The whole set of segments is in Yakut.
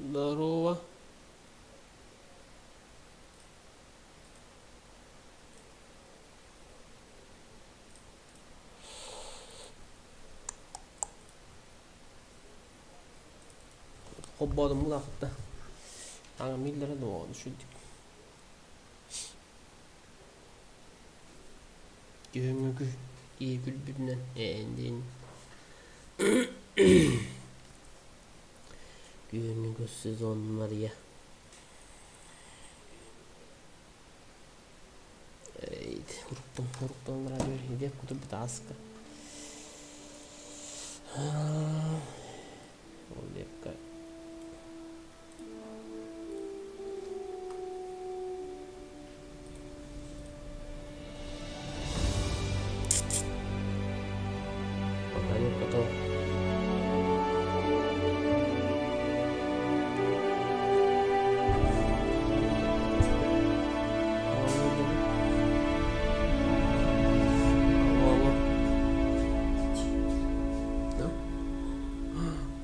Здорово. Хоббоодум улаахытта. Аңа миллere doğdu şudik. Күһүҥҥү киһи күлбүтүнэн ээн Күһүҥҥү сезон Мария. Уруктан уруктан радио иде кутурбут ааска. Ол диэкка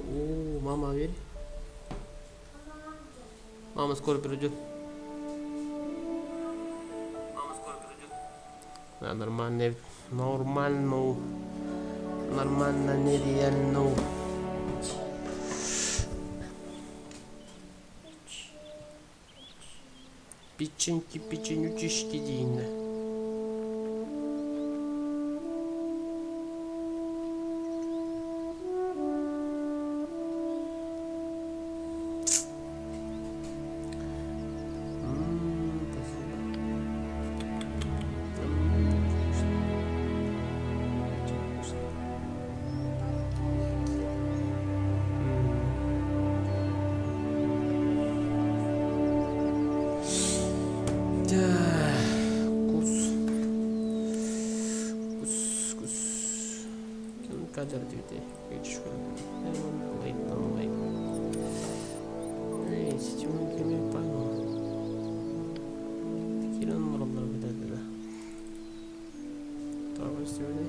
О, мама, верь. Мама скоро придет. Да, нормально, нормально, нормально, нереально. Печеньки, печенючечки дииннэ. Спасибо. Вкусно. Очень вкусно. Так, кус. Кус, кус. Кадр диэти. Киирэн олороллор эбит этэ. Тоҕо көстүбүтүй?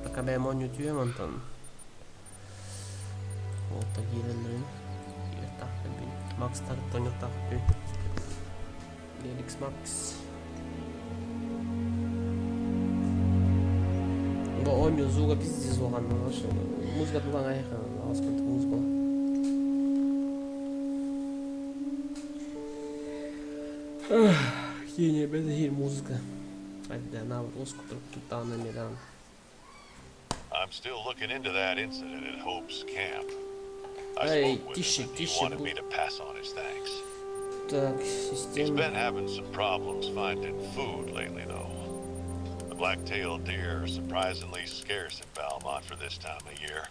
Пока бэйэм оонньуу онтон Уолта киирэллэрин кииртахпын Макстар тоньохтаахпын Леликс Макс Бу оонньуу звуга пиздец улахан музыка тулаҥ айхан аҕаспыт музыка Киэне бэдэһиир музыка Айданаабыт уоскутурук туттаҕына эмиэ I'm still looking into that incident at Hope's camp. I Эй, spoke with him тише, and he тише wanted будь. me to pass on his thanks. Так, He's система. been having some problems finding food lately, though. The black-tailed deer are surprisingly scarce in Valmont for this time of year.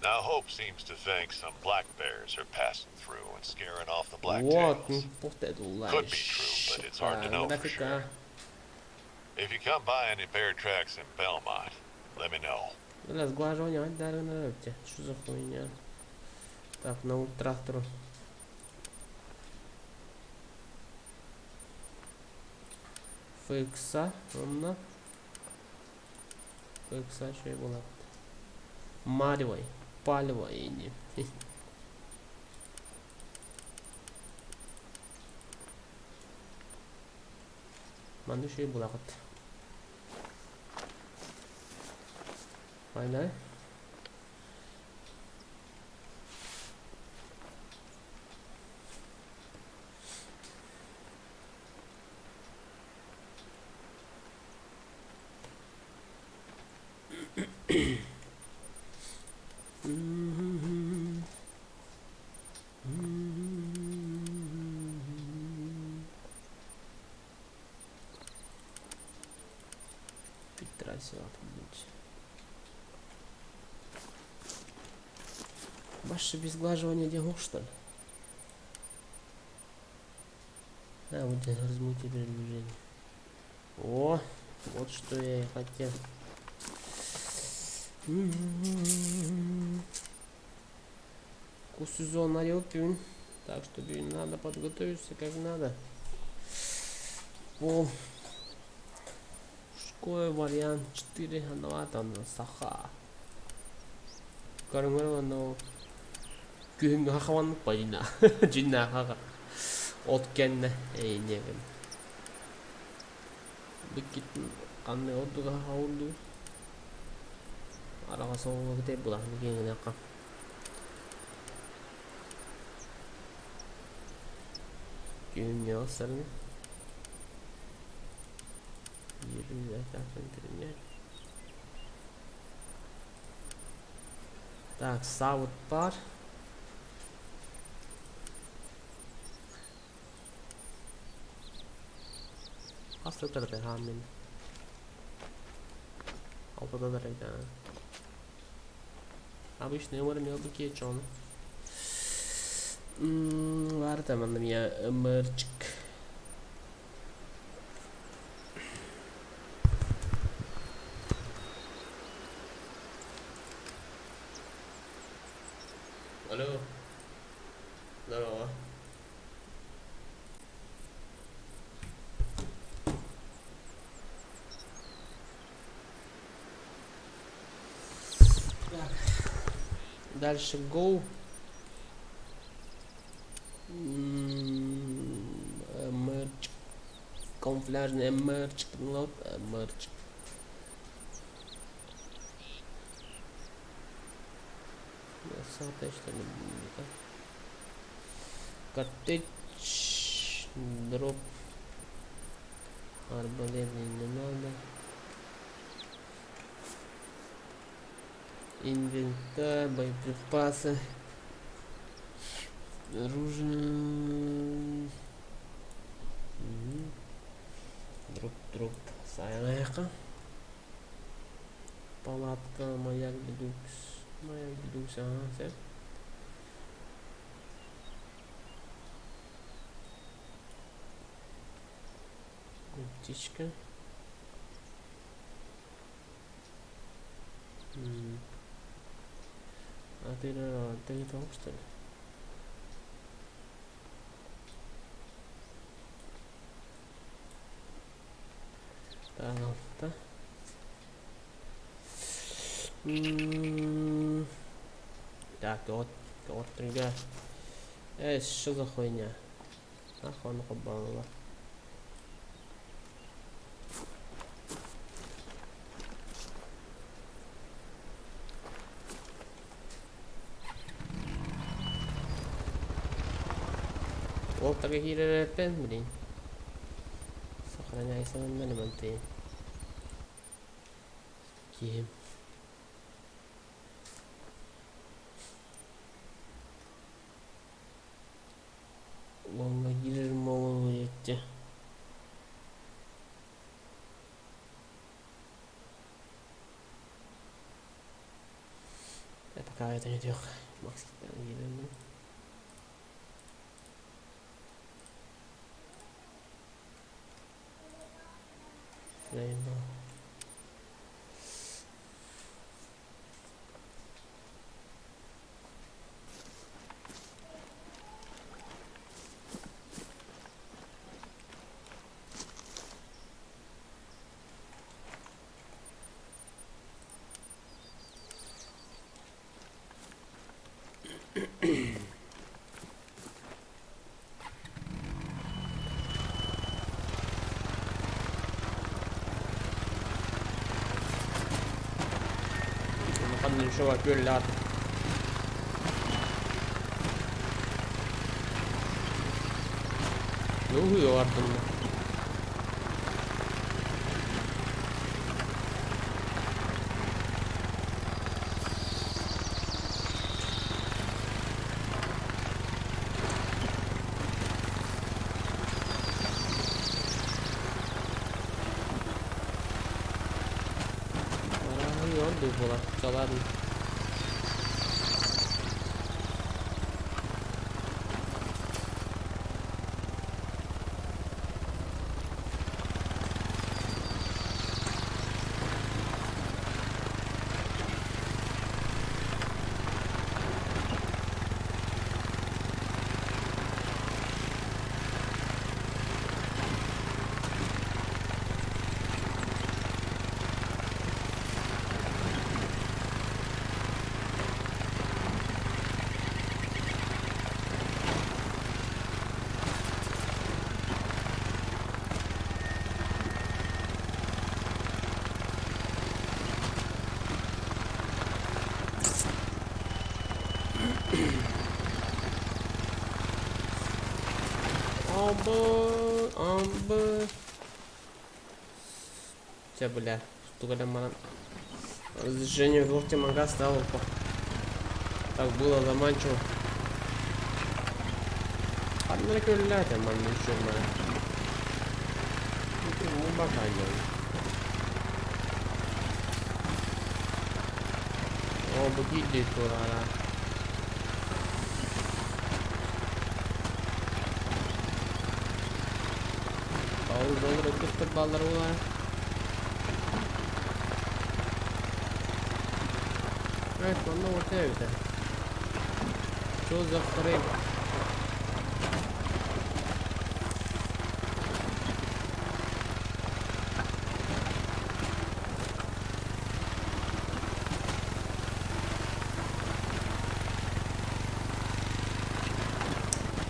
Now, Hope seems to think some black bears are passing through and scaring off the Вот, blacktails. Could be true, but it's hard to know for sure. Графика. If you come by any bear tracks in Belmont, let me know. Бля, сглаживание, Что за хуйня? Так, на трактору. FX онно FX үчүгэй буолабыт. Маривай, палево ини. Манна үчүгэй булаҕыт. Айдай. Ваше обезглаживание диагоз, что ли? Да, вот размытие передвижения. О, вот что я и хотел. Сезон арыйбыт. Так что бүгүн надо подготовиться как надо. По мужской вариант 4 хановатан саха. Көрүҥэр уонна күһүҥҥү хахаваннык бадьына дьиннээх от кэннэ эйиниэбин. Биккитин ханна ордуга хаурду араҕа соҕуга булаһын киэҥинэхха. Күһүҥҥү сарын Так, саабыт баар. Хас да хаам мин. Алтада да. Обычный ымыр мелбыки чон. Варта манна мия ымырчик. Алло. Здорово. Так. Дальше go. Мерч. Камуфляжный мерч. Мерч. Что ли? Коттедж. Дроп. Арбалетный не надо. Инвентарь, боеприпасы. Оружие. Дроп, дроп. Сайрайка. Палатка, маяк, делюкс. Маяк, делюкс, ага, все. Птичка. А ты, ты не того, что ли? Так, Так, вот, вот, ребят. Эй, что за хуйня? Нахуй он хабала. Вот так блин. Сохраняйся на элементы. Кем? Уоҥҥа киирэр молодец. Пока это не тех. Макс киирэн. Заебал. Ничего, күөллээх. Ну, артынна. Була. Все, ладно. Амбы, амбы. Чэ, бля, тугу эрэ манан разрешение в мага стало Так было заманчиво. Ханна эрэ көрүлээтэ манна үчүгэй маны. Оо, бу киирдии туораара. Ол доллар өттүктэр бааллар буолаа. Evet, онно орта эбитэ. Что за хрень?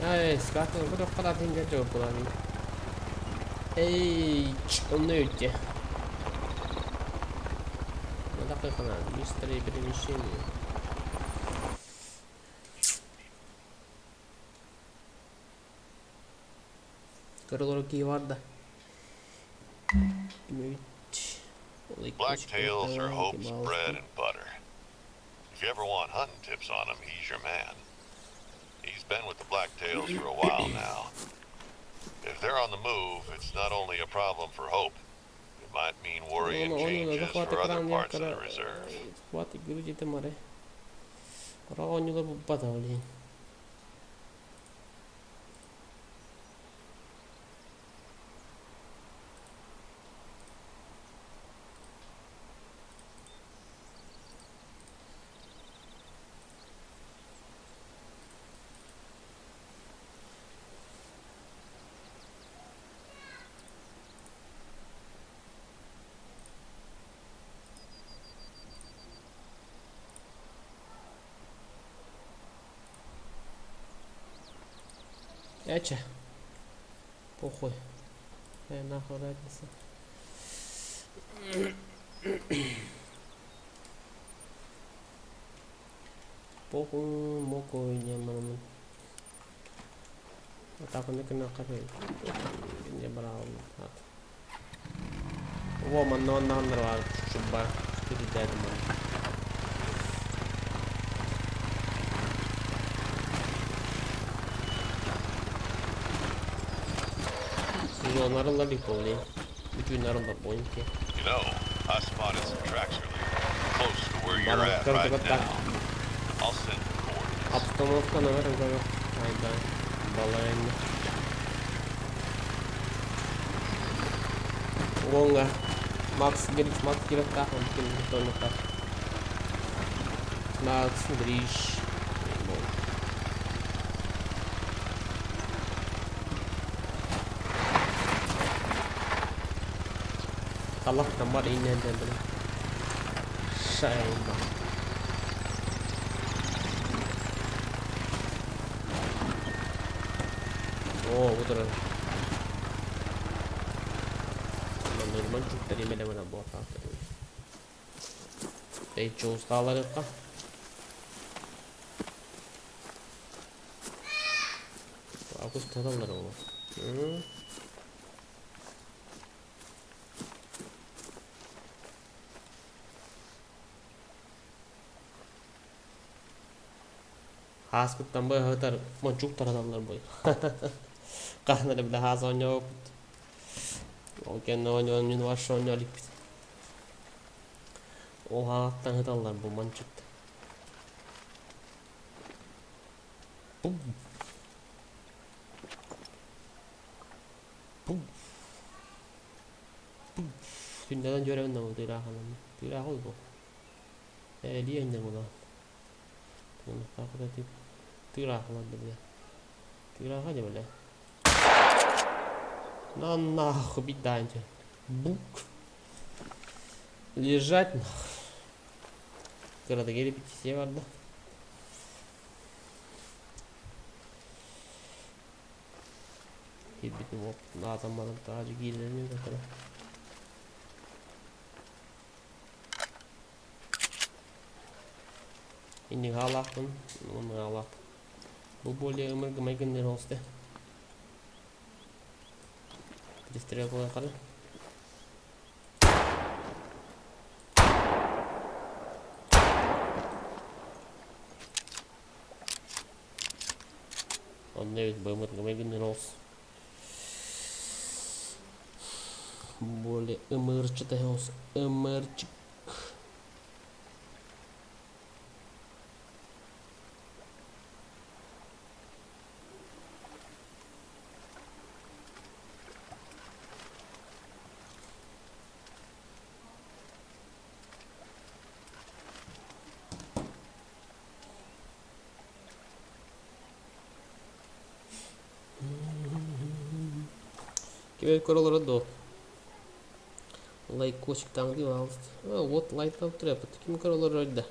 Эй, скатын бір қара жауап болады. Эй, онно өтте. Дақиқана, быстрее перемещение. Көрөлөр ки бар да. Blacktails are Hope's bread and butter. If you ever want hunting tips on him, he's your man. He's been with the Blacktails for a while now. If they're on the move, it's not only a problem for Hope. It might mean worrying changes for other parts of the reserve. Хватит груди тамары. Оонньуулар буппата блин. Эче. Похуй. Нахуй разница. Похуй, мокой, не мамын. Атаканы күнә кабыл. Не брал. Во, манна наннар чубба. Передать ман. Нарылла липовли. Бүтүн нарылла бойынки. You know, I spotted some tracks earlier, close to where you're at right now. I'll send the coordinates. Обстановка, наверное, говорю. Ай, да. Балайны. Уонга. Макс Гриш, Макс Гриш, Макс Гриш. Талахтан бар иннен бile. Шайба. Оо, утро. Нормально чуктар имеле мына бота. Эй, чоусталарыкка. Акус тадаллар ол. Хааскыттан бой хытар мончук тарадаллар бой. Кахнары биле хаас оñоопут. Ол кэннэ оñоон ваш оñооликпит. Ол хааттан хыталлар бу манчукта. Бум. Бум. Бум. Түннәдән жөрәбин да тыйрааханан. Тыйраах ол бу. Элиэннер була. Тыйраахала тип. Тыйраахала биле. Тыйрааха де биле. На нахуй бить. Бук. Лежать нахуй. Кырада келип иккисе барды. Кирбитин оп, наатаммадым таажы киилерин жатыр. Инник хаалаахпын, уонна хаалаах. Бу более ымыр гымай гыннер олсте. Пристрел поехали. Онно эбит бымыт гымай гыннын олс. Более ымырчыт олс. Ымырчык. Ким көрө олорор дуо? Лайкосиктааҥ дии пожалуйста. Вот лайктап тураппыт. Ким көрө олорор да?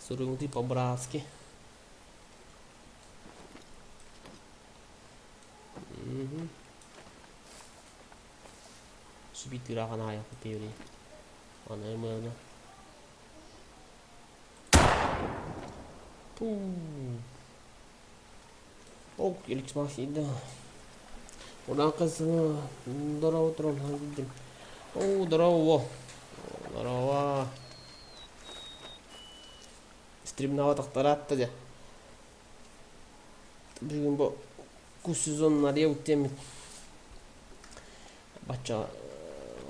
Суруйуҥ по-братски. Субитыраҕын аайахпыт теория. Аны мыана. Ок, Эликсмах ида. Уран кызы здорово туран хангидим. О, здорово. Здорово. Стримнава тахтаратта дьэ. Бүгүн бу кус сезонун арыйа үктэммит. Бачча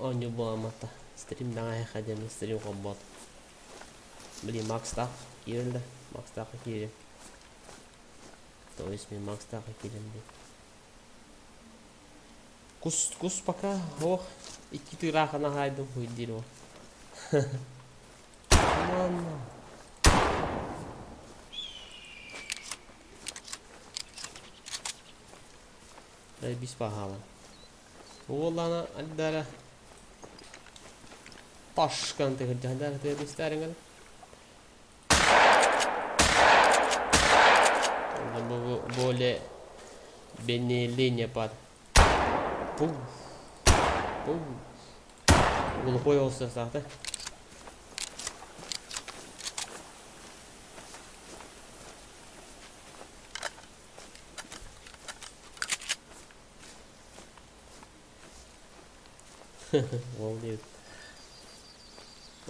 оонньуу буоламмата. Стримнаҕа эһэхэ диэн стрим хомбот. Блин, Макстаах киирэн да, Макстаахха киирим. То есть мен Макстаахха киирем диэн. Кус, кус пока, ох, икки тыыраахын аһаайдым хуйдиир ол. Ладно. Бис пахала. Уоллана альдара ташкан тыгырдьаһдар тыгырдыстаарыҥар. Более бенелине пад. Пуф. Пуф. Глухой олса саата. Ол диэбит.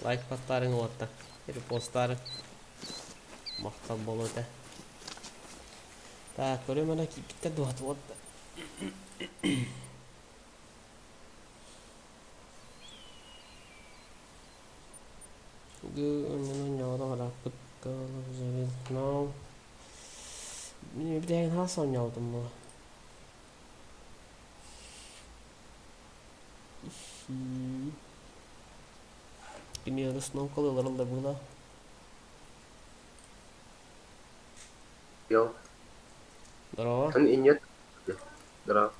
Лайк баттаарыҥ уотта. Репостаары. Махтал буолуо этэ. Так, көрүм ана киирбиттэр дуо уотта. Билигин хас оонньообутум буолла? Кимиэхэ сноукалыыларын да быылаа. Йо. Здорово. Эн инньэ Здорово.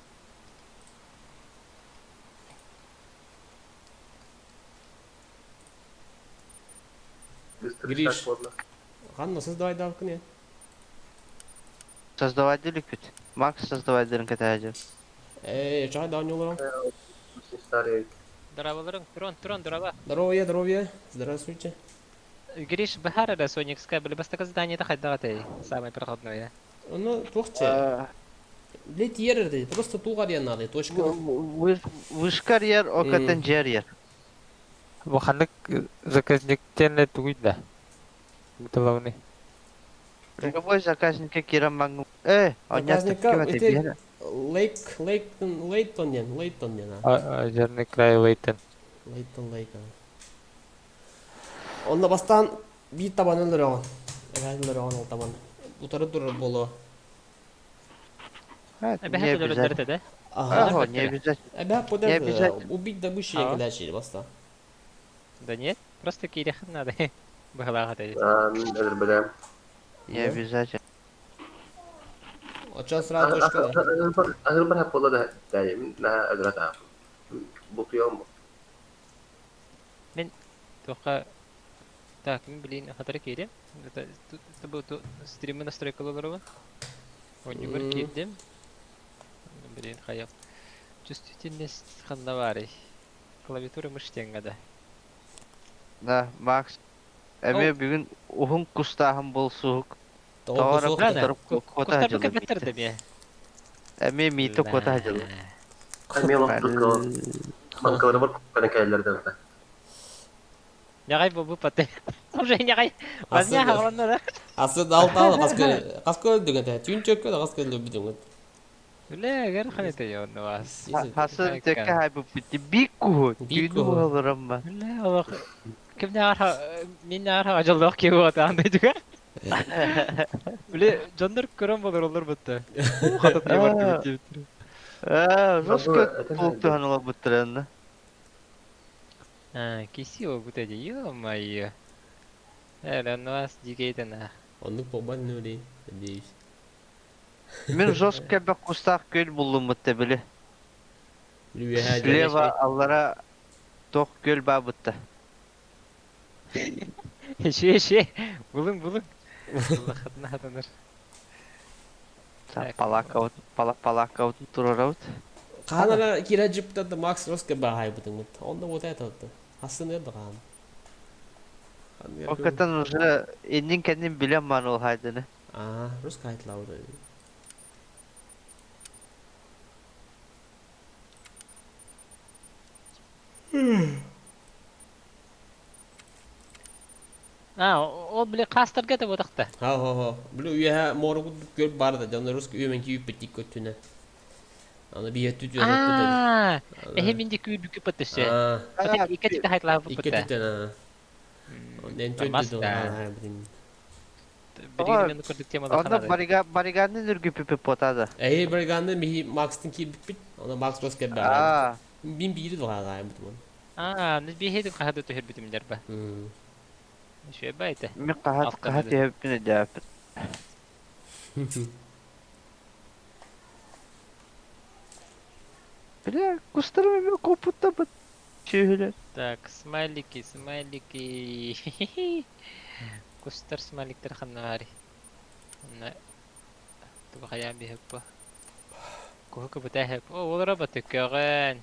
Быстро Гриш. так поздно. Ханна создавайдаабыккын ээ? Создавать күт. Макс создавайдырын кэтээдьи. Ээ, чай да оонньууларым. Старый. Здраволарың, Туран, Туран, дурава. Здоровье, здоровье. Здравствуйте. Гриш, баһаар эрэ Соникска били бастакы заданиета хайдах этэй? Самое проходное. Ону туох чэ? Блять, ерерди. Просто туға надо, точка. Вышкарьер, окатен жерьер. Бу ханнык заказниктен тугуй да? Главный. Любой заказникка киирэн маҥҥы Э, Заказникка онньоттон ити биэрэ. Лейк, Лейтон, Лейтон диэн, Лейтон диэн а. Озерный край Лейтон. Лейтон Лейк. Онно бастаан биир табаны өлөрөҕүн. Эбээн өлөрөҕүн ол табаны. Утары турар буолуо. Эбэһэ Не өлөрөллөр обязательно. этэ да? Ага. Ага, не обязательно. Эбээ Не подер обязательно. убить добычу А. кэлээчи баста. Да нет, просто киириэххин надо. Быһалаах этэ. Мин өлөрбөтөм. Не обязательно. Очон сразу точка. Аһылбар хаппыла да дайым наһаа өлөрө тааппын. Бутуйуом Мин туохха так, мин билигин хатары киирим. Это бу стримы настройкаларыбын. Оонньугар киирдим. Билигин хайа чувствительность ханна баарый? Клавиатура мышь диэҥҥэ да. Да, Макс. Эмиэ бүгүн уһун кустааһын буолсуһук. Тоҕо Тоҕо кусуох Ладно, кустар кота кустарбы дьылы кэлбэттэр миитэ. да эмиэ. Эмиэ миитэ кота дьылы. Эмиэ олохтук Банкаларыбар кукканан кэлэллэр да. Ньаҕай буолбут паты. Уже ньаҕай. Возня хаҕаланна да. Асы дал-дал хас көл хас көлдүҥ этэ. Түүн чөккө да хас көлдүбүтүҥ. Үлэ эгер ханыта йонну вас. Хасы төккө хайбыппыт бик куһу. Бик Түүнү куһу. буһаларам Үлэ олох ким наар мин наар дьоллоох киһи буолатаан дойдуга. Үлэ дьоннор көрөн болороллор бутта. Хата тыйбар диэбиттэр. Ээ, жестко толуктаһан олорбуттар А, киси обут эди, ё-моё. Э, вас дикейтен а. Оннук буолбат нүри, надеюсь. Мин жестко бек кустаах күөл буллуммутта били. Үөһээ Слева аллара тох күөл баабытта. Ши, ши. Булун, булун. Хатына хатыныр. Палака палака турарабыт. Хаанара кира жиптата Макс Роске баахайбытыҥмыт. Онно вот это вот. Хасын да хаан. Окатан уже иннин кэннин билэн маан ол хайдыны. Аа, русска айтлауды. А, ол били кастарга да бодақта. Ха ха ха. Били үөһэ моору көр бар да, дьон русска үөмэн кийүппүт тик көттүнэ. Аны биһэттү түөһөппүт. Аа, эһи минди күүрбүкү пытысы. Аа, Икки тите хайтлаабы икки пыта. түтэн аа. Онен чөддү доо билин. Билигин мен көрдүк темада Онно барига бариганын үргүпүпү потада. Эһи бариганны михи Макстын киирбиппит. Аны Макс Роске бар. Аа, Мин биири доо бутумун. Аа, ну биһи кахады төһөрбүтүм дерба. Шөй байты. мин кахат кахат яппин эдээппит. Бile кустарым эме копутта бит. Чүйүлөр. Так, смайлики, смайлики. Кустар смайликтер ханнари. На. Туга хаян биһэп. Куху бутаһэп. О, олора батыккаган.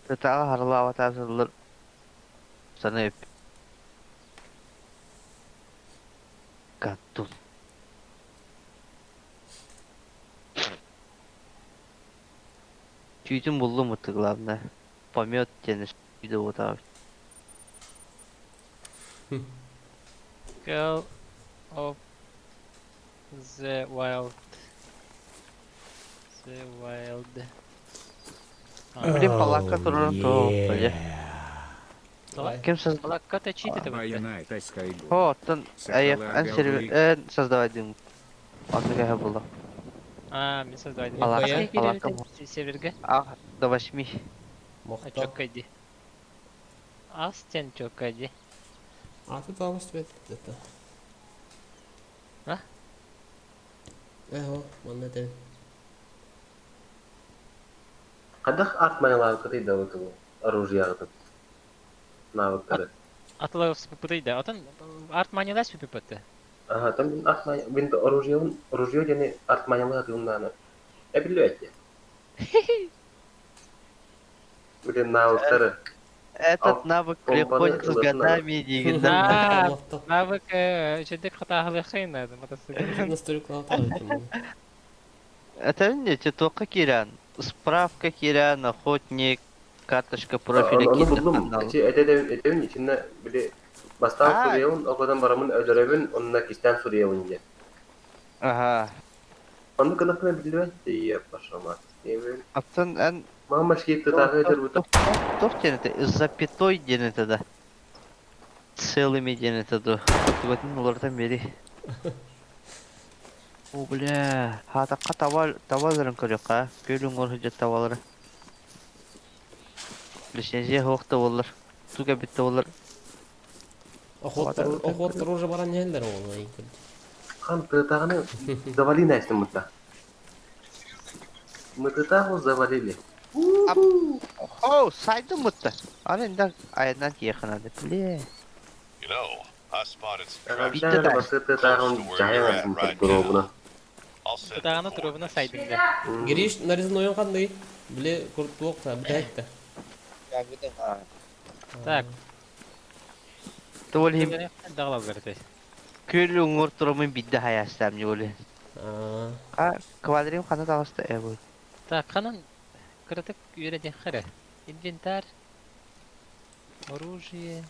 Тытаға харлаабатаасыллар саны өп. Каттун. Чүйтүн буллум мутты главное. Помет тенис үйдө отаабыт. Girl of the Wild. The Wild. Блин, палатка турарын то бile. Ким создал? Палатка чити это Военная тайская О, оттон аяк эн сервер эн создавай дим. Аты була. А, мен создавай. Палатка, палатка. Серверге. А, до 8. Мохто. Чоккайди. Астен чоккайди. А ты там успеет это. А? Эхо, манна это. Қадақ арт манялағы да вот оружие ағытып. Навыктары. Атылы спыпыдыйда. Атын арт манилас пипипытты. Ага, там мин арт маня, мин оружие, оружие және арт манялағы тылынаны. Я билю эти. Блин, навыктары. Этот навык приходит с годами деген. А, навык чедек хатахлы хейна, мотоцикл. Настройка латал. Это не те только Киран. Справка Киран, охотник, карточка профиля Оны кирді булдум. канал. Эти этебин içinde били бастан А. суруябын, окодан барамын өлөрөбүн, онна кистен суруябын диye. Ага. Оны кынакына билбет дие пошла. Эми Аттан эн мама шкип тагы өтөр бу. Тоқ денеті, запятой денеті да. Целыми денеті да. Тугатын олардан бери. О, бля. Хатаққа табаларын көрек, а? Көлің орхы табалары. Лицензия хоқта олар. Туга бітті олар. Охоттар, охоттар уже баран нелер ол. Хан тагыны завали настым мытта. Мы тагы завалили. О, сайдым бұтты. Аны енді айынан еханады. Бля. You know, I spotted some traffic. Битте да. Басы тагын жайган дробуна. I'll send the Таганы турубуна coordinates. сайдыңда. Гриш нарезан ойын қандай? Біле көріп туық та, бітәйтті. Так. Ол иһин Даҕалаллар этэй. күөл уҥуор тураммын биирдэ хайаастаам дьэ ол иһин. Аа. А квадрим хана таҕыста ээ бу. Так, ханан кыратык үөрэтиэххэ эрэ. Инвентарь, оружие.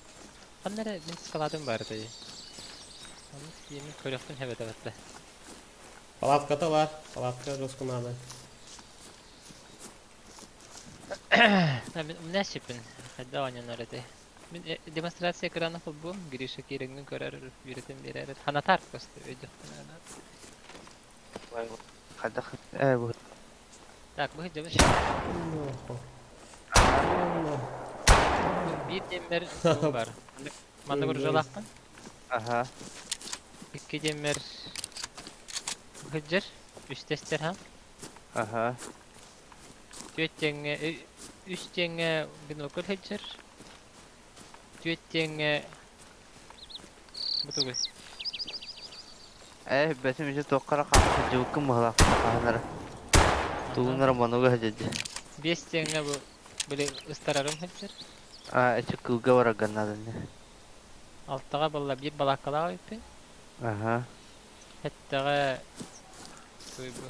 Ханна эрэ мин складым баар этэй. Оннук диэмин көрүөхпүн сөп этэ. Палатката бар. Палатка жестко надо. Мин умна сиппин. Хайда оонньонор этэй. Мин демонстрация экрана холбуом, Гриша киирэҥҥин көрөр, үөрэтэн биэрэр. Ханатар просто өйдөхпүнэ. Хайдах ээ бу. Так, бу дьабы биир диэммэр тугум бар. Манна буржалаахпын. Аха. Икки диэммэр сылдьар. Үс тестер ха. Аха. Түөрт диэҥҥэ үс диэҥҥэ бинокль сылдьар. Түөрт диэҥҥэ бу тугуй? Ээ бэтим ити туохха эрэ хаама сылдьыбыккын быһалаах хаһан эрэ. Тугун эрэ мануга сылдьа. Биэс диэҥҥэ бу били ыстарарым сылдьар. А эчи кылга барарга наада ини. Алтаҕа балла биир балааккалаах эбиппин. Аха. Эттэҕэ туй бу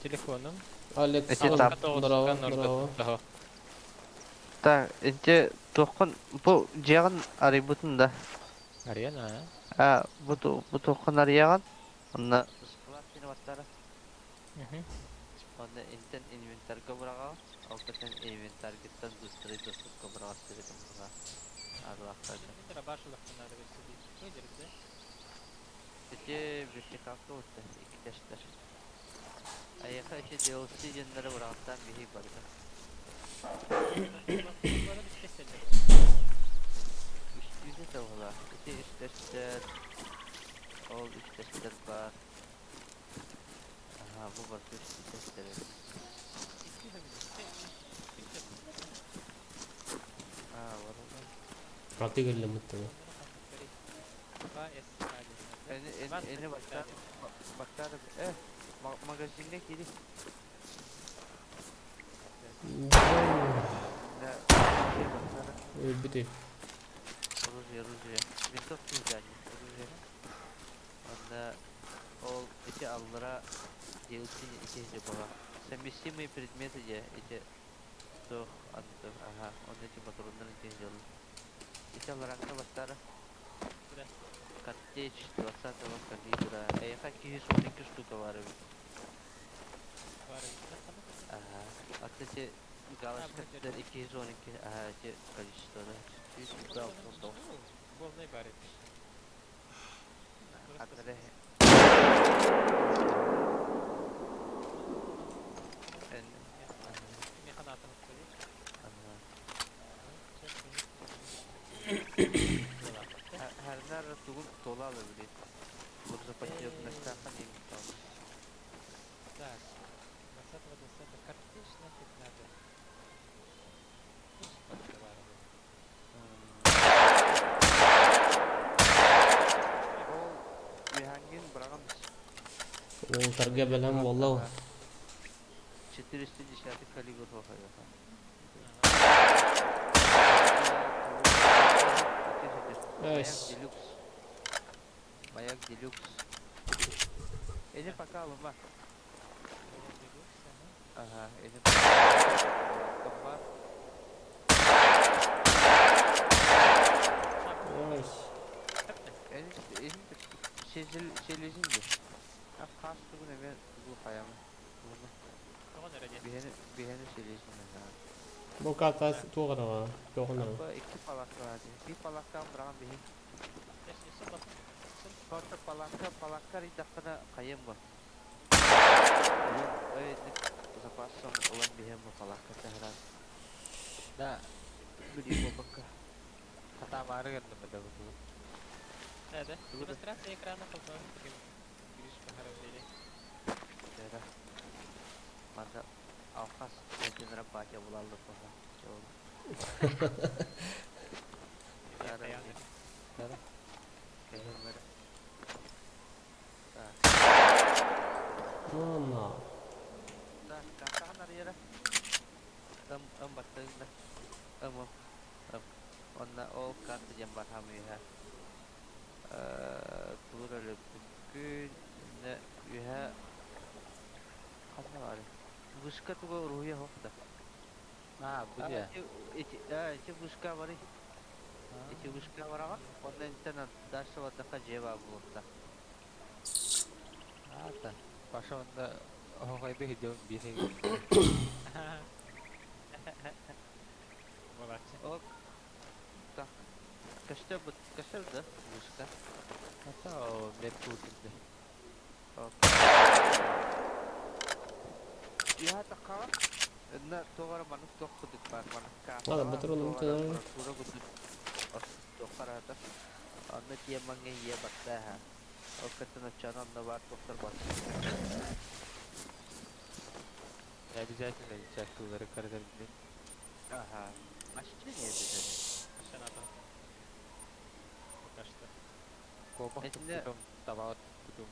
телефонум. Алекс, Эти тап. здорово, здорово. Так, инче туоххун бу дьиэҕин арыйбытын да. Арена. А бу бу туоххун арыйаҕын? Онно склад сини баттара. Онно интен инвентарьга быраҕаҕын. Ол кэтэн инвентарьгыттан быстрый доступка быраҕаттырытым була. Адлаахтарга. Ити вертикалка уотта икки тэстэр. Айаха ити DLC диэннэри быраҕаттаан биһи барыта. Үстүүтэ тоһула. Ити үс тэстэр. Ол үс тэстэр баар. Аха, бу барыта үстүү тэстэр эбит. Аа, барыта. Аты кэллэммиттэр. Эни баттаар баттаар э магазиҥҥа киири. Өлбүтүй. Оружие, оружие. Винтовка издание, оружие. Онно ол эти аллара DLC ити была. Совместимые предметы де эти туох анты ага, он эти патроннарын сделал. Ити алларакка бастара. Картечь 20-го калибра. Эйха киһи 12 штука бар эбит. Ага. А кстати, галочка 212, ага, эти количество, да? 169. Полный бар Хатары. Хәрнәр тугун тола алабили. Грузоподъемностьтахан ең Так, 20-го 20 картечь нафиг надо. Ол Михангин быраган Ол тарга бэлэм буолла. 410 калибр хохайха. Эс. Делюкс. Маяк делюкс. Эни пока алыма. Ага, эни пока. Ой. Эни эни сезил селезин де. А хас тугун эме тугу хаямы. Биһени биһени селезин ага. Бу ката туғана, туғана. Апа икки палатка бар. Bir палаткан быраган биһи. Хорта палатка палатка ридахтана кайым бу. Ой, запасом улан биһем бу палатка тахран. Да, Били бу бакка. хата маары гынным да бу. Да, демонстрация экрана холбоон Гриш бахарам Тера. Манда алхас этин рабатя булалды коха. Тера. Кehemere. Так, Ну, на. так, картахан арыйара. Ым, ым баттыгында. Ым, ым, ым. Онна ол карта диэн бар хамыйha. Тугу эрэ өлөрбүккүн, иннэ үөһэ ханна баарый? Вышка туга уруһуйа суох да. А, бу А, дьэ. ити, ити, а, ити вышка барый. Ити вышка бараҕын, онно интэн дальше бардахха дьиэ баар буолуохтаах. Аата. Паша онно оһоҕойду иһдиэм биир Буолааччы. Ол так көстөр бу көстөр да вышка. Ата ол мен куутунда. Ол Үөһэ таххаҕа Инна туох эрэ маннык туох курдук баар маннык Ладно, кафеҕа патроны туох эрэ мутаналар. аппаратура курдук туох хараата онно тиэмаҥҥа ийэ барда аһа ол кытын оччоон онно баар туохтар барсыбыттар. Не обязательно чаккылары каратардын. Ага. А что не обязательно? Вообще надо. Пока что. Куобах Этинде туппутум, табаҕа туппутум.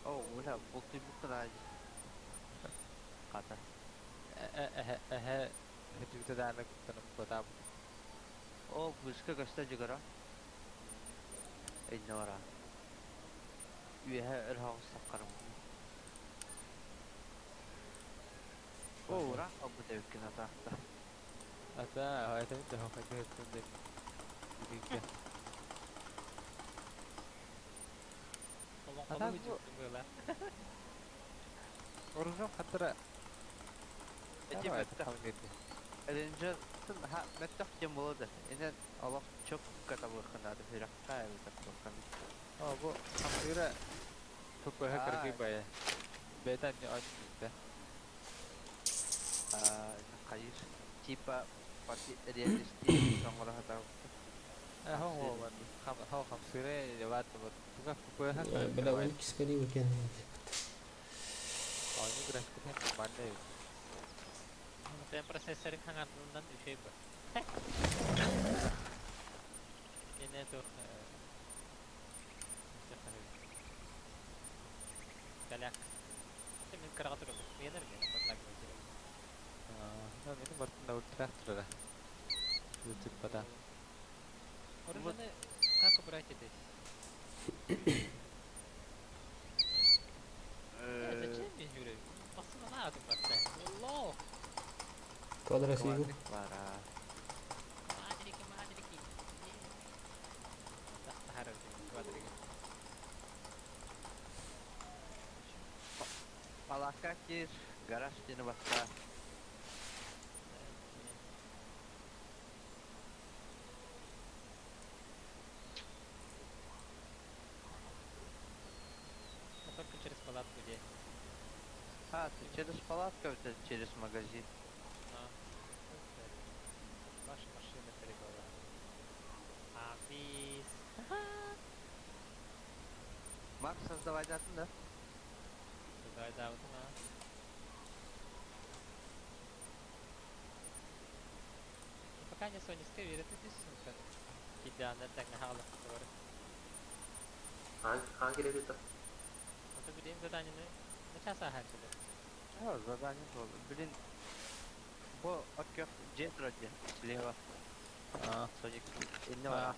О, бля, бултуйбуккун аадьы. Хата. Эһэ эһэ хүтүбүтэ дааны куттаным куотаабытым. О, вышка көстө дьыгара. Инне бара. Үөһэ өрөҕө саккарым. О, ура, обут эбиккин атаахта. Ата, айтабын да хохойду өттүн деп. Бүгүнкэ. Олоҥхолуу Ата бу дьиктим была. оружие хаттара Эти Давай, мөттөх. хамнырды. Рейнджер ха мөттөх диэн буолуо да. Инен олох чөк катабыаххынаады сүрэххэ эбэтэр туоххан. О, бу хамныыра ФПХ кыргый Аа, бая. Бэйэтэ анньыта. аа, хайыр. Типа парти реалистический оҥоро сатаабыттар. Хо Хамсыыр хо хам хо хамсыыра леват вот туга ФПХ кыргый Бля, бая. он кискали выкен. Оонньуу графиката нормальный эбит. Sen процессорын хаҥатынан үчүгэй бу. Инне туох Голяк. Мин кыраҕа турабын. Миэнэр миэнэ подлагивай сирэ. Аа, мин бартын да ультра турара. Ютуб бата. Вот Оружие как убрать здесь? Зачем мне Юрий? Басына надо барта. Лох. Квадросигу. квадрик бара. Квадрики, мадрики. Тахтахарар квадрики. Палакка кир, гараж диэни баста. А только через палатку где? А, ты через палатку, это через магазин. А. Ваша машина прибыла. Афис. Макс создавай датын, да? Давай, да, вот она. Пока не Соня верит, ты сумка. Кидана так на халах говорит. Хаан хаан кирэбит да. Это блин задание на час ага тебе. А, задание было. Блин, бо окей, дьиэ турар дьиэ, слева. Аа, Соник, инне бара.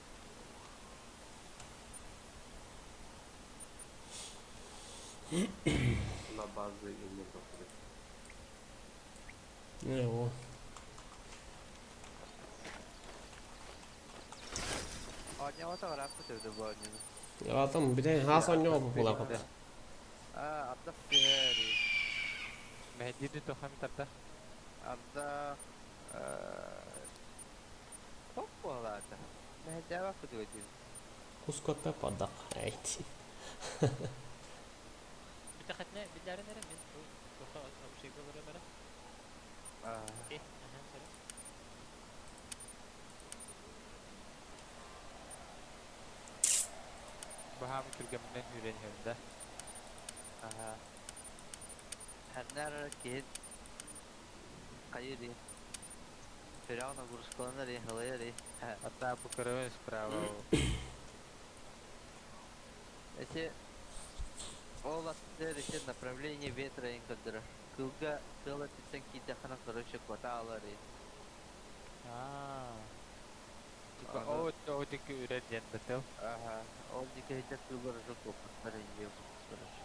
На базы инне тохтор. Не, о. Оонньообото ырааппыт эбитэ бу оонньууну. А там, бля, хас онньоо була. Аа, ардах түһэр. Мэһэдиирди тохам тарда. Ардах топ буолаата. Мэһэйдээбэт курдук диибин. Кускота падах. Айти. Бүтәхэтне биләрен эрэ мин бу туха общий говорю бара. Аа, Окей, ага, соры. Баһаам түргэминэн үүрэн иһэрдэ. аха. Ханнар киһи хайыр дии. Сүрэҕин нагрузкаланар дии, халыйар дии. Ата бу көрөбүн справа. Эти ол аттыыр ити направление ветра иҥ көрдөрөр. Кылга тыал өттүттэн киирдэххинэ короче куота аалар дии. Аа. Типа Аны оо оо диэки үрэр диэн бытыл. Аха, ол диэки сылдьар кыыллар уже куоппуттар инньэ короче.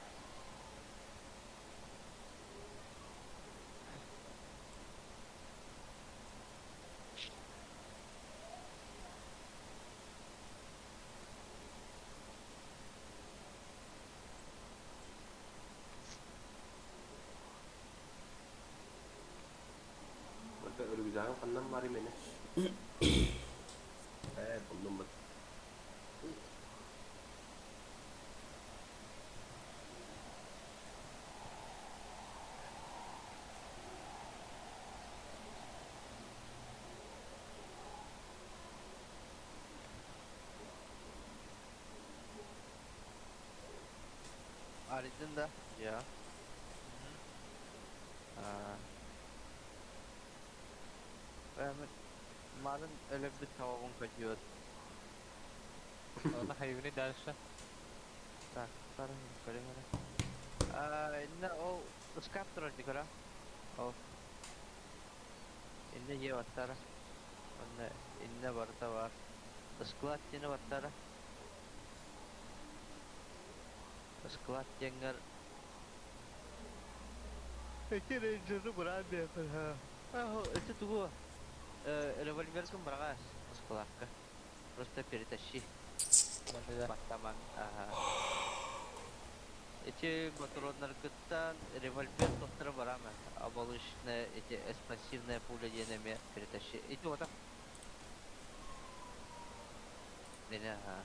Барыта рюкзагым ханнан баарый мэнэ? Ээ, буллум быт. Арыйдын да? Я. Аа. Марын өлөрбүт тоҕоҕун көдьүөт. Ладно, хайвини дальше. Так, бары көрүҥ эрэ. Аа, иннэ ол ыскаап турар дии көрө. Ол. Иннэ дьиэ баттара. Онно иннэ барыта баар. Склад диэни баттара. Склад диэҥҥэр Ити рейнджеры быраан биэрэр ха. Ити тугу? Револьвергын быраҕаас ыскылаакка. Просто перетащи. Баттаман. Ага. Эти патроннаргыттан револьвер тохторо барама. Оболочная, эти экспансивная пуля диэн эмиэ перетащи. Ити ота. Мene ага.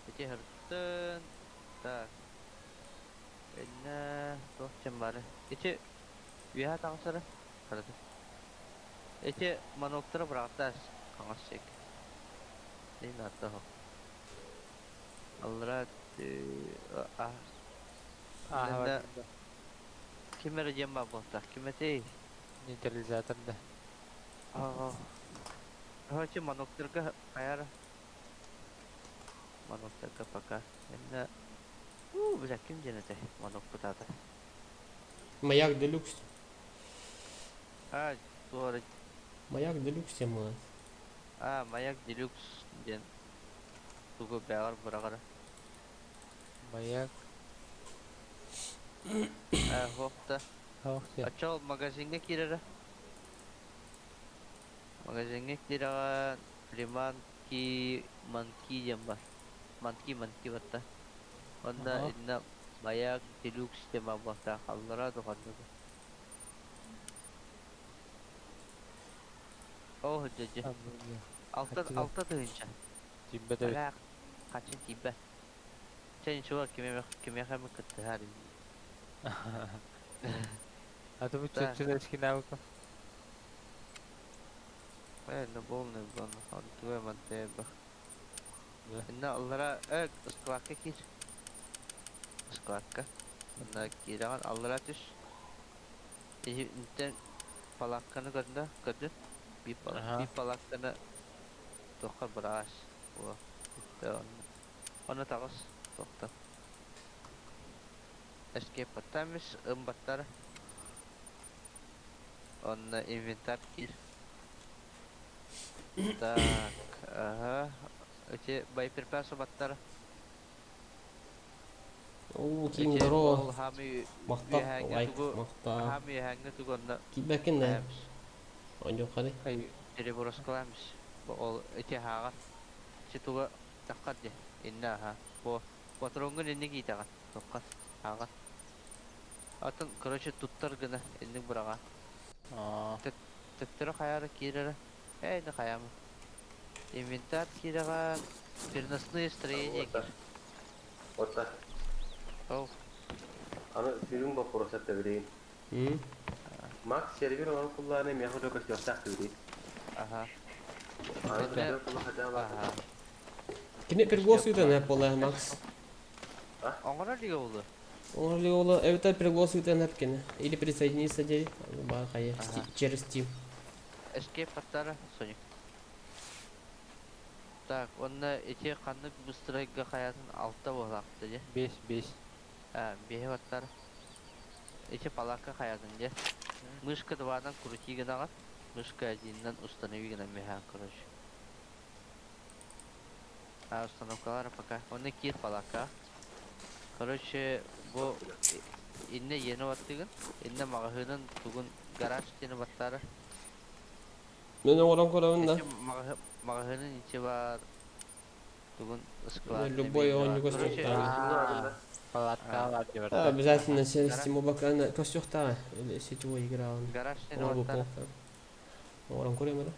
Ити хыртын. Так. Иннэ туох диэн баары. Ити үөһэ таҥсары. Харата. Ити маноктары быраҕаттаас хаҥас сиэк. Нин аттаһо. Аллараа а Ааһа Иннэ ким эрэ диэн баар буолтаах. Ким этэй? Нейтрализатор да. Аа Короче, маноктарга хайара. Маноктарга пока. Иннэ уу бля ким диэн этэй манокпут аата. Маяк Делюкс. А туох эрэ Маяк Делюкс диэн буолар. А маяк делюкс диэн тугу бэҕэр быраҕара. Маяк. Э һуох да. Ох диэн. Оччо магазиҥҥа киирэрэ. Магазиҥҥа киирэҕин Лиманки Манки диэн бар. Манки Манки батта. Онно Аха. иннэ Маяк Делюкс диэн баар буолтаах аллараа духаннык. Оо дьэ Алта Хаччы алта тыһыынча. тиийбэт эбит. Бля, хаччы тиийбэт. Чэ ничего, кимиэхэ кимиэхэ эмэ кыттыһаар А то бу Так. чөччөлөр навыков. Э, ну полный бон, онтуга мантеба. Да. Инна аллара э ыскылаакка киир. Ыскылаакка. Онно киирэҕин аллара түс. Интэн палаакканы көрдө, көрдүн. Биир пала Аха. биир палаакканы туохха быраас. О, бүттэ онно. Онно таҕыс. Туохтан. Escape баттаамис ымбаттара. Онно инвентарь киир. Так, ага. Эти боеприпасы баттара. Оо, Ким Эти здорово. ол хаамыы Махтал, үөһээҥҥи лайк, тугу махтал. хаамыы үөһээҥҥи тугу онно Киирбэккин да. хайаамыс Оонньуохханый. Хай переброскаламыс. Бу ол ити ааҕар. Ити туга таххар дии. Иннэ аха. Бу патроҥҥун инник иитэҕин. Тоххар. Ааҕар. Атын, короче, туттар гына инник быраҕа. Аа. Төттөрү хайаары киирэрэ. Ээ, ини хайаама. Инвентарь киирэҕэ переносные строения Ота. киир. Ота. Ол. Аны сүрүн боппуруоса тэбириин. М? Макс сервер оҥорон куллааны миэхэ уже көстүөхтээх тэбириин. Аха. Аны Иннэ көстүөх кулла хотя бы аха. Кини приглас ыытан эп буолла Макс. Оҥорор лига буолуо. Оҥорор буолла эбэтэр приглас ыытан эп кини. Или присоединиться диэри. Баар хайа Аха. через Steam. Escape аттара Соник. Так, онно ити ханнык быстрайга хайатын алта буолаахта дии. Бес бес. А, биэһи баттар. Ити палака хайатын дии. Мышка дванан крути гынаҕын. Мышка одиннан установи гынан миһаан короче. А установкалара пока. Онно киир палака. Короче, бу иннэ иэнэ баттыгын, иннэ маҕаһыынын тугун гараж диэни баттаары. Мен оҥорон көрөбүн да. Ити маҕаһыынын ичи баар тугун склад Любой эмиэ баар. оонньууга Короче, көстүөхтээҕэ. Палатка бар диэбэртэ. Обязательно гараж Steam бакана көстүөхтээҕэ. Или сетевой игра он. гараж диэни Оҥорбут баттаары. буолуохтаах. Оҥорон көрүөм эрэ.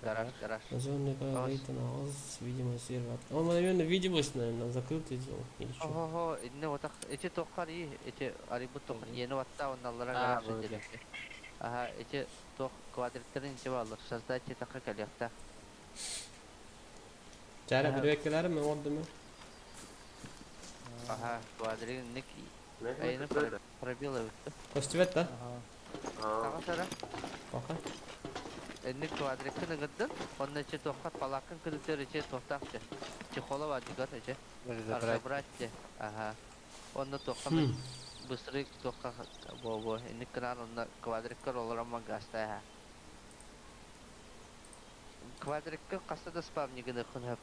Гараж, гараж. Названный Ос. Лейтон Аус, видимость сервер. Он, наверное, видимость, наверное, закрытый сделал. Или что? Оһо, инне отах ити тоххар и ити арыйбыт тоххар иэни батта онналлара Аа, гараж бу диэн. Аха, ити тох квадриттарын ичи бааллар. Создать такка кэлиэхтээх. Чара Аха, билбэккэлэрим мен оҥордум мен. аха, квадригин ник Мен айыны көстүбэт. пробил эбит. Көстүбэт да? Аа. Таҕас эрэ. Пока. Инник квадриккын ыгырдын, онно ичи туоххар палааккын кырытыар ичи туохтаах дьэ. Чехола бар дигар ичи. Разобрать. Разобрать дьэ. Аха. Онно туохха мен Хм. быстрый туохха бо-бо. Инник кынаан онно квадриккар олорон гаста аха. Квадрикка хаста да спавнигын ыкын хөп.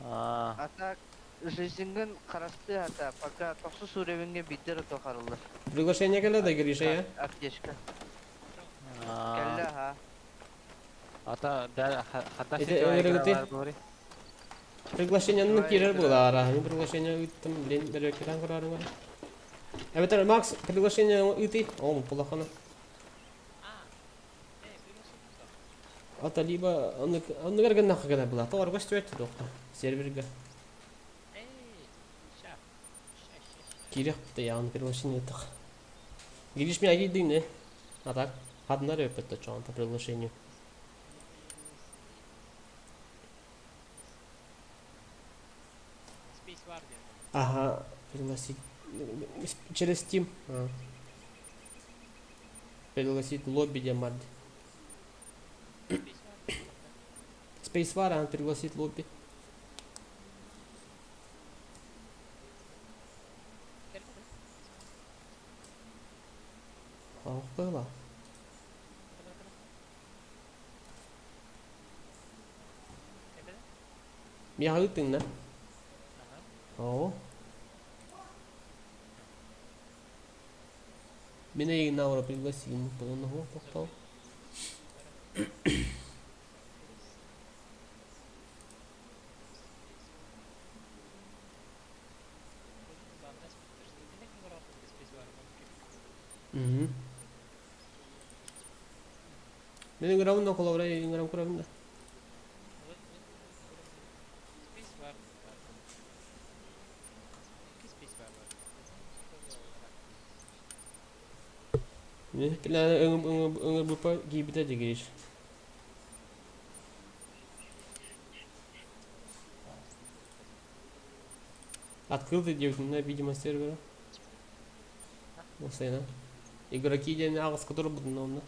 Аа. А так жизньгын харастыы ата пока тохсус уровеньге биирдэ тохарыллар. Приглашение кэлэ да Гриша я? Аптечка. Аа. Кэллэ аха. Ата да хата Ити сетевая игра ыҥырыгыты бар буолуй. приглашениены Сетевая киирэр игра. буолаара. Мин приглашение ыыттым, блин, бөрөккөтөн көрөрүм эрэ. Эбэтэр Макс приглашение ыытый. О, плохо. Ата либо онныгар гыннахха гына была. Тоҕор көстүбэт туохха серверга. Киирэх яғын приглашение ыытах. Гриш меня киирдиҥ А так, хатынар өппөттө чоҕон по приглашению. Ага, пригласить через Steam. А. Пригласить лобби Диамарди. Space War, она пригласит лобби. Ах, было. Миэхэ ыыттыҥ да? Оо. Мин эйигин аура пригласим. Потом тохтол. Угу. Мин ыҥырабын да холобура ыҥырам көрөбүн да. Мин ыҥырбыппа киирбитэ дьигириш. Открыл ты девятина, видимо, сервера. Осайна. Игроки диэн аҕыс котору будун онно.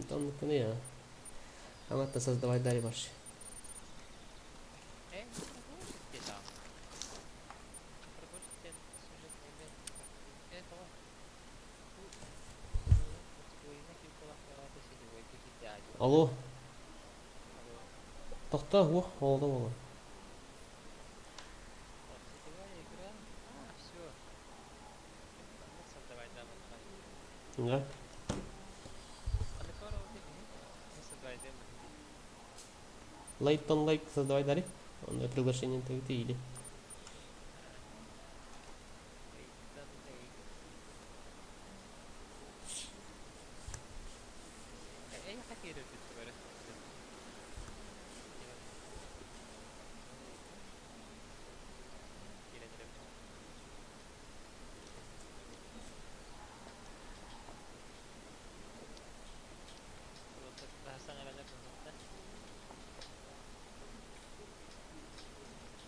Там я. Аңатта создавать дали ваши. Алло. Тохта, уох, олда ола. Да. Лайтон лайк создавай дали. Он приглашение ты или.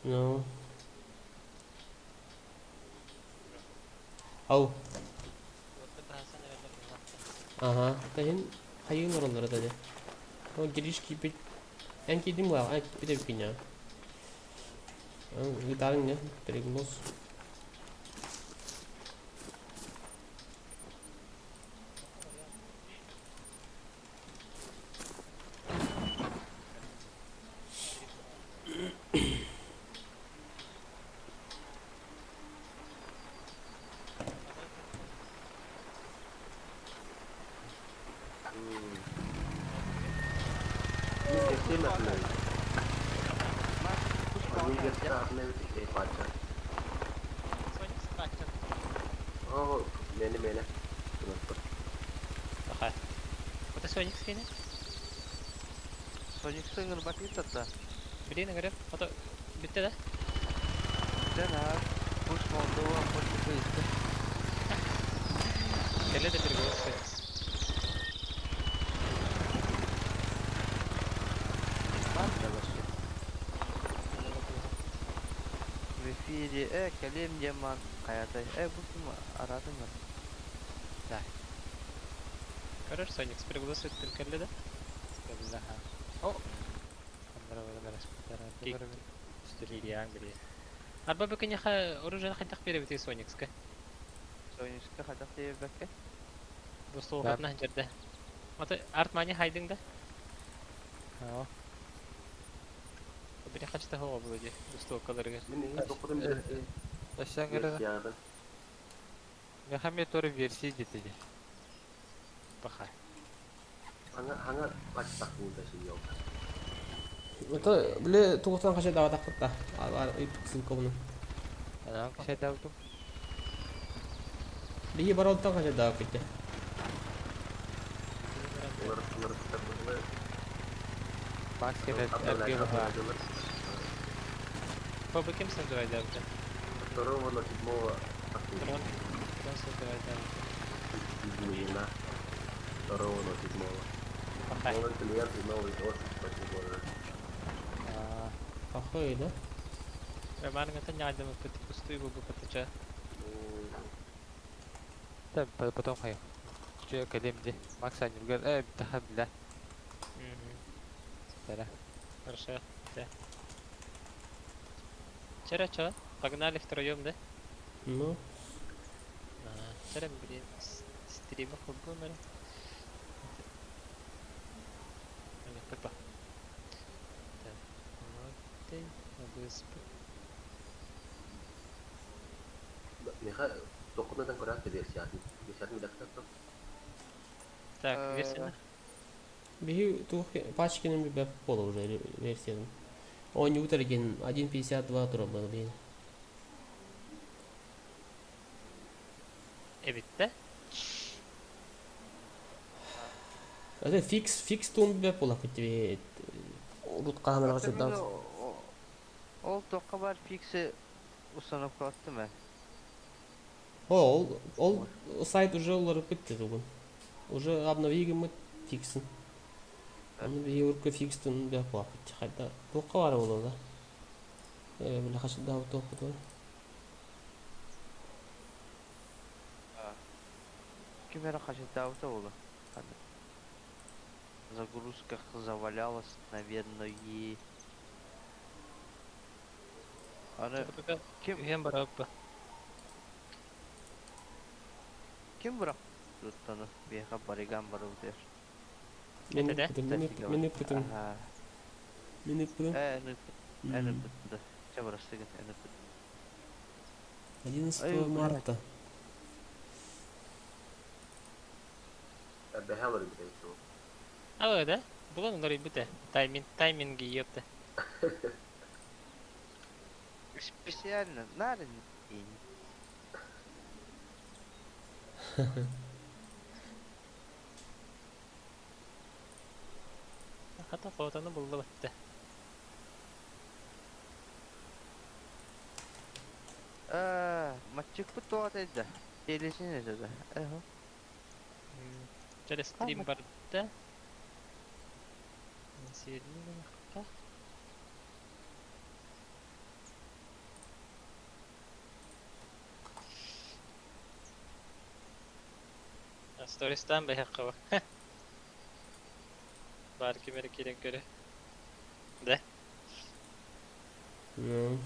Ну. Ау. Ага. Таһин хайын ороллара да. Ол гириш кипит. Эн кидим ла, эн кипит эппиня. Гитарын не, переглос. Ким атынан? Макс, пусть Они болтает, версия атына бит пача. Соник скачет. О, мени мени. Аха. Это Соник скине? Соник сыҥыр бакыттата. Блин, говорю, а то битте да? Дэн аа, пусть Молдова, пусть быстро. Кэлэ да переговор Соник. Бар вообще. В эфире, кэлиэм диэн хайатай. Бу ким араатын бар. Көрөр Соник переговор өттүн кэллэ да? Кэллэ ха. О! Кик. Кириаң били. Арба бу киниха оружие хайдах беребит Соникска. Соникска хайдах диэбэккэ. Бу столхатна жерде. Аты артмани хайдың да? Оо. Били хачта хоға булу ди. Бу столкаларыгар. Мин эһи токутум версия. Өссө Версиядан. Мехаме тоже версия дети. Баха. Хаңа хаңа пача такууда шийок. Это, бile тугутан кача дава такытта. Ссылка буну. Анан кеше дабытым. Биһи баролтан кача дава китте. Улар улар такууда. Макс кене эрге баха. По кем создавай да бу? Второго на седьмого Дрон. Дрон создавай да. изменена. Второго на седьмого. Баха. Новый клиент и новый офис по года. Похуй, да? Роман это нядем пустую бу патача. Да, потом хай. Че кэлиэм ди. Макс анюргар таха билэ. Тара. Хорошо. Да. Вчера что? Погнали втроем, да? Ну, Вчера, блин, стрима футбол, наверное. Папа. Так, вот ты, АБСП. Миха токундан көрәт версиятын. Версиятын биләктә. Так, версия. биһи тух пачкины бе пола уже версиядан. Он не утерген 1.52 тура был бин. Эбитте. Это фикс фикс тун бе пола китти. Урут камера кача Ол тоққа бар фиксы установка аттым ә. О, ол ол сайт уже улар битти тугун. Уже обновили мы фиксин. Аны би урка фикстын бе пола китти хайда. Тоққа бар ол да. Биле кача да тоққа. Ким эрэ хачытаабыта буолла. Загрузка завалялась, наверное. Аны ким Кем бараппа? ким бырақ туттаны биэха бариган барыбытыр. Мен Это да? ыппытым, мен ыппытым, Аха. мен ыппытым. Эн ыппытты. Чэ барастыгын эн ыппыт. 11 Ай, блядь. марта. Бэхэлэр билэйсо. А, да? Было на бите. Тайминг, тайминги, ёпта. Специально нарын ин. Хата фотоны булды битте. Матчык бу туат эдде. Телесин эдде. Эхо. Через стрим барды. Серийный. Стористан бэхэ Бар кимери кирен көрө. Да. Ну,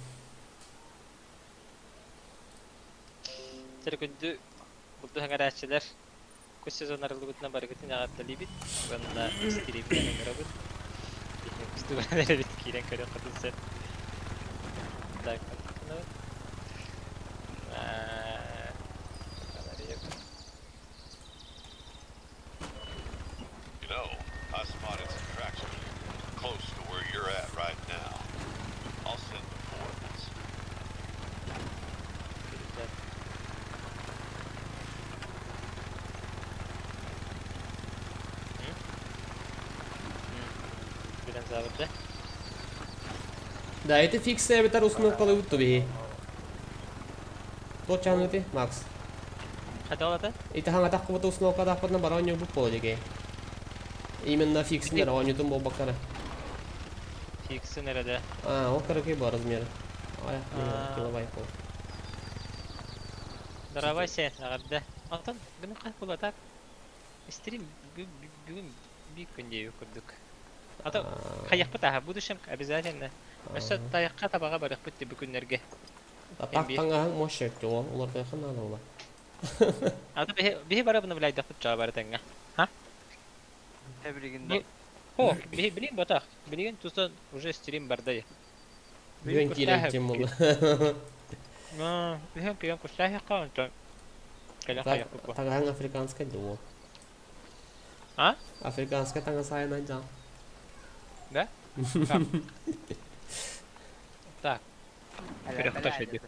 Тэр күндү булду хаңараачылар. Кус сезон арылыбытына барыгытын ағатталибит. Уонна стримден оҥоробут. Кустуган эребит киирэн көрө хатылсен. Так, ну. You know, I spotted some tracks earlier, close to Динозавр да? Да, это фикс эбэтэр установкалыыбыт ту биһи. Туох чаныты, Макс? Хата ол ата? Ити хаҥатахпыт установкадаахпытына бара оонньуубут буолуо дьэгэ. Именно фиксин эрэ оонньуутун буолбакка эрэ. Фиксин эрэ да. А, ол кыракый бу размеры. Ай, килобайт буол. Здоровай сен, эҕэрдэ. Онтон гына хас буолла так? Стрим бүгүн биир күн диэбит курдук. А то хайахпыт аха будущем обязательно. Өссө тайахха табаҕа барыахпыт дии бу күннэргэ. Так таҥаһыҥ мощь ол уларытыахха наада була. А то биһи биһи бары обновляйдахпыт чаа бары тэҥҥэ. Ха? Билигин да. О, биһи билигин батах. Билигин тусан уже стрим барда. Бүгүн киирэн ким буолла. Бүгүн киирэн кустаахха онтон кэлэн хайахпыт бу. Таҥаһыҥ африканскай дуо? А? Африканскай таҥас айынан дьаҥ. Да? Так. Көрөхтө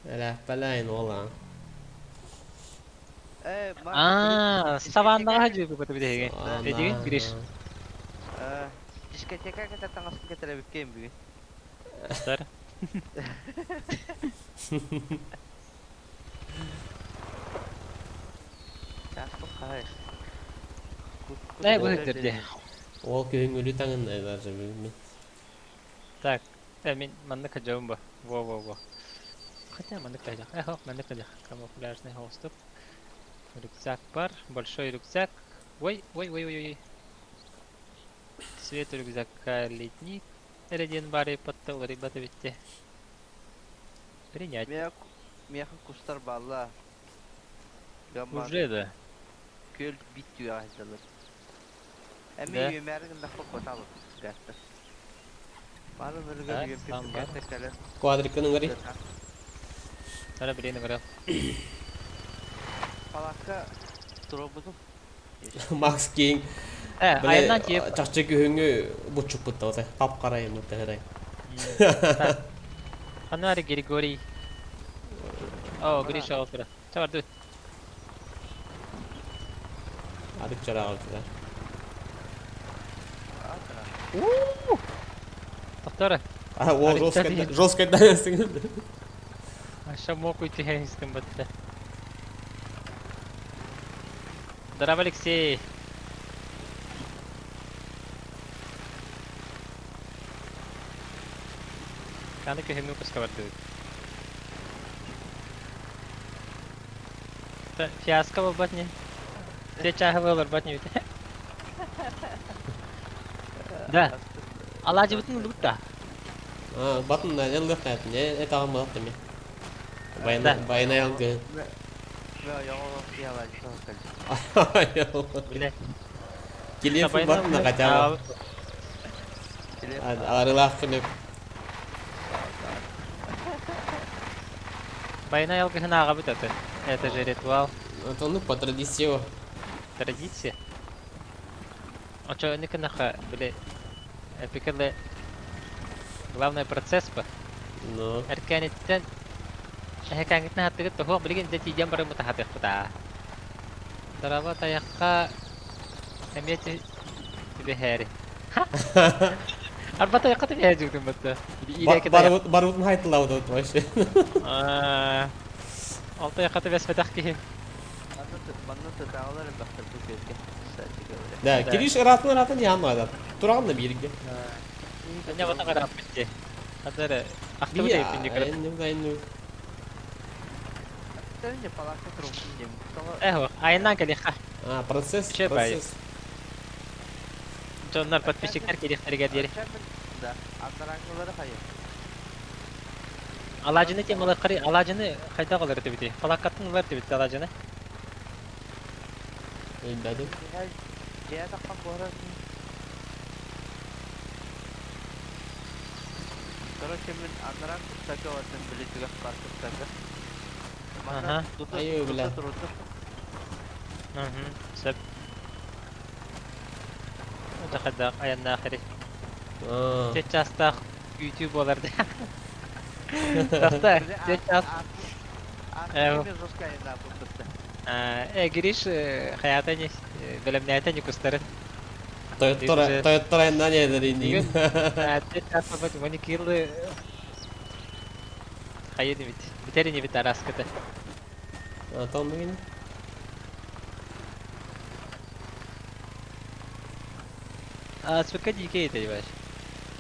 Элээппэлээн уола. Аа, саваннаҕа дьиэбит билигин. Эдигин Гриш. Дискотека кэтэ таҥасын кэтэрэбиккин бүгүн. Сэр. Э, бу дии. Ол күһүҥҥүлүү таҥынна даже бүгүн. Так, мин маннык хадьабын бу. Во-во-во. Хотя маннык тайдах. Эх, маннык тайдах. Камуфляжный холстук. Рюкзак бар. Большой рюкзак. Ой, ой, ой, ой, ой. Цвет рюкзака летник. Эрэ диэн баары паттал ребята битте. Принять. Миэхэ кустар баалла. Уже да. Күөл бит түгэҕэ сылдьаллар. Эмиэ үөмээри гыннахпа куотаабыт гастар. Бары бөлүгэр үөмпүт гастар кэлэн. Квадриккын ыҥырый. Ара билин ыҥырал. Палатка туруорбутум. Макс Кинг. Э, айаннан тиийip Чахчы күһүҥҥү буччуппут да хап-хара айыммыт тэһэрэй. Ханна Григорий. О, Гриша олтура. Чабарды. Арык чараҕа Тохтора. А, о, жестко, жестко дайсың. Аша мог уйти хэнистен батта. Здорово, Алексей. Каны көһүмү куска бардыбыт. Фиаско буолбат не? Те чааһы буоларбат не Да. Алаадьыбытын ылбыт да. Батын да ыллыах каятын. Э тагын балат деме. Байына байына ялгы. Килиев батын хотя бы. Арылаах күнүк. Байына ялгыһын ааҕабыт аты. Это же ритуал. Это ну по традиции. Традиция. Очо никынаха, били, эпикеле главный процесс по. Ну. Эркээниттэн эһэкээҥҥитин хаттыгыт тоһуох билигин дьэ тиийэн барыммыт хатыахпыт аа. Дорообо тайахха эмиэ түбэһээри. Арба тайахха түбэһээ дьүгдүм батта. Барыбыт барыбытын хайтылабыт вообще. Ол тайахха түбэспэтэх киһи. Манна тытаалар элбэхтэр бу күөлгэ. Кстати говоря. Да, Кириш ыраатын ыраатын яамаада. Тураҕын да бииргэ. Аньа бата карааппыт дии. Хадары ахтыбыт эбиппин дии көрө. Эхо, айаннаан кэлиэххэ. А, процесс, процесс. Дьоннор подписчиктар кэлиэхтэригэр диэри. Да, андараңгылары хайа. Алаадьыны темалар алаадьыны хайдах ылар этибитий? Палаккаттан ылар этибит алаадьыны. Өйдөдүм. Дьиэ таххан буһарар. Короче, мин анараа куттака бардым, били түгэх бар куттака. Ага. Айыы, бля. Угу, сөп. Хайдах айаннаах эри. Түөрт чаастаах күүтүү буолар да. Таста, түөрт чаас. Э, Гриш хайаата не бэлэмнээтэ ньукустарын. Тойоттор тойоттор айаннаан иһэллэр Бүгүн иннигин. Аты маникюрлы хайы дибит. Бүтэр инибит араскыта. Ата оннугин. Аспыкка дикэй это ваш.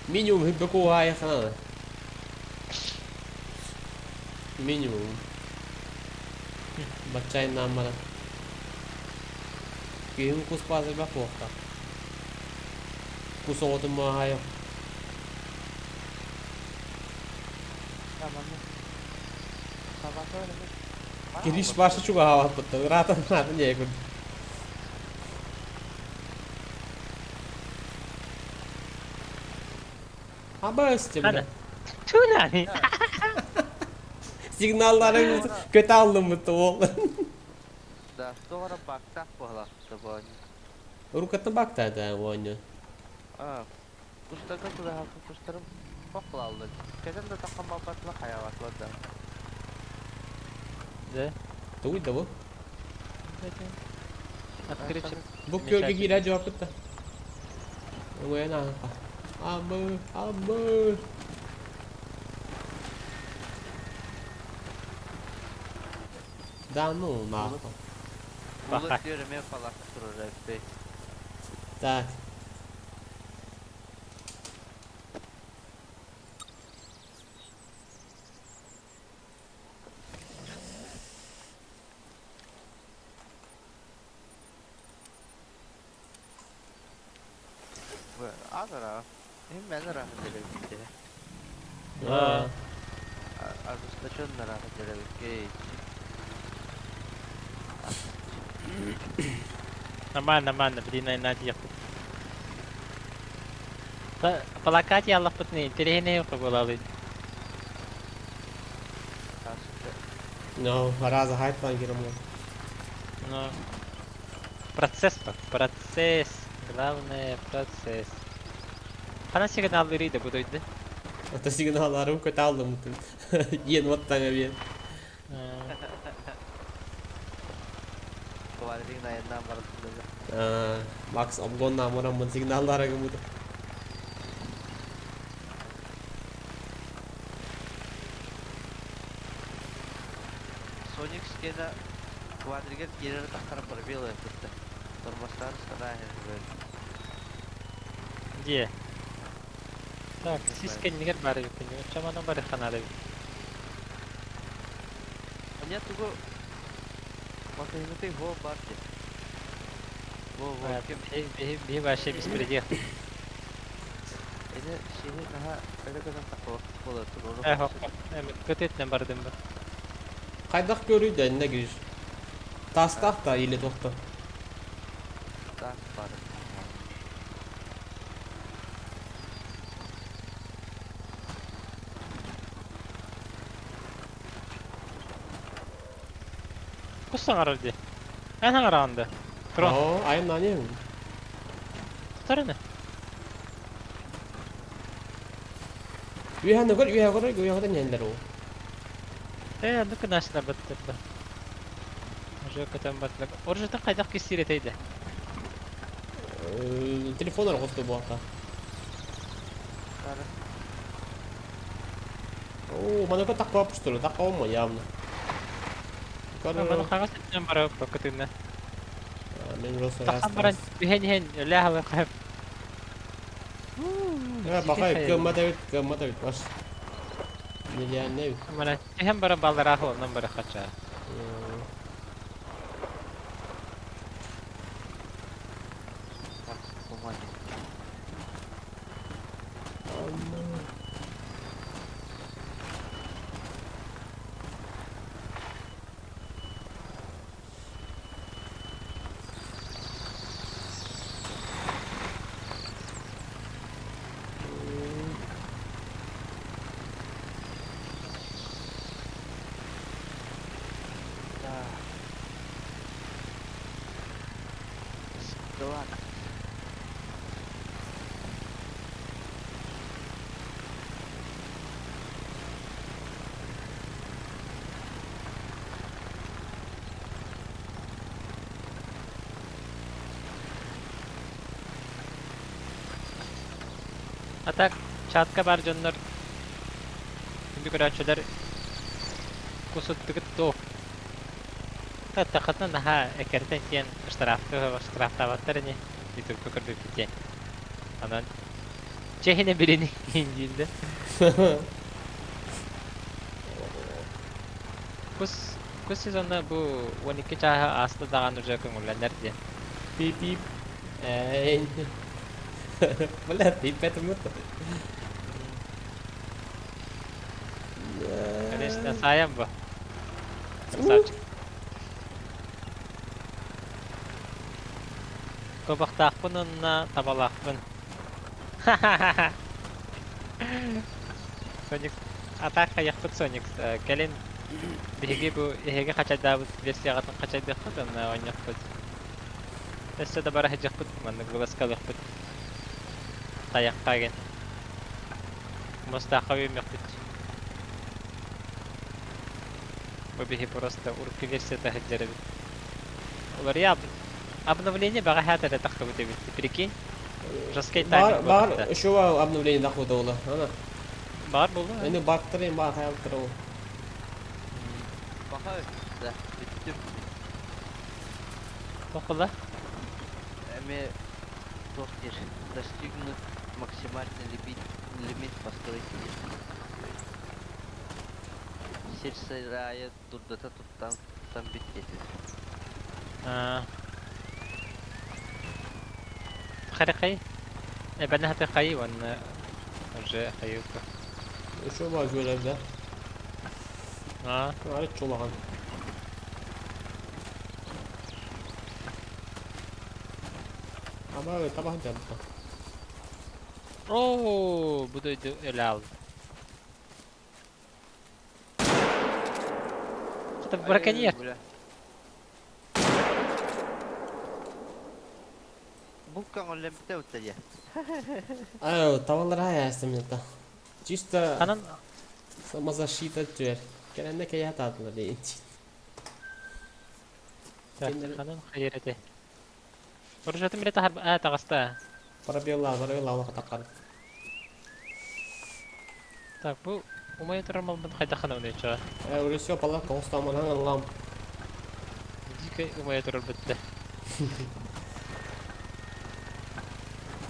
Минимум хиббеку хаайа ханана. Минимум. Баччайнаан баран. Киһим кус баазырбах буолта. Кус оҕотун мааһайа. Кириш баша чугаһаабаппыттан ыраатан ыраатан дьиэ курдук. Абас Хана. бля. Тунани. Сигналларын көтө аллыммыт уол. Да, тоҕо бактаах буолаахта боонньу. Уруккаттан бактаата оонньу. Аа, кустарга чугаһаабыт кустарым хохлааллар. Кэтэн да таххан барбатылар хайаабатылар да. Да. Тугуй да бу? Открыть. Бу көргө киирэ жуаппытта. Оҥойон ааха. Абы, абы. Да ну нахуй. Булут диөрүмэ палаха турар эппей. Так. Азара. Эм мен раха деребитте. Аа. Ожесточенно раха деребитке. Нормально, нормально, блин, на диэхпит. Плакат яллахпытын интэриэһинэй буолалый. No, раза хайплан киирэн Ну, процесс по, процесс. Главное процесс. Хана сигналлары да будуйды. Ата сигналларым көтө алдым. Иен оттаҥа биэн. Квадрик айаннаан барытын Макс обгонна амараммын сигналлара гымыт. Соник скена квадригер киирэр тахтара пробелы кытта. Тормозтар санаа Где? Так, сис кэннигэр баар эбиппин. Чаманан бары ханада эбит. Аня тугу Матыгыты го барты. Во во кем Биһи биһи вообще беспредел. эне шини наха öyle көтөн такко болот туру. Э, хоп. Көтөтнен бардым ба. Хайдах көрүй да инне кириш. Тастах та или тохто. Тас бар. Кус саҥарар дии. Эн саҥараҕын да. Трон. Оо, айым нани. Тутар ини. Үһәне көр, үһә көр, үһә көр нәлләр ул. Э, ну-ка нашла баттырда. Уже көтөн баттыр. Оржутан хайдах киссиир этэйдэ. Телефон аргосты буакта. Оо, мана кө такка пуштуру, такка омо явно. Маны Көр. хаҥас өттүнэн бара көтүннэ. Мен роса Тахан баран түһэн иһэн өлө хап. Э, бакай кымма да бит, кымма да бит баш. Нереально бит. Мана түһэн баран баллараах оннан бара хача. А так чатка баар дьоннор, күндү көрөөччүлэр кусуттугут дуо? Таххытына наһаа эккирэтэн тиэн штрафты штрафтаабаттар ини ютубка көрбүппүт диэн. Онон чэһинэ билини дииллэр. Кус кус сезона бу 12 чааһы ааста даҕаны уже көҥүллэнэр диэн. Пип-пип. Эй. Бля, пиппэтим Конечно, саайан бу. Красавчик. Куобахтаахпын уонна табалаахпын. Соник, атаак хайахпыт Соник, кэлин биһиги бу эһиги хачайдаабыт версияҕытын хачайдыахпыт уонна оонньуохпут. Өссө да бара сылдьыахпыт, маннык вылазкалыахпыт. Тайахха гин. Мустаахха үүммэппит. Бу биһи просто урукку версията сылдьар эбит. Уларыйа обновление бэҕэһээ эрэ тахсыбыт эбит. Прикинь, жесткий Бар, тайминг бар, буолбут. еще обновление дохода ола. Ана. Бар буолуо. Эни бактырын бар хаялтыр ол. Баха да, бүттүм. Тохула. Эми туох диир, достигнут максимальный лимит, лимит постройки диир. Сир сарайы дурдата туттан туттан бүт диэтилэр. Харахай. Эбэни хаты хай уонна уже хайыыка. Еще бар жөлерде. Аа. Арыт чулаган. Аба табах жабыта. Оо, бу дойду өлө Это браконьер. Бля. Бу көҥүллэммитэ утта дьэ. Ай, табалар аястым это. Чисто Ханан самозащита түөр. Кэлэнне кэйэ таатылар дейин. Так, ханан хайыр этэй. Оружиятын биле тахар аа таҕыста. Парабелла, парабелла алаха таққан. Так, бу умайа турар малбын хайдах ханабын өйчөҕө. Э, уже все, палатка оңстаман аллам. Дикой умайа турар бүттэ.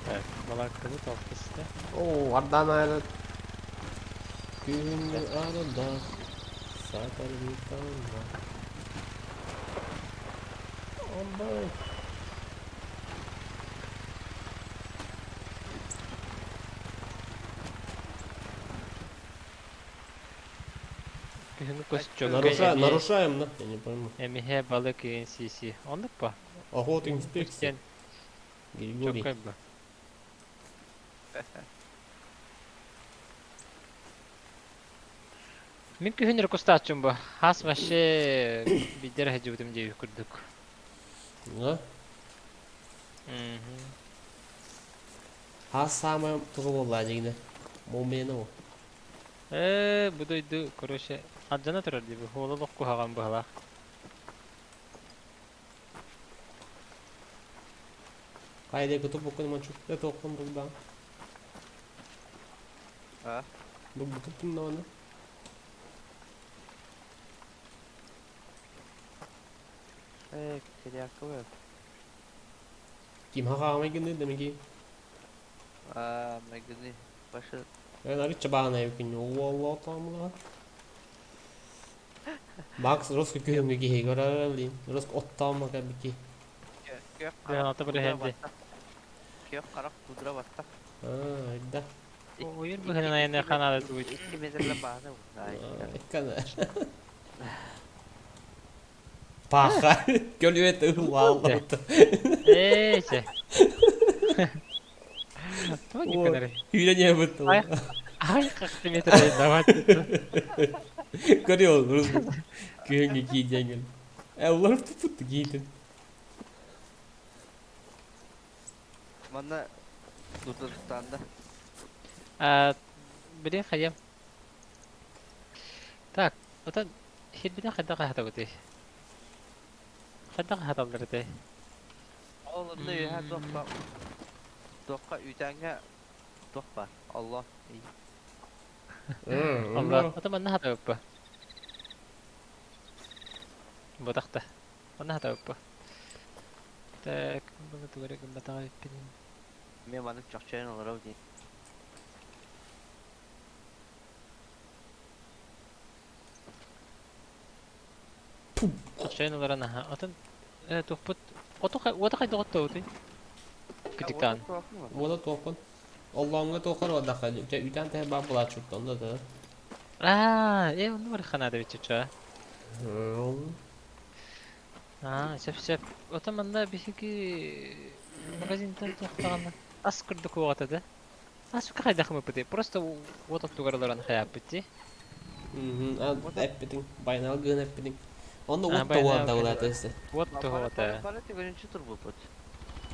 Так, балаккабыт алтыста. О, ардан айры. Күн арада. Сатар битанна. Абай. Күһүҥҥү көс Нарушаем, нарушаем, да? Я не пойму. Эмиһэ балык игин сиси. Оннук па? Охот инспекция. Күстэн Григорий. чөккөй ба. Мин күһүн рекустааччым бу. Хас вообще бидер хадьыбытым диэби курдук. Да? Хас самое тугу болла дегине. Момена о. Э, бу дойду, короче, алдьана турар дии бу. Уола олох куһаҕан быһалаах. Хайда куту букун манчук да тоққун дугда. А? Дугбутуптун на Э, Киряковы. Ким хаҕаамай гынны демеги. А, майгыны. Башы Э, чабаана юкин уолла тамла. Макс роско күһүнгө киһи көрөрөлин. Роско оттаама кабики. Кök Бэйэн ата били хэнди. Кök харах кудра батта. Аа, да. Ойур быһынан айаны ханаада тугуй. 2 метрле бааны. Эккана. Паха. Көлүөт ыллааллабыт. Ээ, чэ. Туга киккэнэри. Үйренебит. Ай, ай, как метр давать. Көрү рус. Күһүнгө киидеңил. Э, улар тупут киидин. Манна дурдаттаанда. А, блин, хайам. Так, ота хирбитен хайдах хатабыты. Хайдах хаталлар этэй. Ол онно үһэ туохха туохха үүтээҥҥэ Туох баар? Аллах. Аллах. Ата манна хатабыппа. Ботахта. Манна хатабыппа. Так, бұны тугары гымматаҕа эппинин. Мен маннык чохчойон олоров дии. Чохчойон олорон аха. Атын тухпут уота хайда оттоутуй? Кытыктаан. Уота туохпун. Оллооҥҥо туоххар уодахха дьэ үүтээн тэһэ баар буолааччыттан да да. Аа, э онну бар ханаада бичча. Аа, сөп сөп. Ото манна биһиги магазинтан туохтаҕына ас курдук уоҕата да. Ас хайдах ымыппытый? Просто уот оттугар олорон хайааппыт дии. Эппитиҥ, байанал гыан эппитиҥ. Онно уот да уот да өссө. Уот туһуота. Бары төгүрүнчү турбуппут.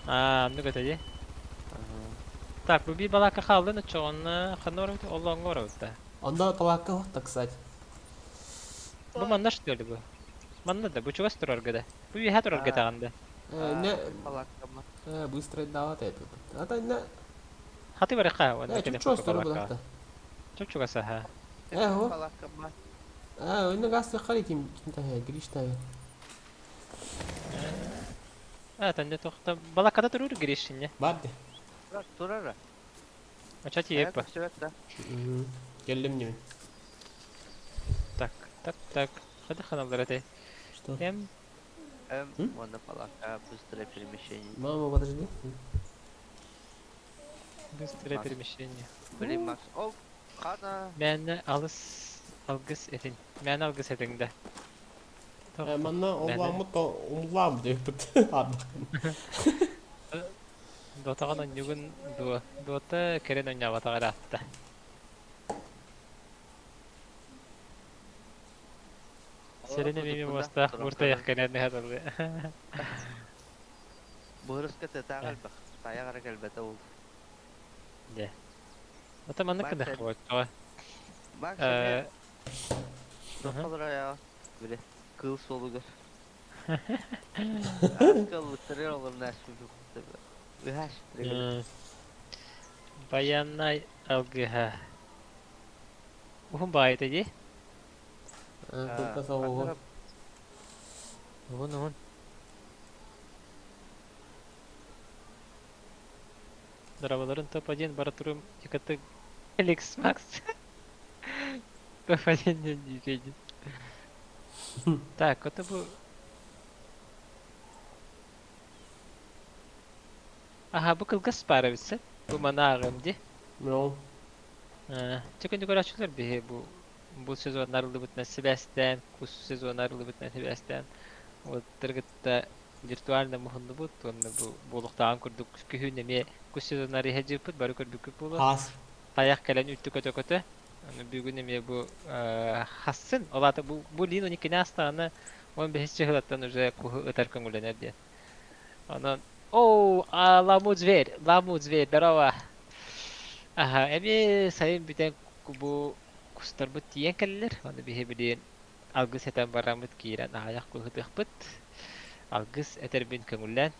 Аа, оннук этэ дии. Так, бу биир балаакка хааллын оччоҕуна ханна барабыт? Оллооҥҥо барабыт да. Онно балаакка уот да, кстати. Бу манна что ли бу? Манна да, бу чугас турарга да. Бу үөһэ турарга даҕаны да. Не быстро дават это. А не Хаты барыха, уонна Чуп-чугас турар балаакка. Чуп-чугас аха. Э, Аа, өнө газ хали ким ким та Гриш та. А, тэнде тохта балаккада турur Гришинне. Бар де. Турара. Ача тиеп. Келлим немен. Так, так, так. Хады ханалар этэй. Что? Эм. Эм, вон палатка, быстрое перемещение. Мама, подожди. Быстрое перемещение. Блин, Макс. О, хана. Мэн алыс алгыс этин. Мэн алгыс этиң да. Манна олламмыт умлам деп Дотаҕан онньугун дуо? Дуота кэрэн онньообатаҕа ыраатта. Сэрин эмиэ муостаах буртайах кэлэн иһэ Быһырыска тэтаах элбэх. Тайах эрэ кэлбэтэ ол. Дьэ. Ата маннык гынах буоччуга. Макс эмиэ били кыыл суолугар. Кыллыктары олорун Байанай алгыһа. Уһун баайыта дии. Кылгас оҕуһу. Уһун уһун. Здраволарын топ-1 бара турум икаты Алекс Макс. Топ-1 не Так, это бу... Аха, бу кылгас баар эбит Бу маны ааҕыам дии. No. Чөкөнү көрөөччүлэр биһи бу бу сезон арыллыбытынан сибээстээн, кус сезон арыллыбытынан сибээстээн уолаттары кытта виртуально муһуннубут уонна бу буолуохтааҕын курдук күһүн эмиэ кус сезоннар иһэ дьыппыт бары көрбүккүт буолуо. Хаас. Тайах кэлэн үлтү көтө-көтө. Аны бүгүн эмиэ бу хассын. Ол аата бу бу лин 12 астаҕына 15 чыһылаттан уже куһу ытар көҥүллэнэр диэн. Онон Оу, ламут зверь, ламут зверь, здорово. Аха, эмиэ сайын бүтэн бу кустарбыт тиийэн кэллилэр. Ону биһи билигин алгыс этэн бараммыт киирэн аҕыйах куһутуохпут. Алгыс этэрбин көҥүллээн.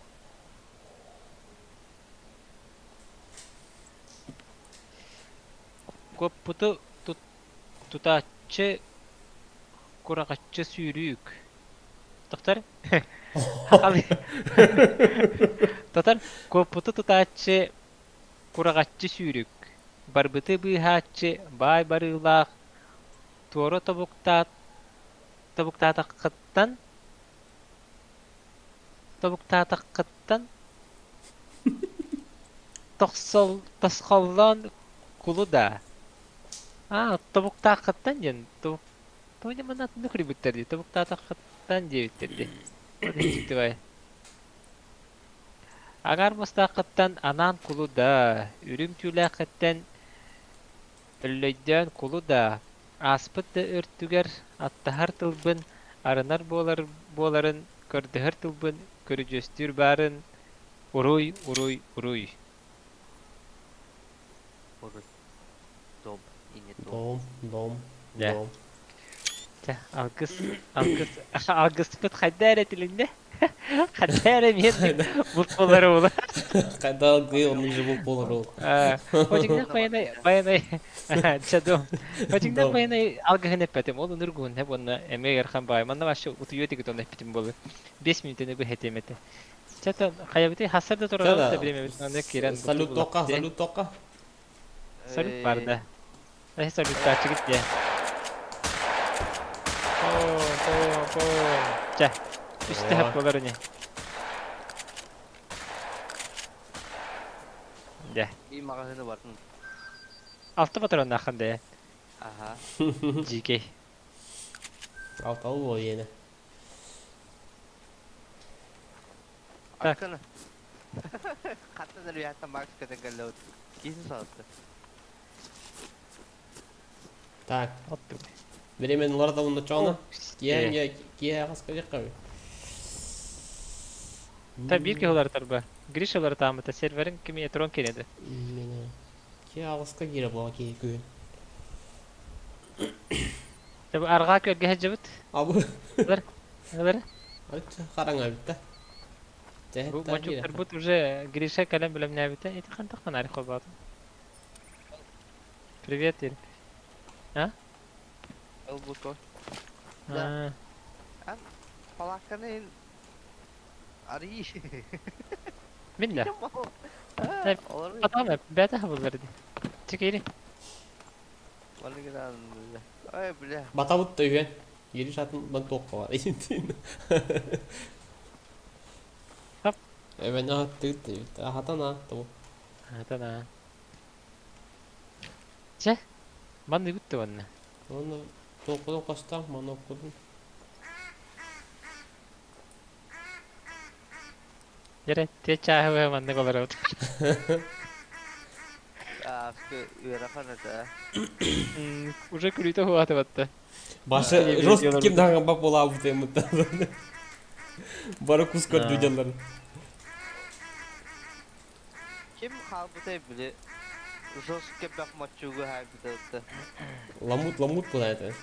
Куоппуту тутааччы кураҕаччы сүүрүүк. Тохтор? Тотор куоппуту тутааччы кураҕаччы сүүрүк, барбыты быыһааччы баай барыылаах туора тобуктаатаххыттан тобуктаатаххыттан тосхоллоон кулу даа. Аа, тобуктааххыттан диэн тоҕо дьэ манна атыннык күлүбүттэр дии, тобуктаатаххыттан диэбиттэр дии. Вот дьиктибай. Аҥаар мастааххыттан анаан кулу да, үрүҥ түүлээххиттэн өллөйдөөн кулу да, ааспыт да өртүгэр аттаһар тылбын арынар буолар буоларын көрдөһөр тылбын көрүдьүөстүүр баарын уруй, уруй, уруй. Уруй. Дом. И не дом. Дом, дом, Дьэ. дом. Чэ, алгыс, алгыс, алгыспыт хайда эрэ тилиннэ? Хайда эрэ миэн булт буолар уола. Хайда алгыы оннук же булт буолар уол. Отиҥнах байанай, байанай, чэ дом. Отиҥнах байанай алгыһын эппэтим, ол ыныргуһун эп уонна эмиэ ыарахан баҕайы. Манна вообще утуйуо этигит онно эппитим буолуо. 5 мүнүүтэни быһа этиэм этэ. Чэ, то хайабытый хассар да турарабыт да бириэмэбит манна киирэн Салют тоққа, салют тоққа. Салют бар да. Эһи салюттааччыгыт диэ. О, о, о. Чэ, үстэ хөп болар ини. Дьэ. Би маҕаһыыны бардым. Алта патроннааххын дээ. Аха. Дьиикэй. Алталы буол иэнэ. Так. Аккана. Хаттан эрбиһаттан Макс көтөн кэллэбит. Киһи саҕатты. Так. Оттук. Времен ларда онно чоно. Киэҥ киэ хаска дьаккабы. Та биир киһи уларытар ба. Гриша уларытаамыта серверин кими этрон кириэди. Мене. Киэ аҕыска киирэ буола киһи күн. Та арҕаа күөлгэ сылдьыбыт. Абы. Ылар. Ылар. Ачча хараҥа бүтта. Бу мочуктарбыт уже Гриша кэлэн бэлэмнээбитэ. Ити хантах фонарик холбоотум. Привет, Ир. А? Ылбыко. Да. Палаканы арый. Мин да. Атам бәтә булыр ди. Чекери. Ай, бля. Батабыт да үһүөн. Гриш атын бан туохха бар. Хоп. Эбэн ааттыыт эбит. Ахатан аатты бу. Ахатан аа. Чэ, манны бүтті онна. Оны туохкудун хостаах, маны оккудун. Дьэрэ, те чааһы маннык олоробут. Ыарахан этэ. Уже күлүүтэ хуатыбатта. Башы рост ким даҕан бап буолаабыт эммыттан. Бары кус көрдүү дьалларын. Ким хаалбытай били жестко бэх маччугу хаайбыта. Ламут ламут була это.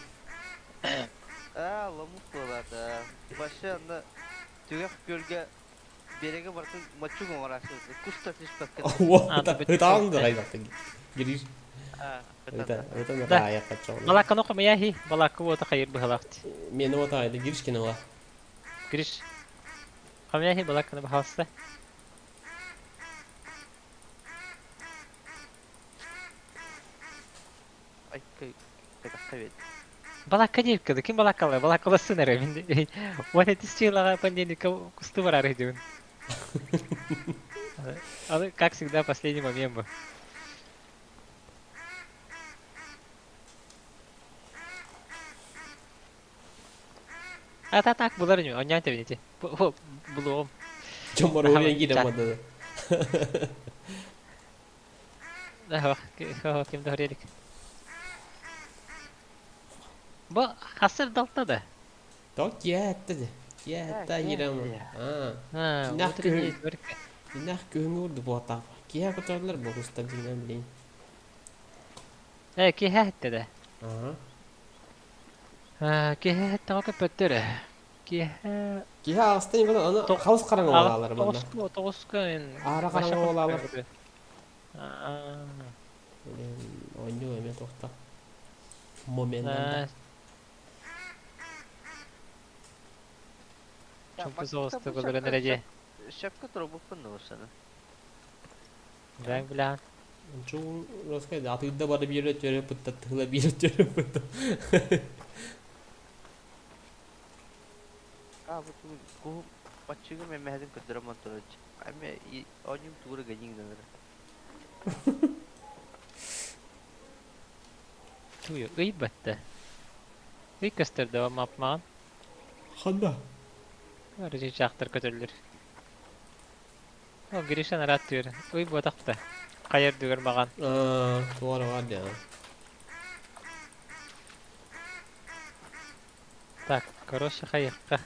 Аа, ламут буолаата. Башы анна түгэх күөлгэ биэрэгэ бартын маччуг оҥорааччы кус да түспэккэ. Ытаан да кайдахты. Гириш. Да. Балакка ноқы мияхи, балакка уота хайыр быһалаахт. Мен ота айды Гириш кинола. Гриш. Хамяхи балакканы баһалста. Ай, кай Балакка диэбит кыды, ким балаккалар, балаккаласын эрэ мин. Уон этис чыылаҕа понедельникка кусту бараары дьыбын. Аны, как всегда, последний момент был. А та так булар ню, оньян тебинити. Булуом. Чомор киирэн барды. Да, ким да хорелик. Бу хасыр далта да. То киэтте де. Киэтте киирэн. Аа. А, Нах утренний күһүн. дворик. Нах күһүн урду буотаа. Киэ көтөрлөр бу кустан дигинен билин. Э, киһэ да. Аа. А, киһэ тоҕо көпөттөр. Киһэ Киһи аҕыстан ибана аны хаус хараҥа буолаалар манна. тоҕуска тоҕуска эн Аара хараҥа буолаалар. Аа. Оонньуу эмиэ тохта. Момент. Чумпу соҕусту былырын эрэдьэ. Шапка турбуппун да Бэҥ билээн. Чуун роскай атыырда бары биир өтөрө пытта тыла биир өтөрө пытта. А, бу тугу куһум баччыгы мен мэһэдин көрдөрө монтороч. Аме оньум тугура гэньиң дэнэр. Туйу ый батта. Ый көстөрдө мапмаан. Ханна? Арыжы чаахтар көтөллөр. О, Гриша нарат түөр. Ый буотахта. Хайыр дүгөр маган. Аа, туара бар дия. Так, короче, хайыкка.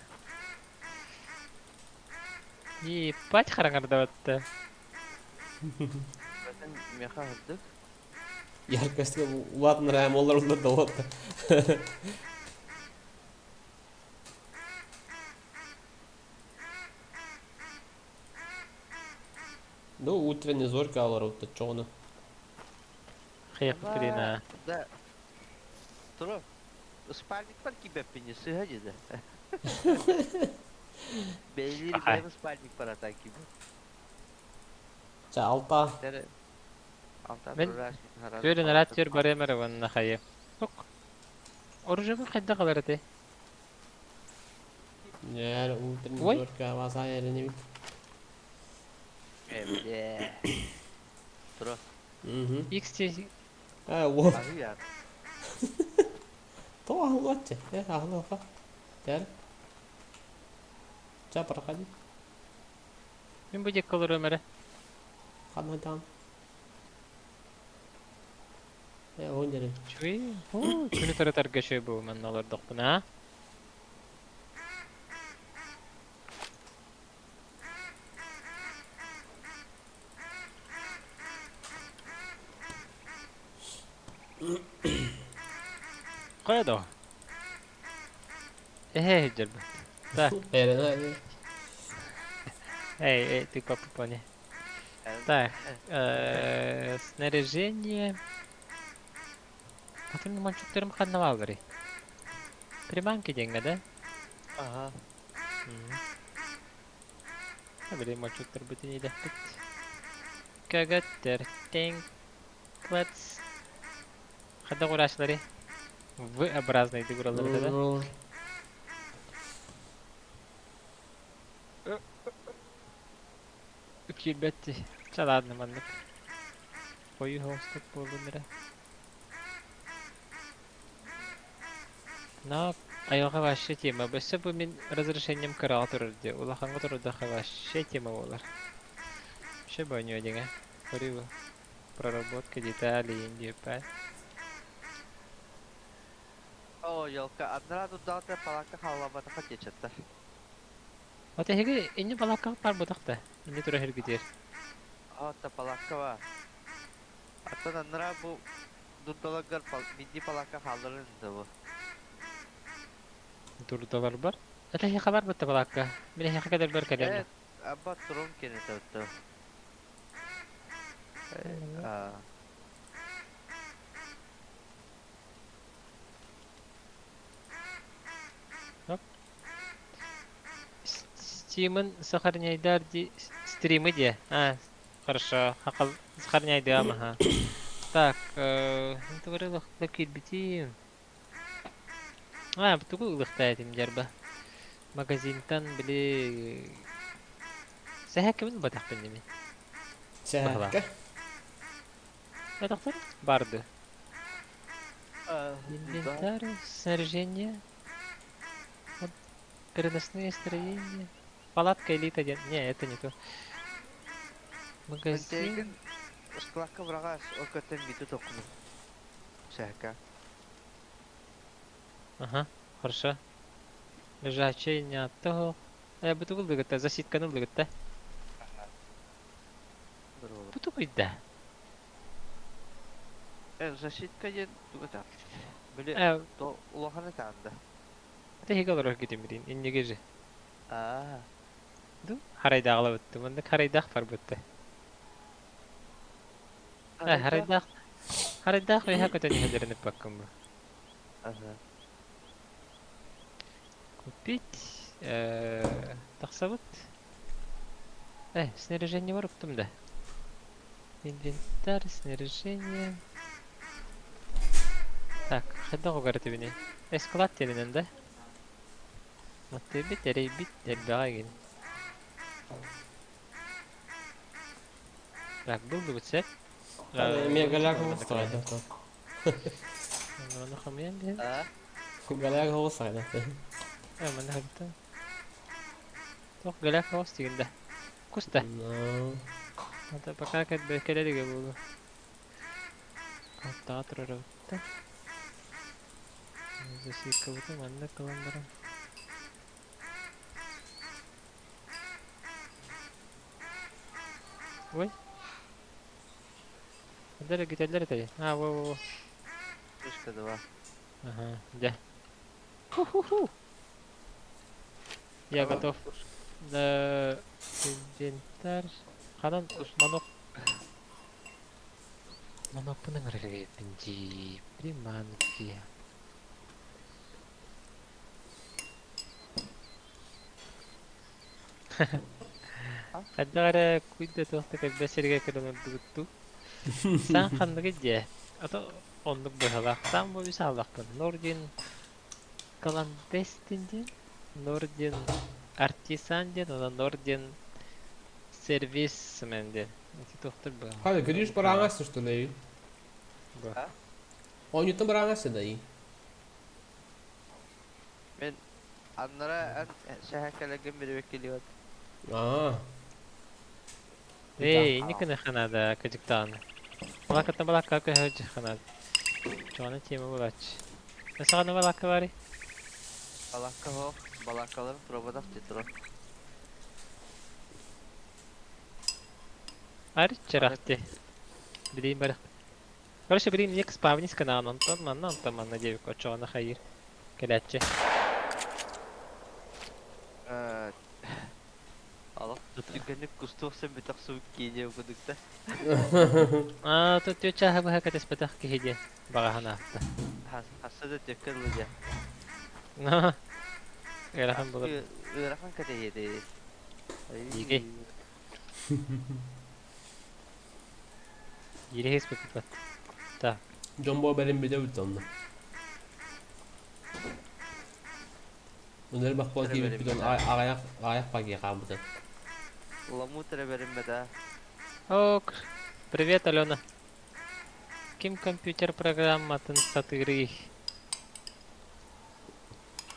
Ебать хараңарда батта. Бэтен меха хырдык. Яркостька улаатынар эм олар улар да болот. Ну, утренний зорька олорбут чоҕуна. Хайахпытына. Да. Тура. Спальникпар кииппэппин сыыһа дии. Бэйэлиир Ахай. бэйэм спальникпар атаан кииппэт. Чэ, алта. Алта Мен турар. Түөрэн араат түөр барыам эрэ уонна хайы. Ок. Оружиебын хайдах ылар этэй? Нээр утренний Ой. зорька васа эренебит. Эбде. Тура. Угу. X T Э, во. Аһыйар. То ахлуатчы. Э, ахлуаха. Тер. Ча, проходи. Мин бу диэки олоруом эрэ. Ханна там. Э, он дерин. Үчүгэй. Оо, күнү таратарга үчүгэй бу манна олордохпуна. Хайа доо? Эһээ сылдьарбыт. Так, Эрен эй, эй, ты папа пони. Так, снаряжение. Атын мончуктарым ханна баалларый? Приманки диэҥҥэ да? Ага. Били мончуктарбытын идэхпит. Кагаттер Тинклets. Хайдах ураачыларый? V-образный фигуралар этэ да? Киирбэт дии. Чэ ладно маннык. Хойуу соҕустук буоллун эрэ. Но айылҕа вообще тема. Өссө бу мин разрешением кыраҕа турар дии. Улахаҥҥа турардахха вообще тема буолар. Вообще бойнуо диҥэ. Көрүү проработка деталей диэппэ. О, елка, одна туда палака халабата течет. Вот эһиги инни балакка барбытах да. Инни тура хэргитер. А, та палака ва. Аттан аннара бу дурдалагар мидди палака халларын да бу. Дурдалар бар. Это хи бар бытта балакка. Мин хи кадar бар кэлем. Э, абба турун кене таутта. А. Стимын сохраняйдар ди стримы де. А, хорошо. Хакал сохраняйды ага. Так, говорил, кирбити. А, тугу ылыхта этим дярба. Магазинтан били Сэһэ кимин батахпын ними. Сэһэккэ. Батахтар барды. Инвентарь, снаряжение. Вот, переносные строения. Палатка элита один. Не, это не то. Магазин. Склакка бырагас, ол көтөн биту токуну. Сэһэкэ. Ага, хорошо. Лежачий не от того. Бутугул дыгытта, засидканы дыгытта. Бутугуйда. Защитка ден тугата. Били то улаханы таанда. Это хигалар гитимирин, иннигежи. Аа. Ду харайдагла бутты. Мында харайдах бар бутты. Харайдах. Харайдах веха көтөн ихелерин баккым бу. Ага. Купить. Тахсабыт. Снаряжение бар уктум да. Инвентарь, снаряжение. Так, хайдах угар бини. Эсклад теринен да? Маттыбит, эрейбит, эрбэҕэ Так, был бы сеп. Эмиэ голяк оҕустарайда. Оны хамыйан биһин. Аа. Голяк оҕустарайда. Маны хабыта. Тох голяк оҕус дигинде. Куста. No. Это пока как бы келелиге болу. Аттаға турар бутта. Засика буту манна кылан баран. Ой. Хандар гиталлар этэй. А, во во во. Вышка два. Ага, да. Ху-ху-ху. Я готов. Да, инвентарь. Ханан манок манокпун ыҥырар эбиппин дии. Приманки. Хайдах эрэ куй да туох да кэлбэт сиргэ кэлэн ордубуттуу. Саҥ ханныгый диэ? А то оннук быһалаах. Саҥ бу үс ааллахпын. Нордин Clandestine диэн, Нордин Артисан диэн уонна Нордин Сервисмен диэн. Ити туохтар быһа? Ханна Гриш бараҥас что ли? Бу. А? Оонньуттан бараҥас да? Мен аннара эн сэһэккэлэргин билбэккилиот. Аа. Эй, инникини ханада кыдьыктаан. Балакаттан балакка көһө ханад. Чоҕаны тема булач. Саҕана балакка бары? Балакка хоох, балаккаларын турабатах титро. Ар чарахти. Билиин барах. Короче, билиин ник спавнис канаан онтон манна онтон манна диэбик оччоҕуна хайыр. Кэлээччи. Алах түргэнник кустуох сэн бүтэх суу кииниэ кудукта. Аа, тут түө чааһы быһа кэтэспэтэх киһи диэн баҕаһын аахта. Хасса да төккө ылы дьэ. Ыарахан булар. Ыарахан кэтэһиэтэй. Дикэй. Ириһис буппат. Так. Дьон буо бэлим бүтэ бүтэ онно. Өнөр бахпал киирбит бүтэн аҕайах аҕайах паги хаалбыта. Ламут эрэ бэриммэтэ. Ок. Привет, Алена. Ким компьютер программатын сатыырый?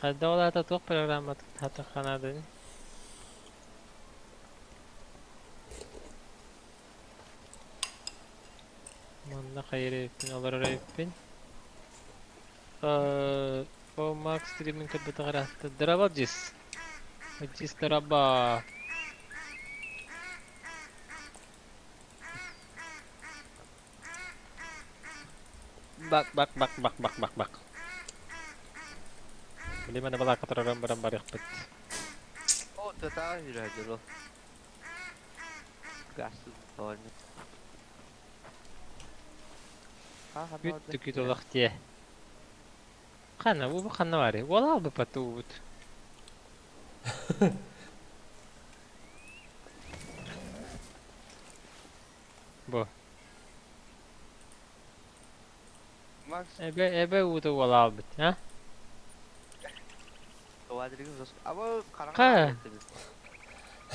Хайда ол аата туох программатын хатыхханадын? Манна хайыр эбиппин, олорор эбиппин. О, Макс стримин көрбөтөх ыраатта. Драба дьис. Дьис драба. Бак бак бак бак бак бак бак. Били маны балаакка тураран баран барыахпыт. О, тотаа жүрө Газ тоҕо Бүт түкүт олох диэ. Ханна бу ханна баарый? Уол аалбыппат уубут. Бу. Макс Эбэ эбэ уута уол аалбыт, а? Ха!